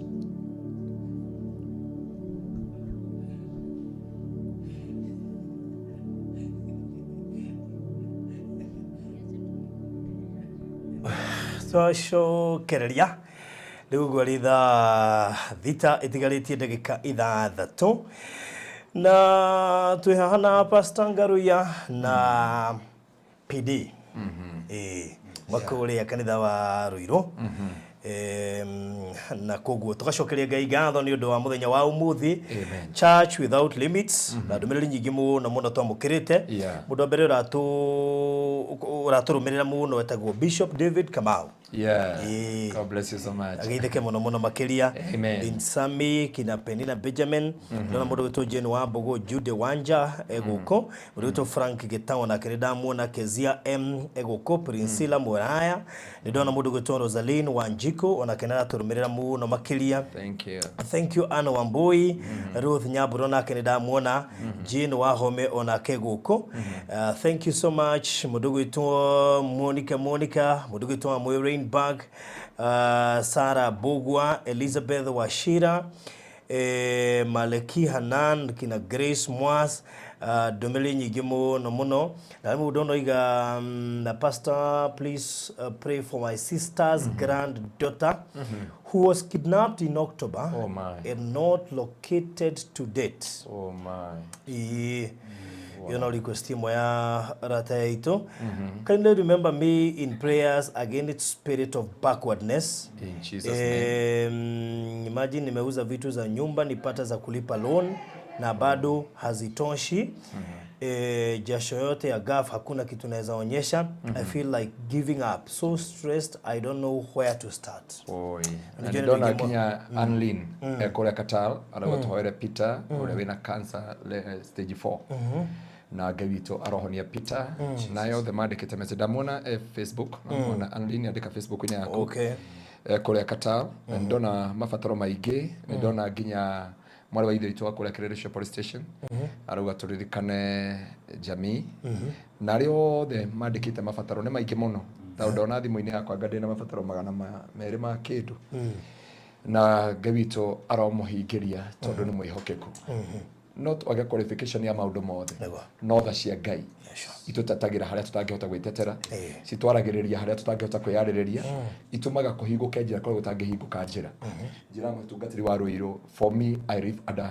Speaker 4: Twacokereria rĩu ũguo rĩ thaa 6 ĩtigarĩtie ndagĩka 6 na twĩ haha na Pastor Ngaruiya na PD wa kũrĩa kanitha wa Ruiru, na koguo tũgacokeria Ngai ngatho nĩ ũndũ wa mũthenya wa ũmũthĩ.
Speaker 3: Amen.
Speaker 4: Church Without Limits, na ndũmĩrĩri nyingĩ mũno mũno twamũkĩrĩte. Mũndũ wa mbere ũratũrũmĩrĩra mũno etagwo Bishop David Kamau.
Speaker 3: God bless you so much.
Speaker 4: Ageithĩke mũno mũno makĩria.
Speaker 3: Amen.
Speaker 4: Binsami kina Penina Benjamin, ndona mũndũ wĩtwo Jane Wambũgũ, Jude Wanja egũkũ, mũndũ wĩtwo Frank Gĩtao nake nĩ ndamuona, Kezia M egũkũ, Priscilla Muraya, nĩ ndona mũndũ wĩtwo Rosaline Wanjiku onake nĩ aratũrũmĩrĩra mũno makĩria.
Speaker 3: Thank you.
Speaker 4: Thank you Anna Wambui, Ruth Nyamburo nake nĩ ndamuona, Jane Wahome onake gũkũ. Thank you so much mũndũ gwĩtwo Monica Monica, mũndũ gwĩtwo Amwe Rainbag, Sarah Bogwa, Elizabeth Washira, Maleki Hanan, kina Grace Mwas, ndũmĩrĩri nyingĩ mũno mũno, na rĩmwe mũndũ noiga na pastor, please pray for my sister's granddaughter who was kidnapped in October
Speaker 3: Oh my.
Speaker 4: and not located to date.
Speaker 3: Oh my.
Speaker 4: Ĩĩ, ĩyo no request ĩmwe ya rata yaitũ. Kindly remember me in prayers against spirit of backwardness.
Speaker 3: In Jesus' name.
Speaker 4: Imagine nimeuza vitu za nyumba nipata za kulipa loan na bado hazitoshi. Jasho yote ya gaf hakuna kitu naweza onyesha. I feel like giving up. So stressed, I don't know where to start.
Speaker 3: Oi. Na
Speaker 4: Nijue
Speaker 3: ndona
Speaker 4: nĩ
Speaker 3: kinya Anlin kũrĩa Qatar arauga tũhoere Peter ũrĩa wĩna cancer stage 4, na Ngai witũ arohonia Peter na yothe mandĩkĩte message. Ndamuona Facebook, ndamuona Anlin andĩka Facebook-inĩ yaku. Kũrĩa Qatar, na nĩndona mabataro maingĩ, nĩndona nginya Mwarĩ wa ithe witũ wa kũrĩa Kĩrĩrĩcio Police Station arauga tũririkane jamii na arĩa othe mandĩkĩte mabataro nĩ maingĩ mũno, tondũ ndona thimũ-inĩ yakwa anga ndĩna mabataro 200 ma kĩndũ, na Ngai witũ aromũhingĩria tondũ nĩ mwĩhokeku. No twage qualification ya maũndũ mothe, no tha cia Ngai itũtetagĩra harĩa tũtangĩhota gwĩtetera, citwaragĩrĩria harĩa tũtangĩhota kwĩyarĩrĩria, itũmaga kũhingũke njĩra kũrĩa gũtangĩhingũka njĩra. Njĩra mũtungatĩri wa Rũirũ, for me, I live under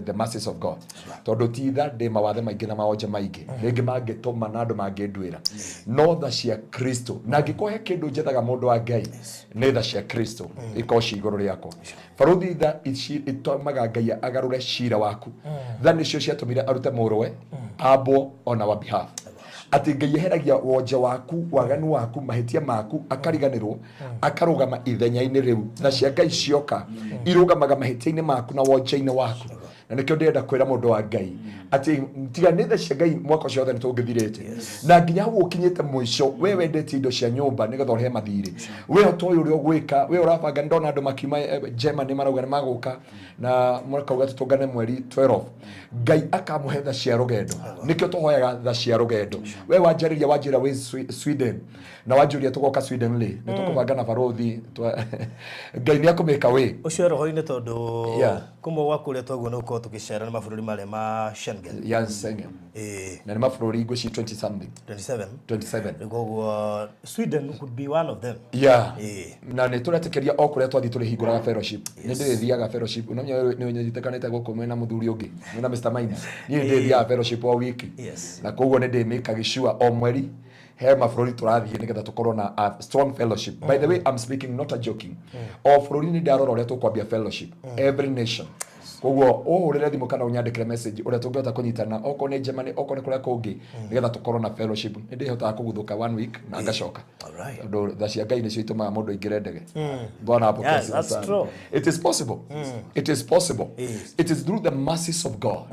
Speaker 3: the mercies of God, tondũ ti tha ndĩ mawathe maingĩ na mawonje maingĩ rĩngĩ mangĩtũma na andũ mangĩnduĩra, no tha cia Kristo. Na angĩkorwo he kĩndũ njethaga mũndũ wa Ngai, nĩ tha cia Kristo ikorwo ci igũrũ rĩakwa. Barũthi, tha ici itũmaga Ngai agarũre cira waku. Tha nĩcio ciatũmire arute mũrũwe ambwo on our behalf, atĩ Ngai eheragia wonje waku, waganu waku, mahĩtia maku, akariganĩrwo, akarũgama ithenya-inĩ rĩu. Tha cia Ngai cioka irũgamaga mahĩtia-inĩ maku na wonje-inĩ waku, na nĩkĩo ndĩrenda kwĩra mũndũ wa Ngai atĩ tiga nĩ tha cia Ngai, mwaka ũcio wothe nĩ tũngĩthirĩte na nginya hau ũkinyĩte mũico. We wendete indo cia nyũmba nĩgetha ũrĩhe mathirĩ, we ũtoĩ ũrĩa ũgwĩka, we ũrabanga. Ndona andũ makiuma Germany marauga nĩ magũka na makauga tũtũngane mweri 12. Ngai akamũhe tha cia rũgendo, nĩkĩo tũhoyaga tha cia rũgendo. We wanjarĩria, wanjĩra wĩ Sweden na wanjũria tũgoka Sweden rĩ, nĩ tũkũbanga na barũthi. Ngai nĩ akũmĩka wĩ
Speaker 4: Ũcio roho-inĩ, tondũ kũmwe gwa kũrĩa twaguo nĩ gũkorwo tũgĩcera nĩ mabũrũri marĩa ma Schengen.
Speaker 3: Ya Schengen. Na nĩ mabũrũri ngwĩci 20 something.
Speaker 4: 27.
Speaker 3: 27.
Speaker 4: Rĩu koguo Sweden could be one of them.
Speaker 3: Na nĩ tũretĩkĩria o kũrĩa twathiĩ tũrĩhingũraga fellowship. Nĩ ndĩrĩthiaga fellowship. Ũnamenya nĩ ũnyitĩkanĩte gũkũ mwĩna mũthuri ũngĩ, mwĩna Mr. Maina. Niĩ nĩ ndĩrĩthiaga fellowship o wiki, na koguo nĩ ndĩmĩkaga sure o mweri he mabũrũri tũrathiĩ nĩgetha tũkorwo na a strong fellowship. By the way, I'm speaking, not a joking. O bũrũri nĩ ndarora ũrĩa tũkwambia fellowship, every nation. Koguo ũhũrĩre thimũ kana ũnyandĩkĩre message ũrĩa tũngĩhota kũnyitana, okorwo nĩ Germany, okorwo nĩ kũrĩa kũngĩ, nĩgetha tũkorwo na fellowship. Nĩ ndĩhotaga kũguthũka one week na ngacoka, tondũ tha cia Ngai nĩcio itũmaga mũndũ aingĩre ndege. Bwana apokee
Speaker 4: Yeah,
Speaker 3: sifa
Speaker 4: that's
Speaker 3: sana.
Speaker 4: true.
Speaker 3: It is possible, it is possible. It is through the mercies of God.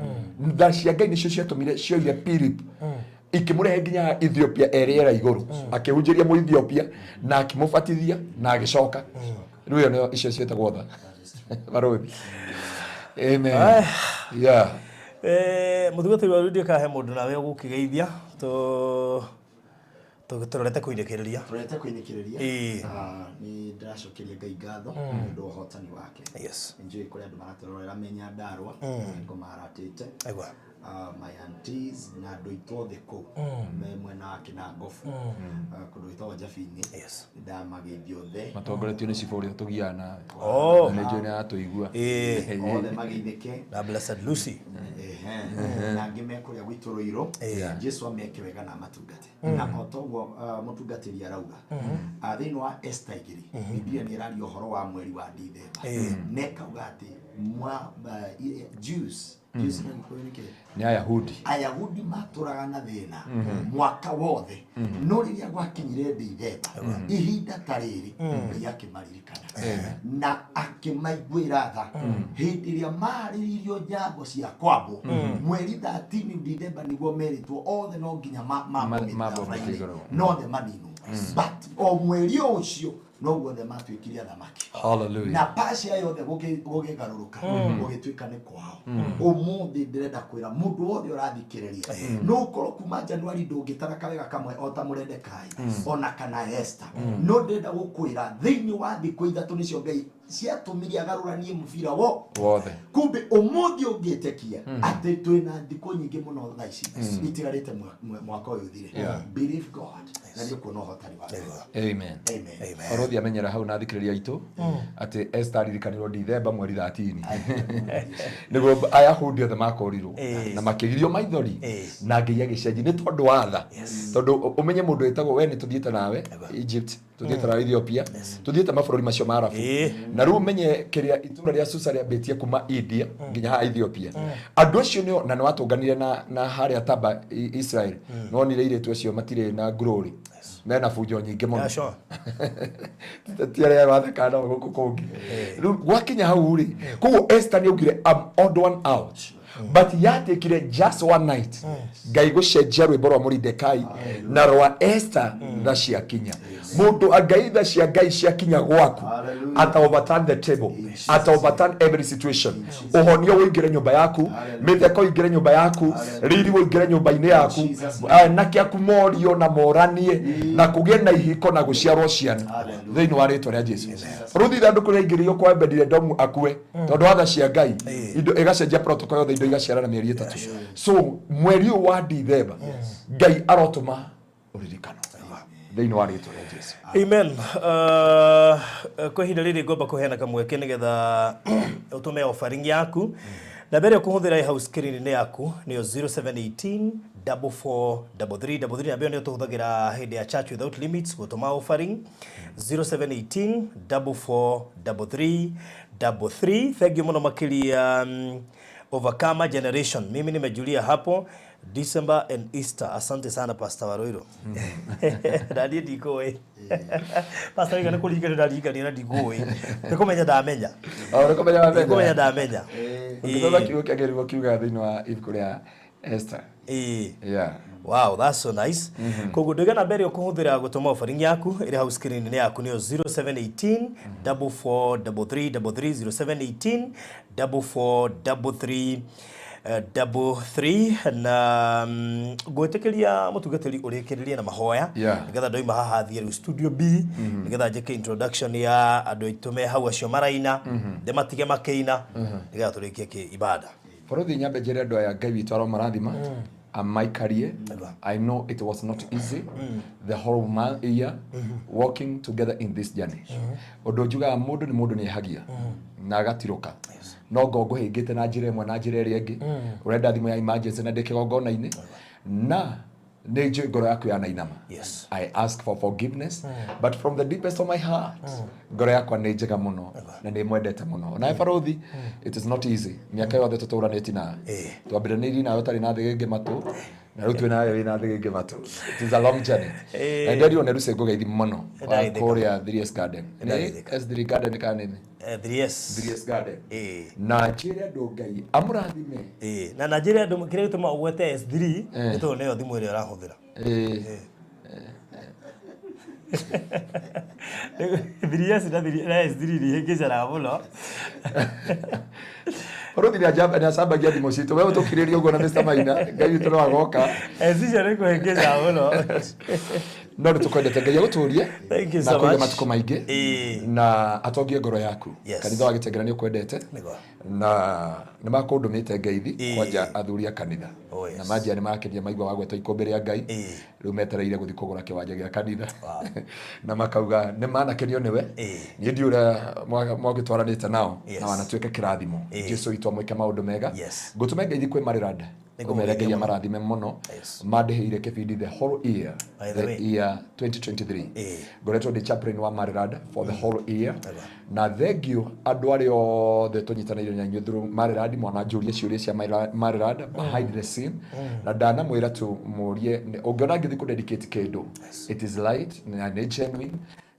Speaker 3: Tha cia Ngai nĩcio ciatũmire, cioire Philip ikĩmũrehe nginya Ethiopia erĩera igũrũ, akĩhunjĩria mũ Ethiopia na akĩmũbatithia na agĩcoka. Rĩu ĩyo nĩyo icio ciĩtagwo tha, barũthi. Amen, yeah.
Speaker 4: Mũtungatĩri wa rũrĩ, kahe mũndũ nawe ũgũkĩgeithia tũrorete kũinĩkĩrĩria.
Speaker 6: Tũrete kũinĩkĩrĩria. Nĩ ndĩracokeria Ngai ngatho nĩ ũndũ wa ũhotani wake. Nĩ njũĩ kũrĩ andũ maratũrorera me Nyandarũa nĩko maratĩte. My aunties na andũ aitũ othe kũu me mwena wa Kinangofu, kũndũ gwĩtagwo Njabi-inĩ. Nĩ ndamageithia othe.
Speaker 3: Matongoretio nĩ cibũ ũrĩa tũgiaga nawe. Na nĩ njũĩ nĩ aratũigua.
Speaker 6: Othe mageithĩke.
Speaker 4: Na Blessed Lucy.
Speaker 6: Ehe. Na angĩ me kũrĩa gwitũ Rũirũ. Jesu ameke wega na amatungate, na o toguo mũtungatĩri arauga, thĩinĩ wa Esther 2, Biblia nĩ ĩraria ũhoro wa mweri wa Dithemba na ĩkauga atĩ mwa Jews, Jews na Gĩkũyũ nĩ kĩĩ?
Speaker 3: Nĩ Ayahudi.
Speaker 6: Ayahudi matũraga na thĩna mwaka wothe, no rĩrĩa gwakinyire Dithemba, ihinda ta rĩrĩ, Ngai akĩmaririkana na akĩmaiguĩra tha hĩndĩ ĩrĩa marĩrĩirio nyambo cia kwambwo. Mweri 13 Dithemba nĩguo merĩtwo othe no nginya mambwo
Speaker 3: mambwo
Speaker 6: mĩtĩ
Speaker 3: mĩtĩ igũrũ.
Speaker 6: no othe maninwo, but o mweri o ũcio noguo othe matuĩkire athamaki
Speaker 3: Hallelujah.
Speaker 6: na Pacia yothe gũkĩgarũrũka gũgĩtuĩka nĩ kwao. Ũmũthĩ ndĩrenda kwĩra mũndũ wothe ũrathikĩrĩria, no ũkorwo kuma Januari ndũngĩtara kawega kamwe o ta Mũrendekai ona kana Esther, no ndĩrenda gũkwĩra thĩinĩ wa thikũ 3 nĩcio Ngai ciatũmire agarũranie mũbira wo
Speaker 3: wothe.
Speaker 6: Kumbe ũmũthĩ ũngĩtĩkia atĩ twĩna thikũ nyingĩ mũno thaa ici itigarĩte mwaka ũyũ ũthire, believe God na nĩ ũkuona ũhotani wa Ngai.
Speaker 3: Amen.
Speaker 6: Amen.
Speaker 3: Barũthi amenyera hau na thikĩrĩria aitũ atĩ Esther aririkanirwo Dithemba mweri 13 nĩguo Ayahudi othe makorirwo na makĩgirio maithori na Ngai agĩcenjia nĩ tondũ wa tha, tondũ ũmenye mũndũ wĩtagwo we nĩ tũthiĩte nawe Egypt, tũthiĩte nawe Ethiopia, tũthiĩte mabũrũri macio ma Arabu, na rĩu ũmenye kĩrĩa itũra rĩa Susa rĩambĩtie kuma India nginya haha Ethiopia. Andũ acio nĩo na nĩ watũnganire na harĩa Taba Israel, nonire airĩtu acio matirĩ na glory, mena bunjo nyingĩ mũno.
Speaker 4: Yeah, sure.
Speaker 3: Ti arĩa mathekaga nao gũkũ kũngĩ. Rĩu gwakinya hau rĩ, koguo Esther nĩ augire, "I'm odd one out." But yatekire just one night. Ngai gũcenjia rwĩmbo rwa Moridekai na rwa Esther tha ciakinya. Mũndũ Ngai tha cia Ngai ciakinya gwaku, ata overturn the table, ata overturn every situation. Ũhonio ũingĩre nyũmba yaku, mĩtheko ĩingĩre nyũmba yaku, riri ũingĩre nyũmba-inĩ yaku, na kĩaku morio na moranie na kũgĩe na ihiko na gũciarwo ciana thĩinĩ wa rĩtwa rĩa Jesu. Rũthi ithandũkũ rĩaingĩrio kwa Ebedi-Edomu akue tondũ wa tha cia Ngai, indo ĩgacenjia protocol yothe, indo igaciarana mĩeri 3. So mweri ũyũ wa Dithemba Ngai arotũma ũririkano thĩinĩ wa rĩtwa rĩa Jesu.
Speaker 4: Amen. Kwa ihinda rĩrĩ ngomba kũheana kamweke nĩgetha ũtũme offering yaku na mbere kũhũthĩra hau screen-inĩ yaku nĩyo 0718 443333 na mbere nĩyo tũhũthagĩra hĩndĩ ya Church Without Limits gũtũma offering 0718 443333. Thank you mũno makĩria. Overcomer Generation, mimi nimejulia hapo December and Easter. Asante sana Pastor Waruiru. Na niĩ ndikũĩ Pastor Wiga nĩ kũririkana ndaririkania na ndikũĩ nĩ kũmenya ndamenya.
Speaker 3: O nĩ kũmenya wamenya.
Speaker 4: Nĩ kũmenya ndamenya.
Speaker 3: Ũngĩthoma kiugo kĩagĩrĩirwo kiuga thĩinĩ wa ibuku rĩa Esther. Yeah.
Speaker 4: Wow, that's so nice. Koguo ndũigana mbere ũkũhũthĩra gũtũma offering yaku ĩrĩ hau screen-inĩ yaku nĩyo 0718 443333 0718 4433 33 na ngwĩtĩkĩria mũtungatĩri ũrĩkĩrĩrie na mahoya nĩgetha ndoima haha thiĩ rĩu studio B nĩgetha njĩke introduction ya andũ aitũ me hau acio maraina ndĩmatige makĩina nĩgetha tũrĩkie kĩ ibada.
Speaker 3: Borothi nyambe njĩre andũ aya Ngai witũ aromarathima amaikarie. I know it was not easy the whole year walking together in this journey. Ũndũ njugaga mũndũ nĩ mũndũ nĩehagia na agatirũka no ngongo hĩngĩte na njĩra ĩmwe na njĩra ĩrĩa ĩngĩ ũrenda thimũ ya emergency na ndĩ kĩgongona-inĩ na nĩ njũĩ ngoro yaku yanainama. I ask for forgiveness but from the deepest of my heart ngoro yakwa nĩ njega mũno na nĩ mwendete mũno. Nawe Barothi, it is not easy. Mĩaka yothe tũtũranĩtie nawe twambĩrĩrĩirie nawe ũtarĩ na thĩgĩngĩ matũ na rĩu twĩ nawe wĩna thĩgĩngĩ matũ. It is a long journey. Na nderirwo nĩ Ruce ngũgeithi mũno kũrĩa 3S Garden. Nĩ S3 Garden kana nĩ
Speaker 4: 3S
Speaker 3: 3S Garden. Na njĩre andũ Ngai amũrathime.
Speaker 4: Na njĩre andũ kĩrĩa gĩtũmaga ũgwete S3 nĩ tondũ nĩyo thimũ ĩrĩa ũrahũthĩra. 3S na S3 nĩ ihĩngĩcanaga mũno.
Speaker 3: Barothi nĩ acambagia thimũ citũ we ũtũkirĩrie ũguo na Mr. Maina Ngai witũ no agoka.
Speaker 4: S icio nĩ kũhĩngĩca mũno.
Speaker 3: No nĩ tũkwendete Ngai agũtũrie
Speaker 4: na
Speaker 3: kũiga matukũ maingĩ na atongie ngoro yaku. Kanitha wa Gĩtengera nĩ ũkwendete na nĩ makũndũmĩte ngeithi kwanja athuri a kanitha na manjia nĩ marakenia maigua wagwetwo ikũmbĩ rĩa Ngai rĩu metereire gũthiĩ kũgũra kĩwanja gĩa kanitha na makauga nĩ manakenio nĩwe niĩ ndiũĩ ũrĩa mwagĩtwaranĩte nao na wanatuĩka kĩrathimo. Jesu witũ amwĩke maũndũ mega. Ngũtũme ngeithi kwĩ Maryland ũmere Ngai amarathime mũno mandĩhĩire kĩbindi the whole year, the year 2023. Ngoretwo ndĩ chaplain wa Maryland for the whole year na thank you andũ arĩa othe tũnyitanĩire na inyuĩ through Maryland mwananjũria ciũria cia Maryland behind the scene na ndanamwĩra tu mũrie ũngĩona ngĩthiĩ kũ dedicate kĩndũ it is light na nĩ genuine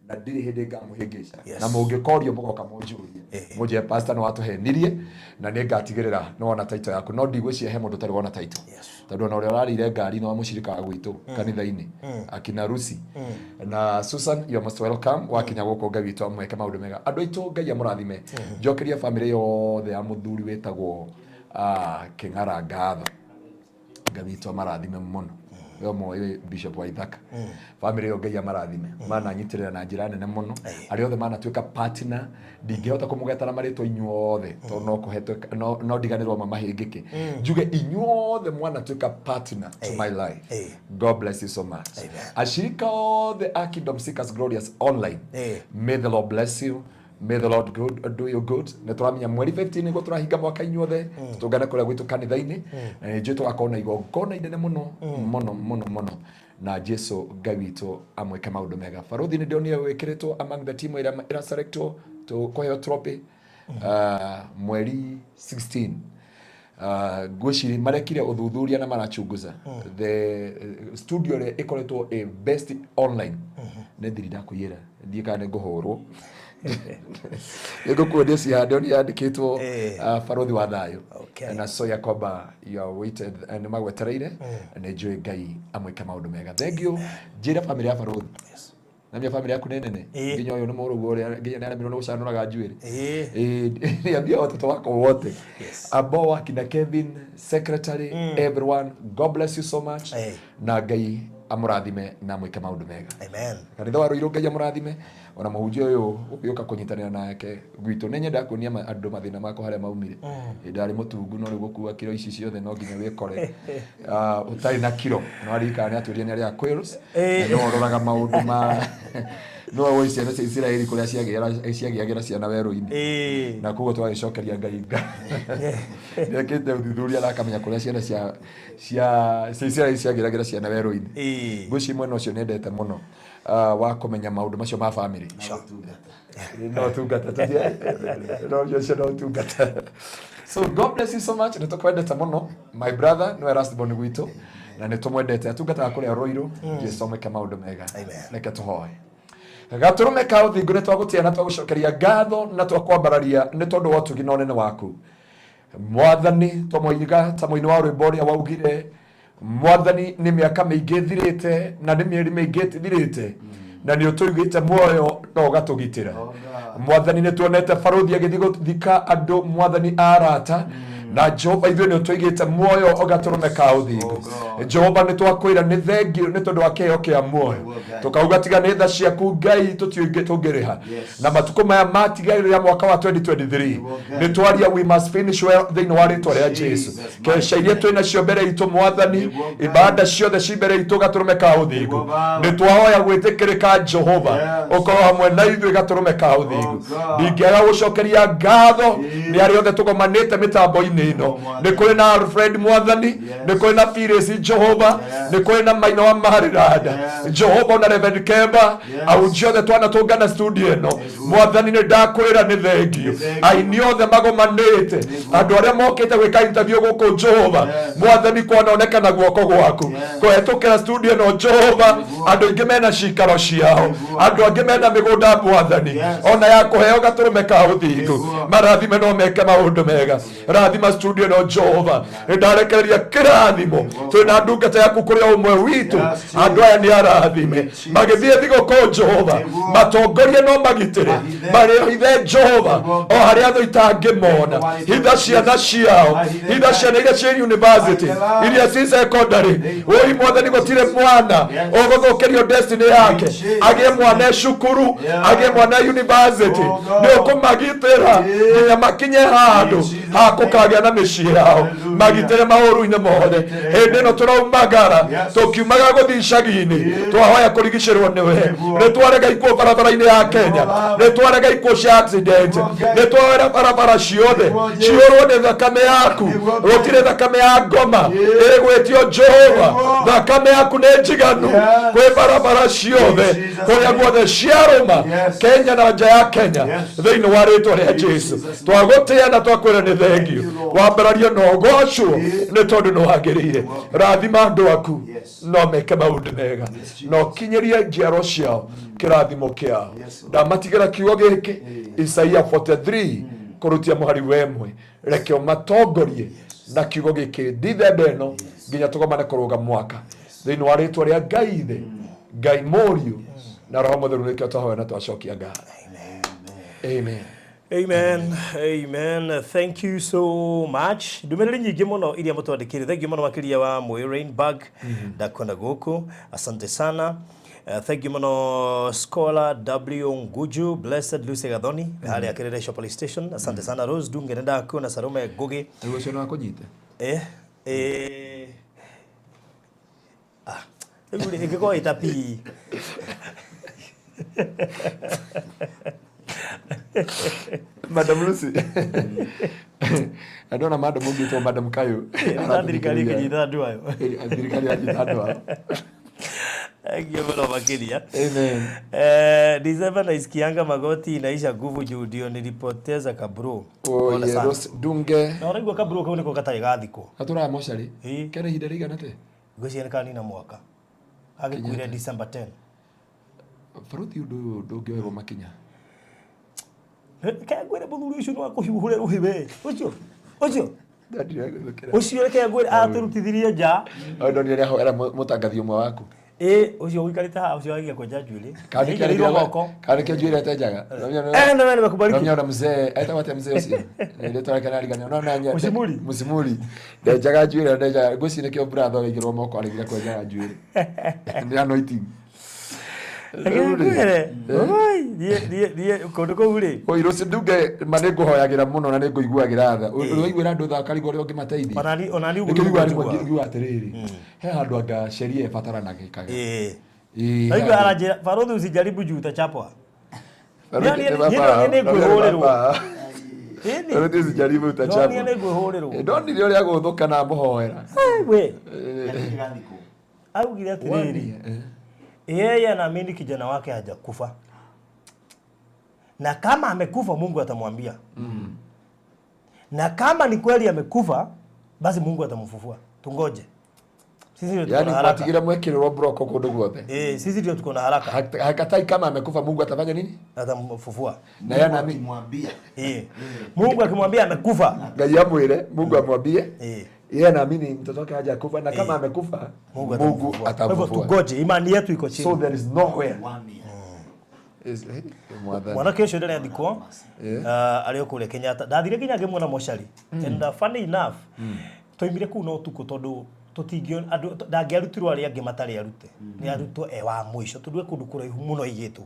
Speaker 3: na ndirĩ hĩndĩ ngamũhĩngĩca na mũngĩkorio mũgoka mũnjũrie mũnjĩre pastor nĩ watũhenirie na nĩ ngatigĩrĩra nĩ wona title yaku no ndigwĩciria he mũndũ ũtarĩ wona title tondũ ona ũrĩa ũrarĩire ngari nĩ wa mũcirika wa gwitũ kanitha-inĩ akina Rusi na Susan, you are most welcome wakinya gũkũ Ngai witũ amwĩke maũndũ mega. Andũ aitũ Ngai amũrathime. Njokeria bamĩrĩ yothe ya mũthuri wĩtagwo Kĩng'ara ngatho. Ngai witũ amarathime mũno. We moĩ Bishop wa Ithaka bamĩrĩ ĩyo Ngai amarathime mananyitĩrĩra na njĩra nene mũno arĩa othe manatuĩka partner ndingĩhota kũmũgeta na marĩtwa inyuothe tondũ no kũhetwo no ndiganĩrwo amwe mahĩngĩke njuge inyuothe mwanatuĩka partner to my life. God bless you so much. Ashirika othe a Kingdom Seekers Glorious Online, may the Lord bless you. May the Lord good do you good. Nĩ tũramenya mweri 15 nĩguo tũrahinga mwaka inyuothe tũtũngane kũrĩa gwitũ kanitha-inĩ na nĩ njũĩ tũgakorwo na igongona inene mũno mũno mũno mũno na Jesu Ngai witũ amwĩke maũndũ mega. Barothi nĩ ndĩronire wĩkĩrĩtwo among the team ĩrĩa ĩraselectwo kũheo trophy mweri 16. Ngwĩciria marekire ũthuthuria na marachunguza the studio ĩrĩa ĩkoretwo ĩ best online nĩ thiri ndakũiyĩra ndiĩ kana nĩ ngũhũrwo nĩngũkuonia cihande nĩ yandĩkĩtwo Barothi wa Thayũ. Na so ya kwamba you are waited nĩ magwetereire, nĩ njũĩ Ngai amwĩke maũndũ mega. Thank you. Njĩra family ya Barũthi. Na mia family yaku nĩ nene. Nginya ũyũ nĩ mũrũguo ũrĩa nginya nĩ aremirwo nĩ gũcanũraga njuĩrĩ. Niambia watoto wako wote ambao wakina Kevin, secretary, everyone, God bless you so much. Na Ngai amũrathime na amwĩke maũndũ mega.
Speaker 4: Amen.
Speaker 3: Kanitha wa Ruiru, Ngai amũrathime, ona mũhunjia ũyũ ũgĩũka kũnyitanĩra nake gwitũ. Nĩ nyendaga kuonia andũ mathĩna makwa harĩa maumire. Ndarĩ mũtungu, no rĩu gũkua kiro ici ciothe no nginya wĩkore ũtarĩ na kiro. No aririkana nĩ atwĩrire nĩ arĩaga quails, na no ũroraga maũndũ ma no woi ciana cia Isiraeli kũrĩa ciagĩagĩra ciana werũ-inĩ. Na koguo twagĩcokeria Ngai nĩekĩte ũthuthuria na akamenya kũrĩa ciana cia Isiraeli ciagĩragĩra ciana werũ-inĩ. Ngwĩciria mwena ũcio nĩendete mũno, wa kũmenya maũndũ macio ma family no tungata no ũcio no tungata. So God bless you so much. Nĩ tũkwendete mũno, my brother, nĩwe last born gwitũ na nĩ tũmwendete, atungataga kũrĩa Ruiru. Jesu amwĩke maũndũ mega.
Speaker 4: Amen.
Speaker 3: Reke tũhoe. Gatũrũme ka ũthingu, nĩ twagũtĩa na twagũcokeria ngatho na twakwambararia nĩ tondũ wa ũtugi na ũnene waku, Mwathani. Twamoiga ta mũini wa rwĩmbo ũrĩa waugire, Mwathani, nĩ mĩaka mĩingĩ ĩthirĩte na nĩ mĩeri mĩingĩ ĩthirĩte na nĩ ũtũigĩte muoyo na ũgatũgitĩra. Mwathani, nĩ tuonete barũthi agĩthiĩ gũthika andũ, Mwathani, arata na Jehova, ithuĩ nĩ ũtũigĩte muoyo ũgatũrũme ka ũthingu. Jehova, nĩ twakwĩra nĩ thengio nĩ tondũ wa kĩheo kĩa muoyo, tũkauga tiga nĩ tha ciaku, Ngai, tũtiũingĩ tũngĩrĩha. Na matukũ maya matigarĩra mwaka wa 2023, nĩ twaria we must finish well thĩinĩ wa rĩtwa rĩa Jesu. Kesha iria twĩ nacio mbere itũ, Mwathani, ibanda ciothe ci mbere itũ, gatũrũme ka ũthingu, nĩ twahoya gwĩtĩkĩrĩka, Jehova, ũkorwo hamwe na ithuĩ, gatũrũme ka ũthingu. Ndingĩaga gũcokeria ngatho nĩ arĩa othe tũgomanĩte mĩtambo-inĩ ĩno. Nĩ kũrĩ na Alfred, Mwathani, nĩ kũrĩ na Phyllis, Jehova, nĩ kũrĩ na Maina wa Mariranda, Jehova, na Reverend Kemba, ahunjia othe twanatũngana studio ĩno. Mwathani, nĩ ndakwĩra nĩ thengio. Aini othe magomanĩte, andũ arĩa mokĩte gwĩka interview gũkũ, Jehova Mwathani, kwanonekana guoko gwaku kũhetũkĩra studio ĩno. Jehova, andũ aingĩ mena cikaro ciao, andũ angĩ mena mĩgũnda, Mwathani, ona ya kũheo gatũrũme ka ũthingu. Marathime no meke maũndũ mega. Rathima studio ĩno, Jehova. Nĩ ndarekereria kĩrathimo twĩna ndungata yaku kũrĩ o ũmwe witũ. Andũ aya nĩ arathime magĩthiĩ thigũkũ. Jehova, matongorie no magitĩre, marĩhithe, Jehova, o harĩa thũ itangĩmona. Hitha ciana ciao, hitha ciana iria ciĩ university, iria ci secondary. Woi Mwathani, gũtirĩ mwana ũgũthũkĩrio destiny yake, agĩe mwana e cukuru, agĩe mwana e university, nĩ ũkũmagitĩra nginya makinye handũ hakũkagĩa na mĩciĩ yao. Magitĩre maũru-inĩ mothe. Hĩndĩ ĩno tũraumagara tũkiumaga gũthiĩ icagi-inĩ, twahoya kũrigicĩrwo nĩwe. Nĩ twarega ikuũ barabara-inĩ ya Kenya, nĩ twarega ikuũ cia accident, nĩ twawera barabara ciothe ciũrwo nĩ thakame yaku. Gũtirĩ thakame ya ngoma ĩgwĩtio, Jehova, thakame yaku nĩ njiganu kwĩ barabara ciothe kũrĩa guothe ciarũma Kenya na nja ya Kenya. Thĩinĩ wa rĩtwa rĩa Jesu, twagũtĩa na twakwĩra nĩ thengio, wambarario na ũgocwo nĩ tondũ nĩ wagĩrĩire. Rathima andũ aku no meke maũndũ mega na ũkinyĩrie njiaro ciao kĩrathimo kĩao. Ndamatigĩra kiugo gĩkĩ, Isaia 43 kũrutia mũhari wa 1. Reke ũmatongorie na kiugo gĩkĩ ndithemba ĩno nginya tũgomane kũrũga mwaka, thĩinĩ wa rĩtwa rĩa Ngai Ithe, Ngai Mũriũ na Roho Mũtheru, nĩkĩo twahoya na twacokia ngatho. Amen.
Speaker 4: Amen. Amen. Thank you so much. Ndũmĩrĩri nyingĩ mũno iria mũtwandĩkĩire. Thank you mũno makĩria wa Mũĩ Rainbag. Ndakuona gũkũ. Asante sana. Thank you mũno Scholar W Nguju, Blessed Lucy Gathoni, harĩa Kĩrĩrĩco Police Station. Asante sana Rose Dunge, nĩ ndakuona Salome Ngugi.
Speaker 3: Rĩu ũcio no akũnyite.
Speaker 4: Ah, rĩu rĩ, ĩngĩkorwo ĩta P.
Speaker 3: Madam Lucy, na ndona madam ũngĩtwo Madam Kayo.
Speaker 4: Na thirikari ĩkĩnyita andũ ayo.
Speaker 3: Thirikari yanyita andũ ao.
Speaker 4: Thank you mũno makĩria.
Speaker 3: Amen.
Speaker 4: December naisikianga magoti inaisha nguvu juu ndio nilipoteza kabro. Pole
Speaker 3: Oye,
Speaker 4: sana.
Speaker 3: Rose Dunge.
Speaker 4: Na ũraigua kabro kau nĩko gatarĩ gathikwo.
Speaker 3: Gatũraga mocarĩ.
Speaker 4: Ĩĩ.
Speaker 3: Kena ihinda rĩigana atĩa?
Speaker 4: Ngwĩciria nĩ kanina mwaka. Agĩkuire December 10.
Speaker 3: Baruthi, ũndũ ũyũ ndũngĩoerwo makinya?
Speaker 4: Kengwĩre mũthuri ũcio nĩ wa kũhiũhũre rũhĩ we. Ũcio. Ũcio. Ũcio reke ngwĩre atũrutithirie nja.
Speaker 3: Ndonire nĩ ahoera mũtangathi ũmwe waku.
Speaker 4: Ĩ ũcio ũikarĩte haha ũcio wagia kwenja njuĩrĩ.
Speaker 3: Kana nĩkĩo
Speaker 4: Aigĩrĩirwo moko.
Speaker 3: Kana nĩkĩo njuĩrĩ atenjaga.
Speaker 4: Eh, na wewe nimekubariki.
Speaker 3: Namnyona mzee, aitagwo atĩa mzee ũcio? Rĩtwa rĩake nĩarigania. No
Speaker 4: Mũcimuri?
Speaker 3: Mũcimuri. Ndenjaga njuĩrĩ, ndenjaga. Ngwĩciria nĩkĩo brother aigĩrwo moko aregire kwenjaga njuĩrĩ. Nĩ anointing.
Speaker 4: Reke ngwĩre. Oi, niĩ niĩ kũndũ kũu rĩ.
Speaker 3: Oi, Rose Ndunge, ma nĩ ngũhoyagĩra mũno na nĩ ngũiguagĩra tha. Ũraiguĩra andũ tha ũkarigwo ũrĩa ũngĩmateithia.
Speaker 4: Onani ũguo
Speaker 3: Nĩkĩo
Speaker 4: nĩguo
Speaker 3: ũiguaga rĩmwe
Speaker 4: njiguaga.
Speaker 3: ngiuga atĩrĩrĩ, he handũ anga sheria ĩbataranagĩkaga.
Speaker 4: Ĩĩ.
Speaker 3: Ĩĩ,
Speaker 4: Naigua
Speaker 3: handũ-
Speaker 4: aranjĩra barothi usijaribu juu utachapwa.
Speaker 3: Barothi
Speaker 4: Niĩ
Speaker 3: nĩ
Speaker 4: niĩ nĩ ngwĩhũrĩrwo.
Speaker 3: baba.
Speaker 4: Ĩni.
Speaker 3: Barothi usijaribu utachapwa.
Speaker 4: Ndonire nĩ ngwĩhũrĩrwo.
Speaker 3: Ndonire ũrĩa gũthũka na mũhoera.
Speaker 4: Ai, we.
Speaker 6: Gathikũ.
Speaker 4: Augire atĩrĩrĩ. Yeye anaamini kijana wake hajakufa. Na kama amekufa Mungu atamwambia. Na kama ni kweli amekufa basi Mungu atamfufua. Tungoje. Sisi ndio tuko
Speaker 3: Yaani
Speaker 4: na haraka.
Speaker 3: mwatigire mwekĩrĩrwo broko kũndũ guothe.
Speaker 4: Eh, sisi ndio tuko na haraka.
Speaker 3: Hakatai kama amekufa Mungu atafanya nini?
Speaker 4: Atamfufua.
Speaker 3: Na yeye anaamini
Speaker 6: Akimwambia.
Speaker 4: Eh. Mungu akimwambia amekufa.
Speaker 3: Ngai amwĩre, Mungu amwambie.
Speaker 4: Eh.
Speaker 3: Yeye anaamini mtoto wake hajakufa na kama amekufa
Speaker 4: Mungu
Speaker 3: Mungu
Speaker 4: atamfufua. Kwa hivyo
Speaker 3: atamfufua.
Speaker 4: tungoje, imani yetu iko chini.
Speaker 3: So there is nowhere.
Speaker 6: One year.
Speaker 3: Is mwathani.
Speaker 4: Mwanake ũcio ndĩrethikwo
Speaker 3: Eh.
Speaker 4: arĩ o kũrĩa Kenyatta. Ndathire nginya ngĩmuona mocarĩ. And funny enough, twaimire kũu na ũtukũ tondũ tũtingĩona andũ ndangĩarutirwo arĩa angĩ matarĩ arute. Nĩ arutwo e wa mũico tondũ e kũndũ kũraihu mũno aigĩtwo.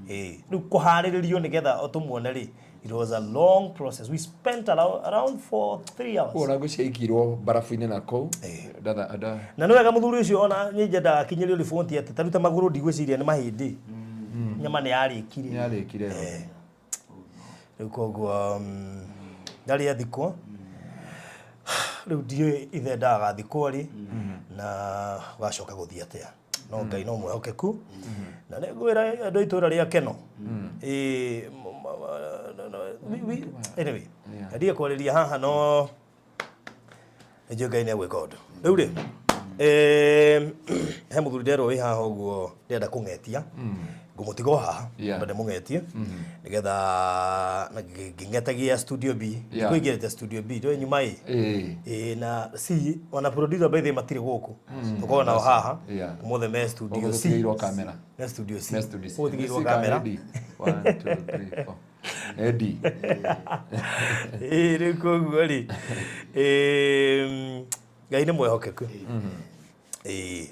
Speaker 4: Ĩĩ. Rĩu kũharĩrĩrio nĩgetha tũmuone rĩ, it was a long process. We spent around 4 3 hours.
Speaker 3: Ona ngũciaikirwo barafu-inĩ na kũu. Ndatha nda.
Speaker 4: Na nĩ wega mũthuri ũcio ona niĩ nyendaga akinyĩrio riboti atĩ taruta magũrũ ndigwĩciria nĩ mahĩndĩ. Nyama nĩ yarĩkire.
Speaker 3: Nĩ yarĩkire.
Speaker 4: Rĩu koguo ndarĩ athikwo rĩu ndiũĩ ithe ndagathikwo rĩ na gacoka gũthiĩ atĩa no Ngai no mwĩhokeku na nĩ ngwĩra andũ a itũũra rĩa Keno. Ĩĩ, anyway ndige kwarĩria haha no nĩnjũĩ Ngai nĩ egwĩka ũndũ. Rĩu rĩ he mũthuri nderwo wĩ haha ũguo ndĩrenda kũng'etia ngũmũtiga o haha
Speaker 3: Yeah.
Speaker 4: ndo ndĩmũng'etie nĩgetha na ngĩng'etagia studio B.
Speaker 3: Yeah.
Speaker 4: Ngũingĩrĩte studio B ndũĩ nyuma ĩ.
Speaker 3: Ĩĩ.
Speaker 4: Ĩĩ na C ona producer by the way matirĩ gũkũ tũkorwo nao haha
Speaker 3: Yeah.
Speaker 4: ũmũthĩ me studio
Speaker 3: Ũguo
Speaker 4: C.
Speaker 3: tũtigĩirwo kamera.
Speaker 4: Me studio C.
Speaker 3: Me studio C.
Speaker 4: Ũguo tũtigĩirwo
Speaker 3: C
Speaker 4: kamera.
Speaker 3: kana D? 1 2 3 4. Nĩ D.
Speaker 4: Ĩĩ rĩu koguo rĩ Ngai nĩ mwĩhokeku. Ĩĩ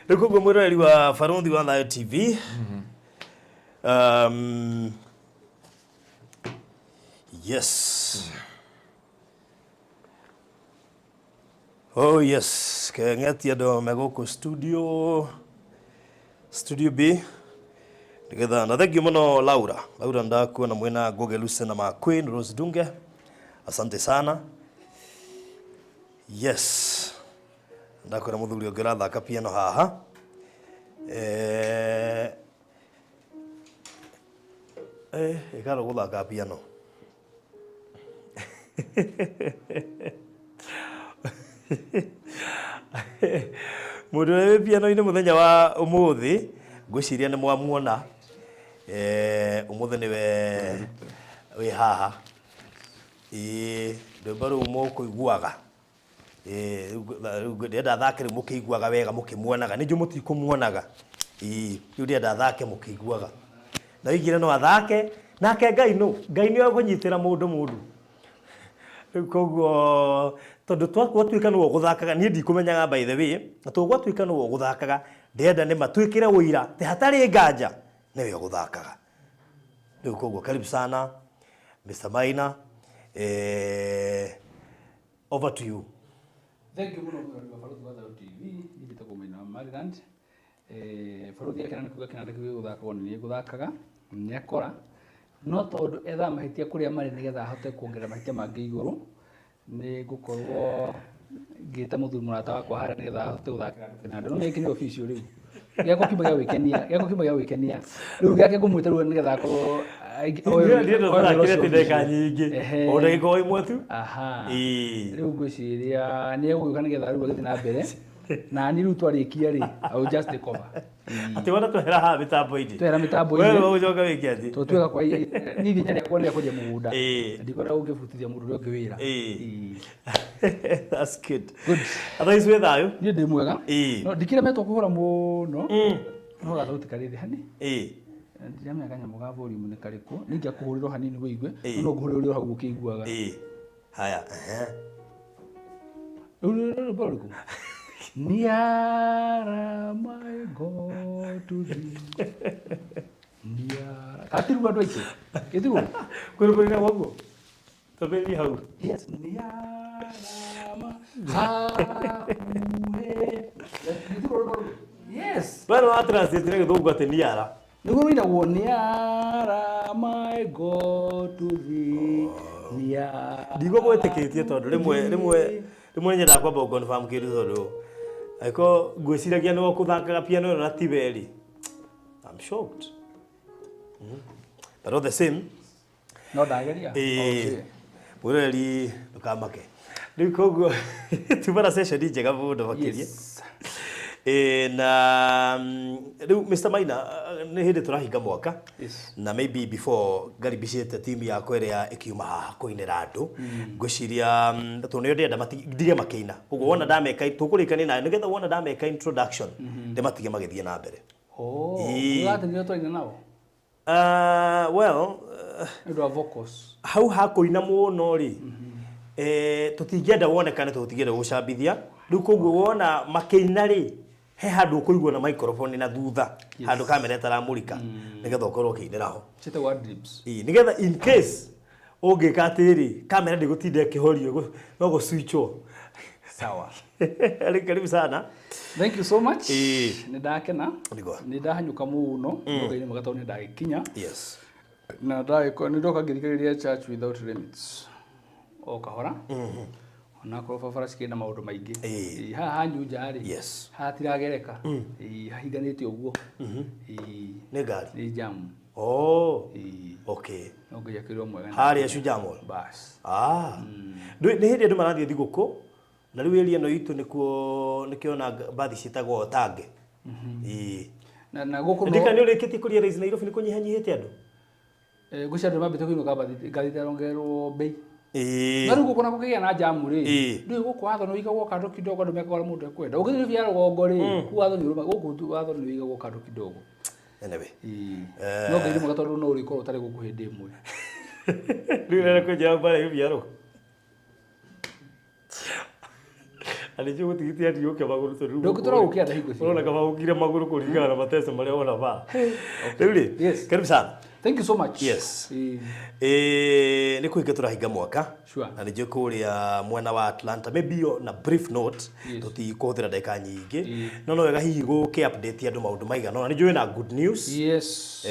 Speaker 4: rĩu koguo mwĩroreri wa Barothi wa Thayo TV, yes. Oh yes, keng'etia andũ me gũkũ studio B nĩgetha na thengiũ mũno Laura. Laura ndakuona mwĩna Ngũgĩ Lucy na ma Queen Rose Dunge. Asante sana. Yes. Ndakwĩra mũthuri ũngĩ ũrathaka piano haha. Ĩkarwo gũthaka piano. Mũndũ ũrĩa wĩ piano-inĩ mũthenya wa ũmũthĩ ngwĩciria nĩ mwamuona. Ũmũthĩ nĩwe wĩ haha. Ĩĩ rwĩmbo rũu mũkũiguaga. Ĩĩ rĩu ndĩrenda thake rĩu mũkĩiguaga wega mũkĩmuonaga. Nĩ njũĩ mũtikũmuonaga. Ĩĩ rĩu ndĩrenda thake mũkĩiguaga. Na oigire no athake nake Ngai nũ? Ngai nĩwe ũkũnyitĩra mũndũ mũndũ. Rĩu koguo tondũ gwatuĩka nĩwe ũgũthakaga niĩ ndikũmenyaga by the way na tondũ gwatuĩka nĩwe ũgũthakaga ndĩrenda nĩ ma twĩkĩre ũira atĩ hatarĩ nganja nĩwe ũgũthakaga. Rĩu koguo karibu sana Mr. Maina. Over to you.
Speaker 8: Thank you mũno mwĩrori wa Barothi wa Thayo TV. Niĩ njĩtagwo Maina wa Maryland. Barothi akena nĩ kuga kĩnanda kĩu gĩgũthakwo nĩ niĩ ngũthakaga nĩ akora no tondũ ethaga mahĩtia kũrĩa marĩ nĩgetha ahote kuongerera mahĩtia mangĩ igũrũ nĩ ngũkorwo ngĩta mũthuri mũrata wakwa harĩa nĩgetha ahote gũthakĩra andũ kĩnanda. No gĩkĩ nĩ official rĩu gĩakwa kiuma gĩa gwĩkenia, gĩakwa kiuma gĩa gwĩkenia rĩu gĩake ngũmwĩta rĩu nĩgetha akorwo
Speaker 4: Ndĩrenda tũthakĩre ti ndagĩka nyingĩ
Speaker 8: Ehe.
Speaker 4: o ndagĩka o ĩmwe tu.
Speaker 8: Aha.
Speaker 4: Ĩĩ.
Speaker 8: Rĩu ngwĩciria nĩ egũgĩũka nĩgetha rĩu agĩthiĩ na mbere na niĩ rĩu twarĩkia rĩ I will just take over.
Speaker 4: Atĩ wona twehera haha mĩtambo-inĩ.
Speaker 8: Twehera mĩtambo-inĩ.
Speaker 4: Wewe ũgũcoka wĩke atĩ?
Speaker 8: Tondũ twega kwa niĩ ithenya rĩakwa nĩ rĩa kwendia mũgũnda.
Speaker 4: Ĩĩ.
Speaker 8: Ndikwenda gũkĩbutithia mũndũ ũrĩa ũngĩ wĩra.
Speaker 4: Ĩĩ. That's good.
Speaker 8: Good.
Speaker 4: Otherwise wĩ thayũ?
Speaker 8: Niĩ ndĩ mwega.
Speaker 4: Ĩĩ.
Speaker 8: No ndikiremetwo kũhũra mũno. No gathauti karĩ thĩ hani.
Speaker 4: Ĩĩ.
Speaker 8: Ndiramenya kanyamũ ga volume nĩ karĩkũ. Nĩ ingĩakũhũrĩra hanini wĩigue.
Speaker 4: Ĩĩ.
Speaker 8: No ngũhũrĩre hau ũkĩiguaga.
Speaker 4: Ĩĩ. Haya. Ehe.
Speaker 8: Rĩu rĩu rwĩmbo rũrĩkũ? Nearer my God to thee. Nearer. Gatiruo andũ aitũ. Gĩtiguo?
Speaker 4: Kwĩrũmĩrĩra ũguo. Tũmbĩrĩrie hau.
Speaker 8: Yes. Nearer my hakuhĩ. Gĩtiguo rwĩmbo rũu? Yes.
Speaker 4: We nĩ wa translate na gĩthũngũ atĩ niara.
Speaker 8: Nĩguo rũinagwo nearer my God to thee. Nearer.
Speaker 4: Ndigũgwĩtĩkĩtie tondũ rĩmwe rĩmwe nyendaga kwamba gũ confirm kĩndũ tondũ angĩkorwo ngwĩciragia nĩwe ũkũthakaga piano ĩno na tiwe rĩ, I'm shocked. But all the same,
Speaker 8: No ndageria.
Speaker 4: ĩĩ, mwĩroreri ndũkamake. Rĩu koguo tuma na session njega mũno makĩria.
Speaker 8: Yes.
Speaker 4: Ĩĩ, na rĩu Mr. Maina nĩ hĩndĩ tũrahinga mwaka.
Speaker 8: Yes.
Speaker 4: Na maybe before ngaribicĩte timu yakwa ĩrĩa ĩkiuma haha kũinĩra andũ ngwĩciria tondũ nĩo ndĩrenda ndige makĩina koguo wona ndameka tũkũrĩkania nayo nĩgetha wona ndameka introduction ndĩmatige magĩthiĩ na mbere.
Speaker 8: Oh,
Speaker 4: Ĩĩ.
Speaker 8: ũgatĩ nĩo twaina nao?
Speaker 4: Well,
Speaker 8: Nĩ ũndũ wa vocals.
Speaker 4: hau hakũina mũno rĩ, tũtingĩenda wonekane tondũ tũtingĩenda gũcambithia rĩu koguo wona makĩina rĩ he handũ ũkũigua na microphone na thutha handũ kamera ĩtaramũrika nĩgetha ũkorwo ũkĩinĩra ho.
Speaker 8: Ciĩtagwo ad-libs.
Speaker 4: Ĩĩ, nĩgetha in case ũngĩka atĩrĩ kamera ndĩgũtinda ĩkĩhorio no gũ-switchwo.
Speaker 8: Sawa.
Speaker 4: Rĩu karibu sana.
Speaker 8: Thank you so much.
Speaker 4: Ĩĩ.
Speaker 8: Nĩ ndakena.
Speaker 4: Nĩguo.
Speaker 8: Nĩ ndahanyũka mũno. Ngai nĩ mwega tondũ nĩ ndagĩkinya.
Speaker 4: Yes.
Speaker 8: Na ndagĩkorwo nĩ ndoka ngĩthikĩrĩria Church Without Limits. O kahora. Onakorwo barabara cikĩrĩ na maũndũ maingĩ.
Speaker 4: Ĩĩ.
Speaker 8: Ĩĩ, haha hanyunja rĩ.
Speaker 4: Yes.
Speaker 8: Haha tiragereka. Ĩĩ, hahinganĩte ũguo. Ĩĩ.
Speaker 4: Nĩ ngari.
Speaker 8: Nĩ jam.
Speaker 4: Oh.
Speaker 8: Ĩĩ.
Speaker 4: Okay.
Speaker 8: No Ngai akĩrĩ o mwega.
Speaker 4: Harĩa Shujaa Mall.
Speaker 8: Bas.
Speaker 4: Ah. Nĩ hĩndĩ andũ marathiĩ thigũkũ na rĩu area ĩno itũ nĩkuo nĩkĩo mbathi ciĩtagwo Otange. Ĩĩ.
Speaker 8: Na gũkũ
Speaker 4: Ndika nĩ ũrĩkĩtie kũria raisi Nairobi nĩ kũnyihanyihĩte andũ?
Speaker 8: Ngwĩciria andũ mambĩte kũinũka mbathi ngari itarongererwo bei.
Speaker 4: Ĩĩ.
Speaker 8: Na rĩu gũkũ na kũkĩgĩa na jamu rĩ,
Speaker 4: Ĩĩ.
Speaker 8: ndũĩ gũkũ watho nĩ ũigagwo kando kidogo andũ mekaga ũrĩa mũndũ ekwenda. Ũngĩthiĩ bia rũgongo rĩ, kũu watho nĩ ũrũma, gũkũ watho nĩ ũigagwo kando kidogo.
Speaker 4: Anyway.
Speaker 8: Ĩĩ. No Ngai nĩ mwega tondũ no ũrĩkorwo ũtarĩ gũkũ hĩndĩ ĩmwe.
Speaker 4: Rĩu rĩrĩa kwenjera mbara ĩyo bia rũgongo. Na nĩ njũĩ gũtigithia ndiũke magũrũ tondũ rĩu
Speaker 8: Ndũngĩtũra gũkĩa hingo ciothe.
Speaker 4: Ũrona kaba gũkire magũrũ kũringana na mateso marĩa wona ba. Rĩu rĩ,
Speaker 8: Yes.
Speaker 4: karibu sana.
Speaker 8: Thank you so much.
Speaker 4: Yes.
Speaker 8: Ĩĩ.
Speaker 4: Nĩ kũhinga tũrahinga mwaka.
Speaker 8: Sure.
Speaker 4: Na nĩ njũĩ kũrĩa mwena wa Atlanta maybe on a brief note
Speaker 8: Yes.
Speaker 4: tũtikũhũthĩra ndagĩka nyingĩ
Speaker 8: Ĩĩ.
Speaker 4: no wega hihi gũkĩ update andũ maũndũ maigana ũna. Nĩ njũĩ na good news.
Speaker 8: Yes.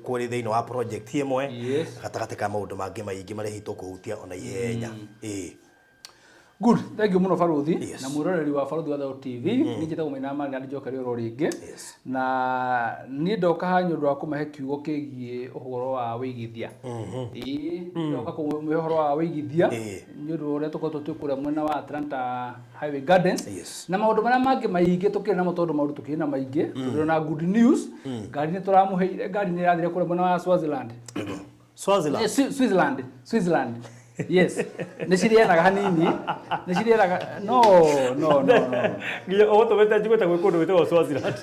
Speaker 4: Kũrĩ thĩinĩ wa project ĩmwe
Speaker 8: Yes.
Speaker 4: gatagatĩ ka maũndũ mangĩ maingĩ marĩa hihi tũkũhutia ona ihenya. Ĩĩ.
Speaker 8: Good. Thank you mũno Baruthi.
Speaker 4: Yes.
Speaker 8: Na mwĩroreri wa Baruthi wa Thayũ TV. Niĩ njĩtagwo Maina Mali na ndĩnjokeria oro rĩngĩ.
Speaker 4: Yes.
Speaker 8: Na niĩ ndoka haha nĩ ũndũ wa kũmahe kiugo kĩgiĩ ũhoro wa wĩigithia. Ĩĩ, ndoka kũmũhe ũhoro wa wĩigithia
Speaker 4: Ĩĩ.
Speaker 8: nĩ ũndũ wa ũrĩa tũkoretwo twĩ kũrĩa mwena wa Atlanta Highway Gardens.
Speaker 4: Yes.
Speaker 8: Na maũndũ marĩa mangĩ maingĩ tũkĩrĩ namo tondũ maũndũ tũkĩrĩ na maingĩ. Tũrĩ na good news. Ngari nĩ tũramũheire, ngari nĩ ĩrathire kũrĩa mwena wa Swaziland.
Speaker 4: Swaziland.
Speaker 8: Switzerland. Switzerland. Yes. Nĩ cirĩanaga hanini. Nĩ cirĩanaga no no no no.
Speaker 4: Nginya ũgũtũmĩte njigue ta gwĩ kũndũ gwĩtagwo Swaziland.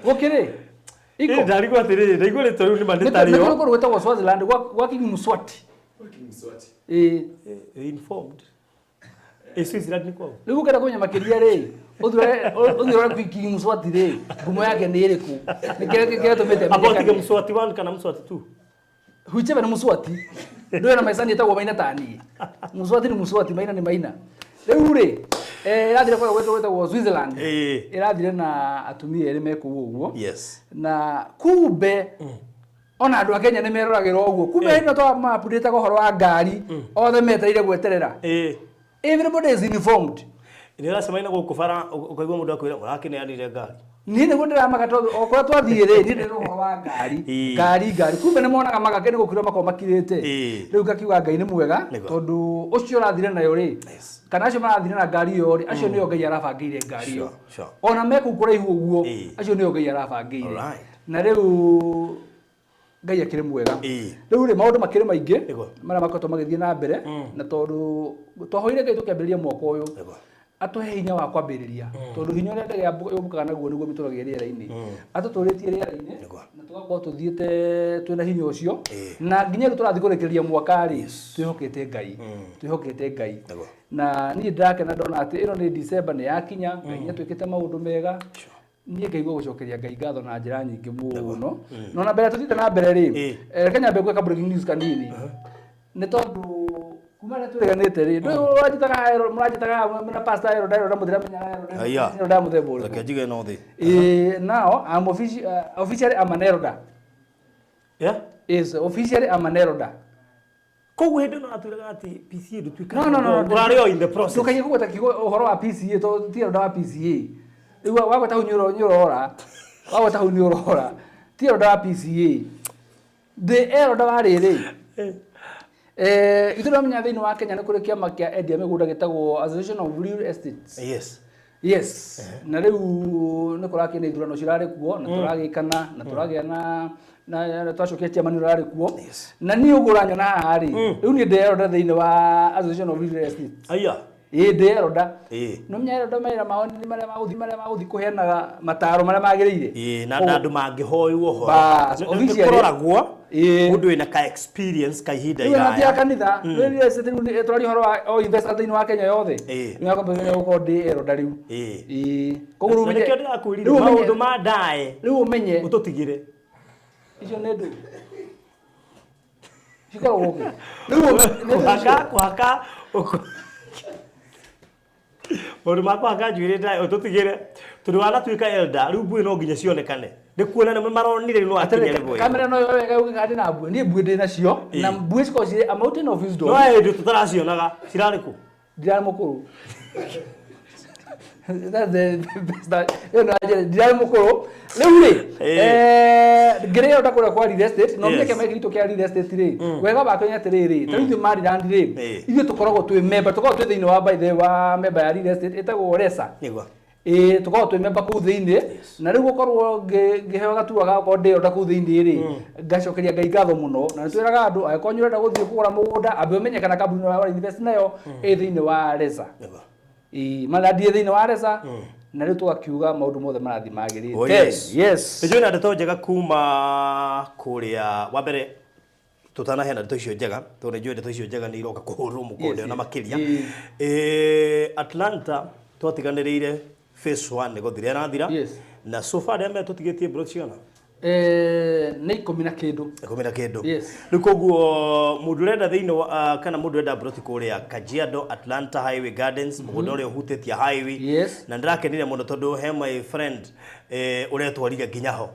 Speaker 8: Gũkĩrĩ. Iko.
Speaker 4: Ĩĩ ndarigwo atĩrĩrĩ, ndaigua rĩtwa rĩu nĩ ma nĩ
Speaker 8: Nĩ
Speaker 4: tarĩo.
Speaker 8: kũndũ gwĩtagwo Swaziland gwa King Mswati. Ĩĩ.
Speaker 4: Informed. Ĩ Switzerland nĩ kwao?
Speaker 8: Rĩu ũkenda kũmenya makĩria rĩ, ũthiĩ ũrore King Mswati rĩ, ngumo yake nĩ ĩrĩkũ? Nĩ kĩrĩa kĩratũmĩte
Speaker 4: About
Speaker 8: amenyekane.
Speaker 4: Mswati 1 kana Mswati 2?
Speaker 8: Whichever nĩ Mswati. Ndũĩ na maica nĩ ĩtagwo Maina ta niĩ. Mswati nĩ Mswati, Maina nĩ Maina. Rĩu rĩ, ĩrathire kũrĩa gwĩtagwo Switzerland.
Speaker 4: Ĩĩ.
Speaker 8: Ĩrathire na atumia erĩ me kũu ũguo.
Speaker 4: Yes.
Speaker 8: Na kumbe ona andũ a Kenya nĩ meroragĩra ũguo. Kumbe hĩndĩ ĩno twa-update-aga ũhoro wa ngari, othe metereire gweterera.
Speaker 4: Ĩĩ.
Speaker 8: Everybody is informed.
Speaker 4: Nĩ ũracemania na gũkũ bara ũkaigua mũndũ akwĩra mũrakĩneanire ngari.
Speaker 8: Niĩ nĩguo ndĩramaka tondũ o kũrĩa twathiĩ rĩ niĩ ndĩrĩ ũhoro wa ngari ngari kumbe nĩ monaga magake nĩ gũkira makorwo makirĩte rĩu ngakiuga Ngai nĩ mwega tondũ ũcio ũrathire nayo rĩ kana acio marathire na ngari ĩyo rĩ acio nĩo Ngai arabangĩire ngari ĩyo ona me kũu kũraihu ũguo acio nĩo Ngai arabangĩire na rĩu Ngai akĩrĩ mwega rĩu rĩ maũndũ makĩrĩ maingĩ marĩa makoretwo magĩthiĩ na mbere na tondũ twahoire Ngai tũkĩambĩrĩria mwaka ũyũ atuhe hinya wa kwambĩrĩria tondũ hinya ũrĩa ndege yũmbũkaga naguo nĩguo mĩtũragia rĩera-inĩ atũtũrĩtie rĩera-inĩ na tũgakorwo tũthiĩte twĩna hinya ũcio na nginya rĩu tũrathiĩ kũrĩkĩrĩria mwaka rĩ twĩhokete Ngai twĩhokete Ngai na niĩ ndĩrakena ndona atĩ ĩno nĩ December nĩ yakinya Ngai nĩatwĩkĩte maũndũ mega niĩ ngaigua gũcokeria Ngai ngatho na njĩra nyingĩ mũno no na mbere tũthiĩte na mbere rĩ reke nyambe gwĩka breaking news kanini nĩ tondũ kuma rĩrĩa twĩrĩganĩte rĩ ndũĩ ũranjĩtaga mũranjĩtaga na pastor Harold Harold mũtiramenya Harold Harold mũthemba ũrĩkũ
Speaker 4: reke njige no thĩ
Speaker 8: now I'm officially I'm an elder.
Speaker 4: Yeah,
Speaker 8: is officially I'm an elder.
Speaker 4: Koguo hĩndĩ ĩno atwĩraga atĩ PCA ndũtuĩkaga
Speaker 8: no
Speaker 4: ũrarĩ o in the process
Speaker 8: ndũkaige kũgweta kiugo ũhoro wa PCA tondũ ti elder wa PCA rĩu wagweta hau nĩ ũrora wagweta hau nĩ ũrora ti elder wa PCA the elder wa rĩrĩ ithuĩ tũramenya thĩinĩ wa Kenya nĩ kũrĩ kĩama kĩa endia mĩgũnda gĩtagwo Association of Real Estates.
Speaker 4: Yes.
Speaker 8: Yes. Na rĩu nĩ kũrakĩ nĩ ithurano cirarĩ kuo na tũragĩkana na tũragĩa na twacokia chairman ũrarĩ kuo na niĩ ũguo ũranyona haha rĩ rĩu niĩ ndĩ elder thĩinĩ wa Association of Real Estates.
Speaker 4: Aya.
Speaker 8: Ĩĩ ndĩ elder. No menya elder mawĩra mao nĩ marĩa magũthiĩ kũheanaga mataro marĩa magĩrĩire.
Speaker 4: Ĩĩ na andũ mangĩhoywo ũhoro. Nĩ kũroragwo mũndũ wĩna ka experience ka ihinda iraya.
Speaker 8: Rĩu kanitha rĩu rĩu tũraria ũhoro wa o investor thĩinĩ wa Kenya yothe. Nĩ wakwambia gũkorwo ndĩ elder rĩu. Ĩĩ. Koguo rĩu
Speaker 4: nĩkĩo ndĩrakwĩrire maũndũ ma ndae.
Speaker 8: Rĩu ũmenye
Speaker 4: ũtũtigire.
Speaker 8: Icio nĩ ndũ. Cikoragwo kũ? Rĩu
Speaker 4: kũhaka maũndũ ma kũhaka njuĩrĩ ndae ũtũtigĩre tondũ wanatuĩka elder rĩu mbuĩ no nginya cionekane nĩ kuona nĩ maronire rĩu no akinya level ĩyo
Speaker 8: kamera no yoe wega ũgĩka ndĩ na mbuĩ niĩ mbuĩ ndĩ nacio na mbuĩ cikoragwo cirĩ a mountain of wisdom
Speaker 4: no hĩndĩ tũtaracionaga cirarĩ kũ
Speaker 8: ndirarĩ mũkũrũ That's the best ĩyo no njĩra ndirarĩ mũkũrũ rĩu rĩ ngĩrĩ elder kũrĩa kwa real estate no menya kĩama gitũ kĩa real estate rĩ wega wakio nĩ atĩrĩrĩ ta rĩu ithuĩ Maryland rĩ ithuĩ tũkoragwo twĩ member tũkoragwo twĩ thĩinĩ wa by the wa member ya real estate ĩtagwo RESA
Speaker 4: nĩguo
Speaker 8: ĩĩ tũkoragwo twĩ member kũu thĩinĩ na rĩu gũkorwo ngĩheo gaturwa ga gũkorwo ndĩ elder kũu thĩinĩ rĩ ngacokeria Ngai ngatho mũno na nĩtwĩraga andũ angĩkorwo nĩ ũrenda gũthiĩ kũgũra mũgũnda ambe ũmenye kana kambuni ĩrĩa ũra invest nayo ĩ thĩinĩ wa RESA ĩĩ marathiĩ thĩinĩ wa RESA na rĩu tũgakiuga maũndũ mothe marathiĩ magĩrĩte. Yes.
Speaker 4: Nĩnjũĩ na ndeto njega kuma kũrĩa wa mbere tũtanaheana ndeto icio njega tondũ nĩnjũĩ ndeto icio njega nĩ iroka kũhũrwo mũkonde ona makĩria. Atlanta twatiganĩrĩire phase 1 nĩ gũthira ĩrathira na so far arĩa tũtigĩtie mburoti cigana
Speaker 8: nĩ 10 na kĩndũ
Speaker 4: 10 na kĩndũ.
Speaker 8: Yes.
Speaker 4: Rĩu koguo mũndũ ũrenda thĩinĩ wa kana mũndũ ũrenda mburoti kũrĩa Kajiado Atlanta Highway Gardens mũgũnda ũrĩa ũhutĩtie highway.
Speaker 8: Yes.
Speaker 4: Na ndĩrakenire mũno tondũ he my friend ũretwarire nginya ho.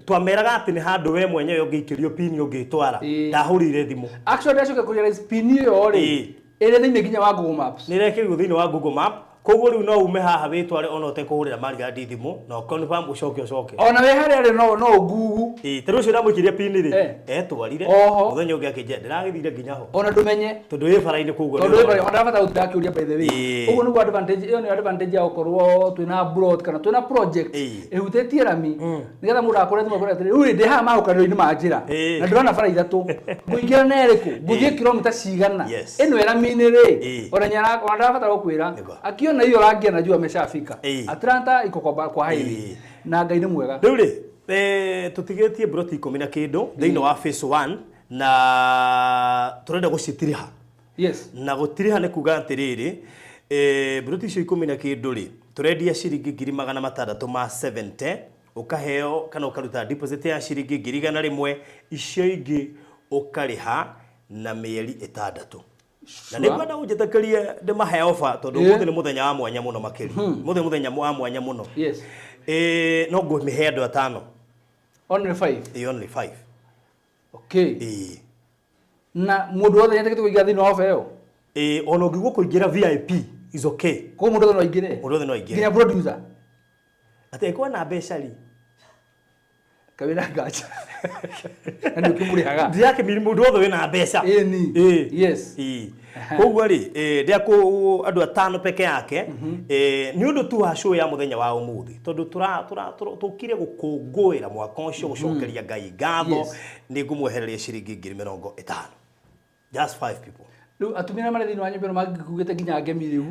Speaker 4: Twameraga atĩ nĩ handũ we mwenyewe ũngĩikĩrio pini ũngĩtwara ndahũrire thimũ.
Speaker 8: Actually ndacoka kũrealize pini ĩyo rĩ ĩrĩ thĩinĩ nginya wa Google Maps.
Speaker 4: Nĩ ĩrekĩrirwo thĩinĩ wa Google Map. Koguo rĩu no ume haha wĩtware ona ũtekũhũrĩra Maryland thimũ na confirm ũcoke ũcoke
Speaker 8: ona wĩ harĩa rĩ no ũngugu
Speaker 4: ĩĩ ta rĩu ũcio ndamũikĩria pini rĩ etwarire mũthenya ũngĩ akĩnjĩra ndĩragĩthire nginya ho
Speaker 8: ona ndũmenye
Speaker 4: tondũ wĩ bara-inĩ koguo
Speaker 8: tondũ wĩ bara ona ndabata gũtinda akĩũria by the way ũguo nĩguo advantage ĩyo nĩyo advantage ya gũkorwo twĩna plot kana twĩna project ĩhutĩtie rami nĩgetha mũndũ akũre thimũ akwĩre atĩrĩ rĩu rĩ ndĩ haha mahũkanĩro-inĩ ma njĩra na ndĩrona bara ithatũ ngũingĩra na ĩrĩkũ ngũthiĩ kilomita cigana ĩno ĩ rami-inĩ rĩ ona ndarabatara gũkwĩra akiona hiyo rangi anajua ameshafika. Atlanta iko kwa highway na Ngai nĩ mwega.
Speaker 4: Rĩu rĩ tũtigĩtie mburoti 10 na kĩndũ thĩinĩ wa phase 1 na tũrenda gũcitiriha.
Speaker 8: Yes.
Speaker 4: Na gũtiriha nĩ kuga atĩrĩrĩ mburoti icio 10 na kĩndũ rĩ tũrendia ciringi 670 ũkaheo kana ũkaruta deposit ya ciringi 100,000 icio ingĩ ũkarĩha na mĩeri 6. Na nĩ ngwenda ũnjĩtĩkĩrie ndĩmahe offer tondũ ũmũthĩ nĩ mũthenya wa mwanya mũno makĩria. Mũthĩ mũthenya wa mwanya mũno.
Speaker 8: Yes.
Speaker 4: No ngũmĩhe andũ atano.
Speaker 8: Only 5.
Speaker 4: Only 5.
Speaker 8: Okay. Na mũndũ wothe nĩetĩkĩtie kũingĩra thĩinĩ wa offer ĩyo?
Speaker 4: Ona ũngĩigua kũingĩra VIP Is okay.
Speaker 8: Koguo mũndũ othe no aingĩre.
Speaker 4: Mũndũ othe no aingĩre.
Speaker 8: Nginya producer.
Speaker 4: Atĩ kwa na mbeca rĩ.
Speaker 8: Kawĩra ngacha. Na nĩ ũkĩmũrĩhaga.
Speaker 4: Ndirakĩmiri mũndũ wothe wĩna mbeca.
Speaker 8: Ĩni.
Speaker 4: Ĩĩ.
Speaker 8: Yes.
Speaker 4: Ĩĩ. Koguo rĩ, ndĩakũ andũ atano peke yake, nĩ ũndũ tu wa show ya mũthenya wa ũmũthĩ, tondũ tũkire gũkũngũĩra mwaka ũcio, gũcokeria Ngai ngatho, nĩ ngũmwehereria ciringi 50,000. Just 5 people.
Speaker 8: Rĩu atumia arĩa marĩ thĩinĩ wa nyũmba ĩno mangĩkuĩte nginya ngemi rĩu.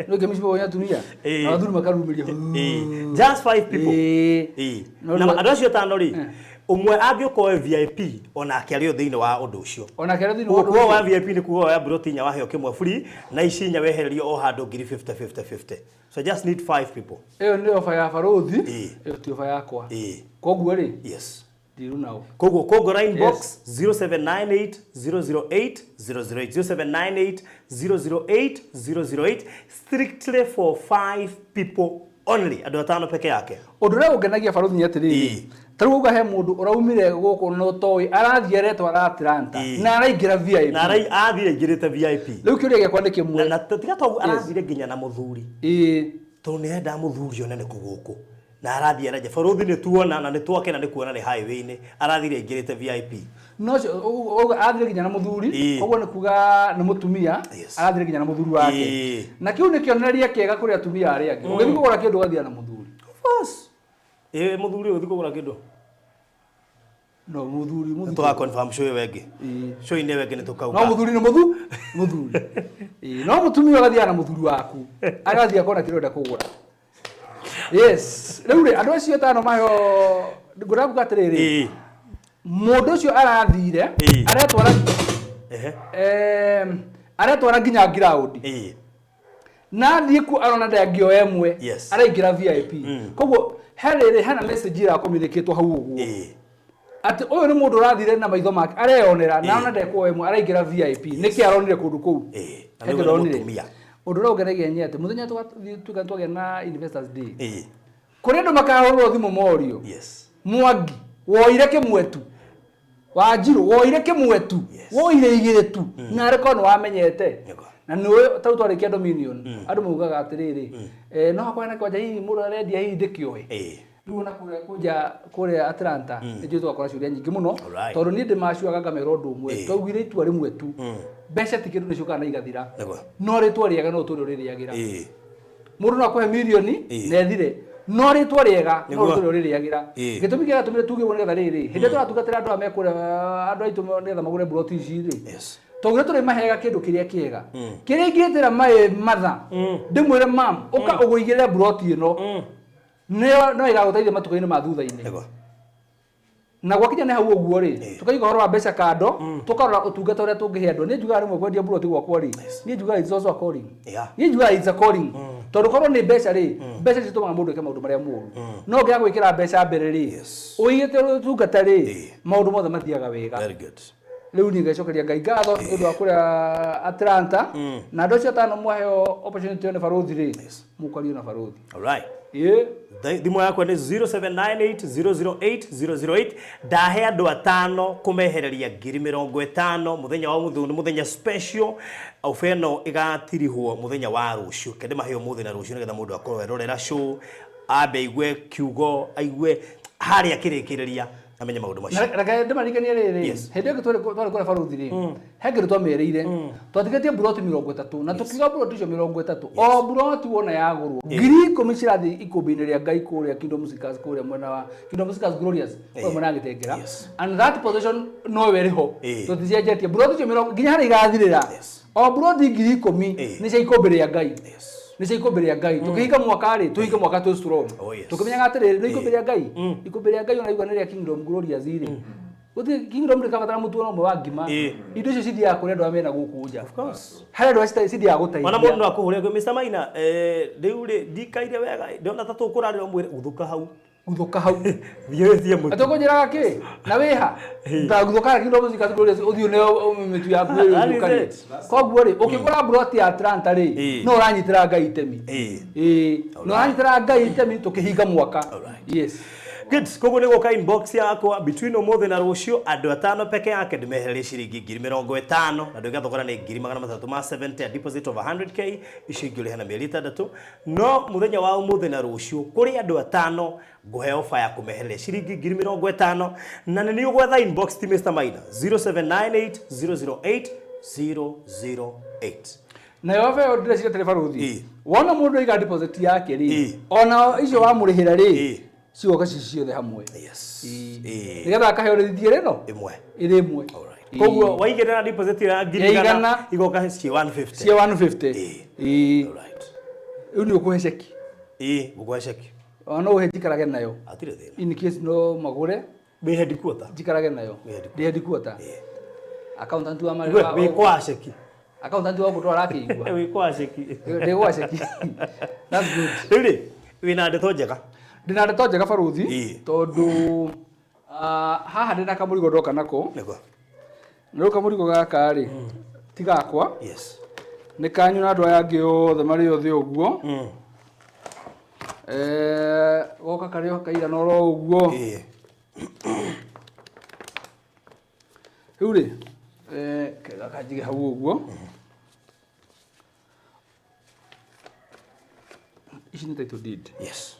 Speaker 8: No ngemi cibago nĩ atumia. Na athuri makarumĩria.
Speaker 4: Ĩĩ. Just 5 people.
Speaker 8: Ĩĩ.
Speaker 4: Ĩĩ.
Speaker 8: No
Speaker 4: Na
Speaker 8: rĩu-
Speaker 4: andũ acio atano rĩ, ũmwe angĩũka oe VIP onake arĩ o thĩinĩ wa ũndũ ũcio.
Speaker 8: Onake arĩ thĩinĩ wa ũndũ
Speaker 4: Kuo wa
Speaker 8: ũcio.
Speaker 4: VIP nĩ kuga oya mburoti inya waheo kĩmwe free na ici inya wehererio o handũ ngiri 50 50 50. So I just need 5 people.
Speaker 8: Ĩyo nĩ ofa ya barũthi.
Speaker 4: Ĩĩ.
Speaker 8: Ĩyo ti ofa yakwa.
Speaker 4: Ĩĩ.
Speaker 8: Koguo rĩ,
Speaker 4: Yes.
Speaker 8: ndiru nao.
Speaker 4: Koguo Kongora inbox 0798 008 008 0798 008 008 strictly for 5 people only. Andũ atano peke yake.
Speaker 8: Ũndũ ũrĩa ũngenagia barũthi nĩ atĩrĩrĩ,
Speaker 4: Ĩĩ.
Speaker 8: ta rĩu uga he mũndũ ũraumire gũkũ na ũtoĩ arathiĩ aretwara Atlanta
Speaker 4: Ĩĩ.
Speaker 8: na araingĩra VIP.
Speaker 4: Na athire aingĩrĩte VIP.
Speaker 8: Rĩu kĩũria gĩakwa nĩ kĩmwe.
Speaker 4: Na tiga to ũguo, arathire nginya na mũthuri.
Speaker 8: Ĩĩ.
Speaker 4: Tondũ nĩ endaga mũthuri one nĩ kũ gũkũ. Na arathiĩ arenja barũthi nĩ tuona na nĩ twakena nĩ kuona nĩ highway-inĩ arathire aingĩrĩte VIP.
Speaker 8: No ũcio arathire nginya na mũthuri,
Speaker 4: Ĩĩ.
Speaker 8: koguo nĩ kuga nĩ mũtumia, arathire nginya na mũthuri wake.
Speaker 4: Ĩĩ.
Speaker 8: Na kĩu nĩ kĩonereria kĩega kũrĩ atumia arĩa angĩ. Ũgĩthiĩ kũgũra kĩndũ ũgathiĩ na mũthuri.
Speaker 4: Of course. Ĩĩ mũthuri ũgĩthiĩ kũgũra kĩndũ.
Speaker 8: No mũthuri mũthuri.
Speaker 4: Tũga confirm show ĩyo ĩngĩ. Show inĩ ĩyo ĩngĩ nĩ tũkauga.
Speaker 8: No mũthuri nĩ mũthuri. Ĩĩ, no mũtumia ũgathiaga na mũthuri waku. Agathiĩ akona kĩrĩa ũrenda kũgũra. Yes. Rĩu rĩ, andũ acio atano maheo ngũraga kuga atĩrĩrĩ. Mũndũ ũcio arathire, aretwara aretwara nginya ground. Na athiĩ kuo arona ndangĩoya ĩmwe, araingĩra VIP. Koguo he rĩrĩ hena message ĩracommunicatwo hau ũguo. Atĩ ũyũ nĩ mũndũ ũrathire na maitho make areyonera na arona ndekuoya ĩmwe araingĩra VIP. Nĩkĩ aronire kũndũ kũu?
Speaker 4: Na
Speaker 8: He
Speaker 4: nĩguo
Speaker 8: kĩndũ
Speaker 4: nĩ
Speaker 8: aronire.
Speaker 4: mũtumia.
Speaker 8: Ũndũ ũrĩa ũngenagia nĩ atĩ mũthenya tuga twagĩa na Investors Day.
Speaker 4: Ĩĩ.
Speaker 8: Kũrĩ andũ makahũrwo thimũ morio. Mwangi woire kĩmwe tu. Wanjiru woire kĩmwe tu. Woire igĩrĩ tu. Na arĩ korwo nĩ wamenyete. Na nĩ ta rĩu twarĩkia Dominion, andũ maugaga atĩrĩrĩ, no hakwa na kwanja hihi mũndũ arendia hihi ndĩkĩoe. Rĩu ona kũrĩa kũnja kũrĩa Atlanta nĩ njũĩ tũgakora ciũria nyingĩ mũno tondũ niĩ ndĩmacuaga ngamera ũndũ ũmwe twaugire itua rĩmwe tu mbeca ti kĩndũ nĩ ciũkaga na igathira no rĩtwa rĩega no ũtũre ũrĩrĩagĩra. Mũndũ no akũhe mirioni na ethire no rĩtwa rĩega no ũtũre ũrĩrĩagĩra. Gĩtũmi kĩrĩa gĩatũmire tuge ũguo nĩgetha rĩrĩ hĩndĩ ĩrĩa tũratungatĩra andũ aya me kũrĩa andũ aitũ nĩgetha magũre mburoti ici rĩ twaugire tũrĩmaheaga kĩndũ kĩrĩa kĩega kĩrĩa ingĩtĩra maĩ matha ndĩmwĩre mam ũka ũgũigĩrĩre mburoti ĩno nĩyo no ĩgagũteithia matukũ-inĩ ma thutha-inĩ. Na gwakinya nĩ hau ũguo rĩ tũkaiga ũhoro wa mbeca kando tũkarora ũtungata ũrĩa tũngĩhe andũ. Niĩ njugaga rĩmwe kwendia mburoti gwakwa rĩ niĩ njugaga it's also a calling. Niĩ njugaga it's a calling tondũ korwo nĩ mbeca rĩ mbeca citũmaga mũndũ eke maũndũ marĩa moru no ũngĩaga gwĩkĩra mbeca mbere rĩ ũigĩte ũtungata rĩ maũndũ mothe mathiaga wega. Rĩu niĩ ngacokeria Ngai ngatho nĩ ũndũ wa kũrĩa Atlanta na andũ acio atano mwaheo opportunity ĩyo nĩ barũthi rĩ mũkario na barũthi.
Speaker 4: Alright.
Speaker 8: Ĩĩ.
Speaker 4: Thimũ yakwa nĩ 0798 008 008 ndahe andũ atano kũmehereria 50,000 mũthenya wa ũmũthĩ nĩ mũthenya special ofa ĩno ĩgatirihwo mũthenya wa rũciũ kende mahe ũmũthĩ na rũciũ nĩgetha mũndũ akorwo erorera show ambe aigue kiugo aigue harĩa kĩrĩkĩrĩria amenye maũndũ macio.
Speaker 8: Reke ndĩmaririkanie rĩrĩ hĩndĩ ĩyo twarĩ kũrĩa barũthi rĩ he kĩndũ twamerĩire twatigĩtie mburoti 30 na tũkiuga mburoti icio 30 o mburoti wona yagũrwo 10,000 cirathiĩ ikũmbĩ-inĩ rĩa Ngai kũrĩa Kingdom Seekers kũrĩa mwena wa Kingdom Seekers Glorious kũrĩa mwena wa Gĩtengera and that position no ĩrĩ ho tũticenjetie mburoti icio mĩrongo nginya harĩa igathirĩra o mburoti 10,000 nĩ cia ikũmbĩ rĩa Ngai nĩ cia ikũmbĩ rĩa Ngai tũkĩhinga mwaka rĩ tũhinge mwaka twĩ strong tũkĩmenyaga atĩrĩrĩ nĩ ikũmbĩ rĩa Ngai ikũmbĩ rĩa Ngai ona igua nĩ rĩa Kingdom Glorious rĩ gũtirĩ Kingdom ndĩkabatara mũtu ona ũmwe wa ngima indo icio cithiaga kũrĩ andũ arĩa mena gũkũ nja harĩ andũ arĩa cithiaga gũteithia
Speaker 4: ona mũndũ no akũhũre akwĩre, Mr Maina rĩu rĩ ndikaire wega ndĩrona ta tũkũrarĩra ũmwĩre guthũka hau
Speaker 8: guthũka hau
Speaker 4: thiĩ wĩtie mũtu
Speaker 8: atĩ ũkũnjĩraga kĩ na wĩha ndaguthuka harĩa Kingdom Seekers Glorious ũthiĩ ũneo mĩtu yaku ĩrĩa
Speaker 4: That is
Speaker 8: ũthũkanie.
Speaker 4: it.
Speaker 8: Koguo rĩ ũkĩgũra mburoti ya Atlanta rĩ no ũranyitĩra Ngai itemi. Ĩĩ no ũranyitĩra Ngai itemi tũkĩhinga mwaka. Yes.
Speaker 4: Good. Koguo nĩ gũka inbox yakwa between ũmũthĩ na rũciũ andũ atano peke yake ndĩmehererie ciringi 50,000 na ndũiga thogora nĩ 370,000 a deposit of 100K icio ingĩ ũrĩhe na mĩeri 6 no mũthenya wa ũmũthĩ na rũciũ kũrĩ andũ atano ngũhe ofa ya kũmehereria ciringi 50,000 na nĩ ũgwetha inbox ti Mr. Maina 0798 008 008.
Speaker 8: Nayo ofa ĩyo ndĩreciria atĩrĩ baruthi wona mũndũ aiga deposit yake rĩ ona icio wamũrĩhĩra rĩ cigoka ci ciothe hamwe.
Speaker 4: Yes.
Speaker 8: Nĩgetha akaheo rĩthiti ĩrĩ no
Speaker 4: ĩmwe
Speaker 8: ĩrĩ ĩmwe.
Speaker 4: Koguo waigĩrĩra deposit ya 100,000 igoka ci 150.
Speaker 8: Ci 150. Ĩĩ. Rĩu nĩ ũkũhe ceki.
Speaker 4: Ĩĩ, ngũkũhe ceki.
Speaker 8: Ona no ũhe njikarage nayo.
Speaker 4: Hatirĩ thĩna.
Speaker 8: In case no magũre.
Speaker 4: Wĩ headquarter.
Speaker 8: Njikarage nayo. Ndĩ headquarter. Accountant wa
Speaker 4: Wĩ kwa ceki.
Speaker 8: Accountant wa gũtwara akĩigua.
Speaker 4: Wĩ kwa ceki.
Speaker 8: Ndĩ gwa ceki. That's good.
Speaker 4: Rĩu rĩ, wĩna ndeto njega.
Speaker 8: Ndĩna ndeto njega baruthi tondũ haha ndĩna kamũrigo ndoka nako.
Speaker 4: Nĩguo.
Speaker 8: Na rĩu kamũrigo gaka rĩ ti gakwa.
Speaker 4: Yes.
Speaker 8: Nĩ kanyu na andũ aya angĩ othe marĩ othe ũguo. Goka karĩ o kaigana oro ũguo. Rĩu rĩ gaka njige hau ũguo. Ici nĩ title deed.
Speaker 4: Yes.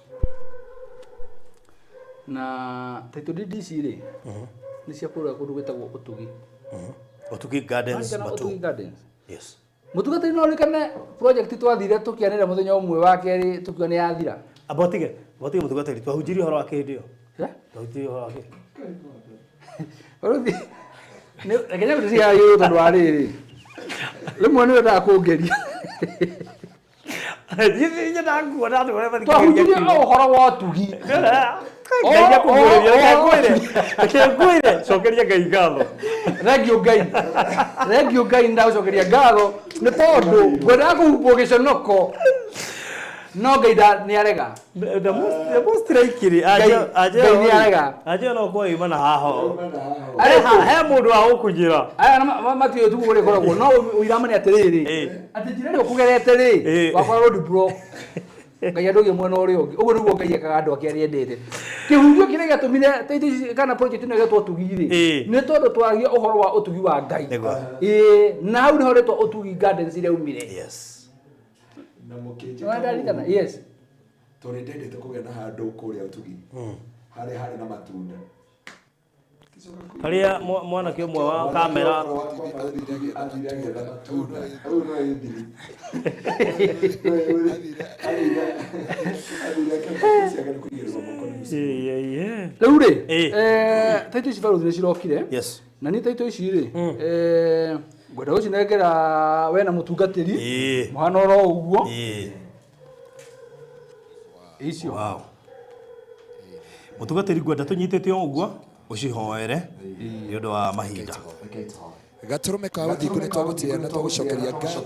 Speaker 8: Na title deed ici rĩ nĩ cia kũrĩa kũndũ gwĩtagwo Ũtugi.
Speaker 4: Ũtugi Gardens
Speaker 8: Matu. Ũtugi Gardens.
Speaker 4: Yes.
Speaker 8: Mũtungatĩri no ũririkane project twathire tũkĩanĩrĩra mũthenya ũmwe wa kerĩ tũkiuga nĩ yathira.
Speaker 4: Amba ũtige mũtungatĩri twahunjirie ũhoro wake hĩndĩ ĩyo. Twahunjirie ũhoro wake.
Speaker 8: Baruthi reke nyambe ndĩciaragie tondũ wa rĩrĩ rĩmwe nĩ wendaga kũngeria. Twahunjirie o ũhoro wa ũtugi.
Speaker 4: Ngai akũguũrĩrie, reke ngwĩre, cokeria Ngai ngatho.
Speaker 8: Thengiũ Ngai. Thengiũ Ngai ndagũcokeria ngatho nĩ tondũ ngwendaga kũhumbwo gĩconoko no Ngai nĩ arega.
Speaker 4: The most likely
Speaker 8: Ngai nĩ arega.
Speaker 4: Anjĩo no kwa na haho. He mũndũ wa gũkũnjĩra.
Speaker 8: Aya matiũĩ tu ũrĩa ĩkoragwo no ũiramane atĩrĩrĩ atĩ njĩra ĩrĩa ũkũgerete rĩ wakora road block. Ngai andũgie mwena ũrĩa ũngĩ. Ũguo nĩguo Ngai ekaga andũ ake arĩa endete. Kĩhunjio kĩrĩa gĩatũmire title ici kana project ĩno ĩgetwo Ũtugi rĩ nĩ tondũ twaragia ũhoro wa ũtugi wa Ngai. Ĩĩ, na hau nĩho rĩtwa Ũtugi Gardens rĩaumire.
Speaker 4: Yes.
Speaker 3: Na mũkĩnjĩka.
Speaker 8: Nĩwandirikana? Yes.
Speaker 3: Tondũ ndendete kũgĩa na handũ kũrĩa Ũtugi harĩa harĩ na matunda.
Speaker 4: Harĩa mwanake ũmwe wa kamera
Speaker 3: athire agĩetha matunda. Rĩu no ĩthiri.
Speaker 8: Rĩu rĩ title ici baruthi nĩ cirokire.
Speaker 4: Yes.
Speaker 8: Na niĩ title ici rĩ ngwenda gũcinengera we na mũtungatĩri mũhana oro ũguo. Icio.
Speaker 4: Wow. Mũtungatĩri ngwenda tũnyitĩte o ũguo ũcihoere nĩ ũndũ wa mahinda.
Speaker 9: Gatũrũme ka ũthingu nĩ twagũtĩĩa na twagũcokeria ngatho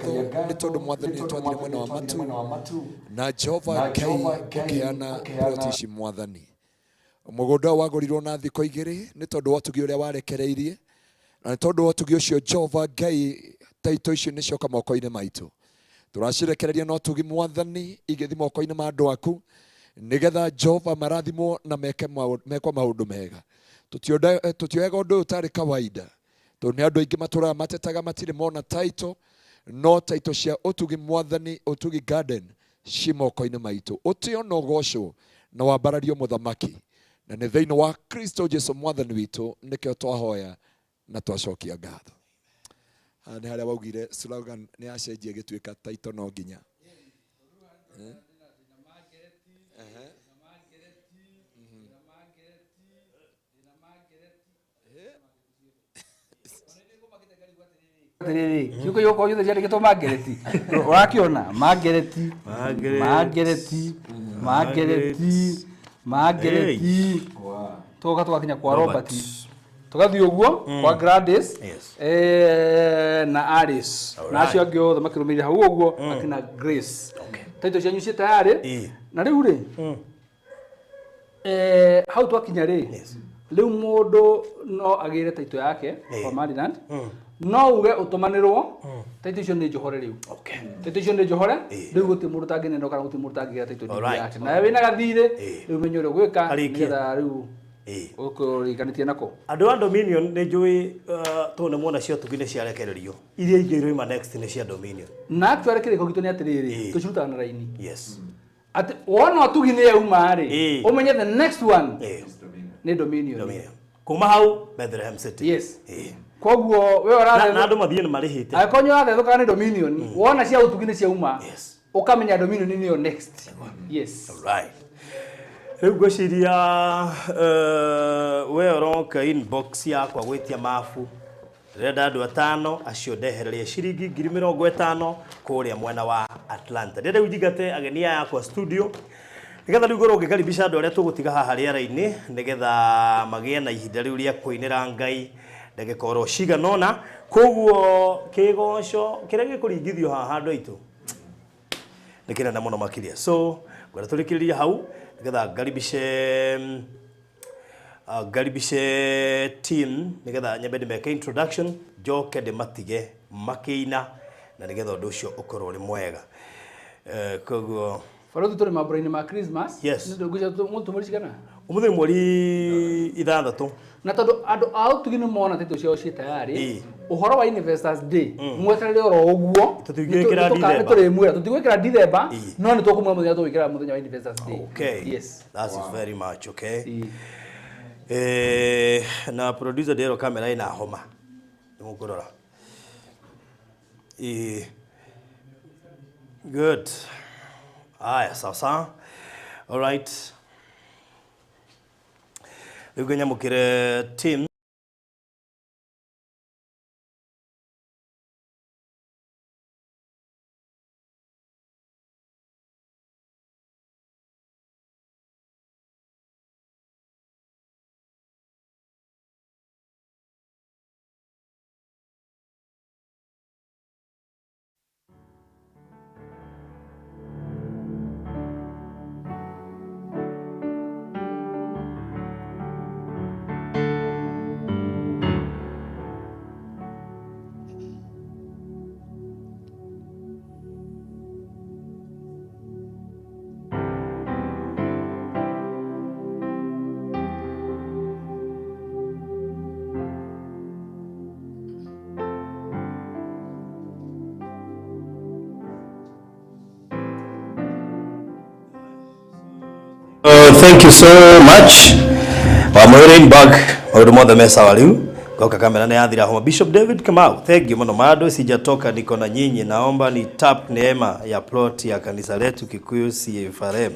Speaker 9: nĩ tondũ mwathani nĩ twathire mwena wa matu na Jehova Ngai ũkĩheana ploti ici mwathani. Mũgũnda ũyũ wagũrirwo na thikũ igĩrĩ nĩ tondũ wa ũtugi ũrĩa warekereirie na nĩ tondũ wa ũtugi ũcio Jehova Ngai taito icio nĩ cioka moko-inĩ maitũ. Tũracirekereria na ũtugi mwathani igĩthiĩ moko-inĩ ma andũ aku nĩgetha Jehova marathimwo na mekwo maũndũ mega. Tũtioyaga ũndũ ũyũ ũtarĩ kawaida tondũ nĩ andũ aingĩ matũraga matetaga matirĩ mona title no title cia Ũtugi mwathani Ũtugi Garden ci moko-inĩ maitũ. Ũtĩo na ũgocwo na wambarario mũthamaki na nĩ thĩinĩ wa Kristo Jesu mwathani witũ nĩkĩo twahoya na twacokia ngatho. Haha nĩ harĩa waugire slogan nĩ yacenjia ĩgĩtuĩka title no nginya.
Speaker 8: Atĩrĩrĩ kiugo gĩokorwo gĩothe ciandĩkĩtwo Mangereti ũrakĩona Mangereti Mangereti Mangereti Mangereti tũgoka tũgakinya kwa Robert tũgathiĩ ũguo kwa Gladys na Alice na acio angĩ othe makĩrũmĩrĩra hau ũguo akina Grace. Taito cianyu ciĩ tayarĩ na rĩu rĩ hau twakinya rĩ Rĩu mũndũ no agĩre taito yake kwa Maryland, no uge ũtũmanĩrwo taito icio nĩ njohore rĩu.
Speaker 4: Okay.
Speaker 8: Taito icio nĩ njohore rĩu, gũtirĩ mũndũ ũtangĩnenwo kana gũtirĩ mũndũ ũtangĩgĩra taito deed
Speaker 4: Alright.
Speaker 8: yake. Nawe wĩna gathirĩ rĩu menye ũrĩa ũgwĩka
Speaker 4: Karĩkie.
Speaker 8: nĩgetha rĩu ũkũrĩkanĩtie nako.
Speaker 4: Andũ a Dominion nĩ njũĩ tondũ nĩ muona cia ũtugi nĩ ciarekererio, iria ingĩ iroima next nĩ cia Dominion.
Speaker 8: Na actually kĩrĩko gitũ nĩ atĩrĩrĩ, tũcirutaga na raini
Speaker 4: Yes.
Speaker 8: atĩ wona ũtugi nĩ yauma rĩ, ũmenye the next one nĩ Dominion.
Speaker 4: Dominion. Kuma hau Bethlehem City.
Speaker 8: Yes. Koguo we ũrathe
Speaker 4: Na andũ mathiĩ nĩ marĩhĩte.
Speaker 8: Angĩkorwo nĩ ũrathethũkaga nĩ Dominion, wona cia ũtugi nĩ ciauma, ũkamenya Dominion nĩyo next. Yes.
Speaker 4: Right. Rĩu ngwĩciria we ũroka inbox yakwa gwĩtia mabu, ndĩrenda andũ atano acio ndehererie ciringi 50,000 kũrĩa mwena wa Atlanta. Ndĩrenda rĩu njingate ageni aya akwa studio nĩgetha rĩu ngorwo ngĩkaribisha andũ arĩa tũgũtiga haha rĩera-inĩ nĩgetha magĩe na ihinda rĩu rĩa kũinĩra Ngai ndagĩka oro cigana ũna. Koguo kĩgoco kĩrĩa gĩkũringithio haha andũ aitũ nĩ kĩnene mũno makĩria, so ngwenda tũrĩkĩrĩrie hau nĩgetha ngaribishe team nĩgetha nyambe ndĩmeke introduction, njoke ndĩmatige makĩina na nĩgetha ũndũ ũcio ũkorwo ũrĩ mwega. Koguo
Speaker 8: Barothi, tũrĩ mambura-inĩ ma Christmas.
Speaker 4: Yes.
Speaker 8: Mũtũ cigana?
Speaker 4: Ũmũthĩ nĩ mweri 6.
Speaker 8: Na tondũ andũ a ũtugi nĩ mona taito ciao ciĩ tayarĩ, ũhoro wa Investors Day mweterere oro ũguo.
Speaker 4: Tũtingĩkĩra December.
Speaker 8: Tũrĩmwĩra tũtigwĩkĩra December, no nĩ tũkũmwĩra mũthenya tũgwĩkĩra mũthenya wa Investors Day.
Speaker 4: Okay.
Speaker 8: Yes.
Speaker 4: That is very much okay. Na producer ndĩrwo kamera ĩna homa nĩ mũkũrora. Good. Aya, sawa sawa. All right. Rĩu ngĩnyamũkĩre team. Thank you so much. Wamwĩrĩ maũndũ mothe me sawa rĩu. Ngoka kamera nĩ yathira homa. Bishop David Kamau, thank you mũno. Bado sijatoka, niko na nyinyi. Naomba ni tap neema ya plot ya kanisa letu Kikuyu CFRM.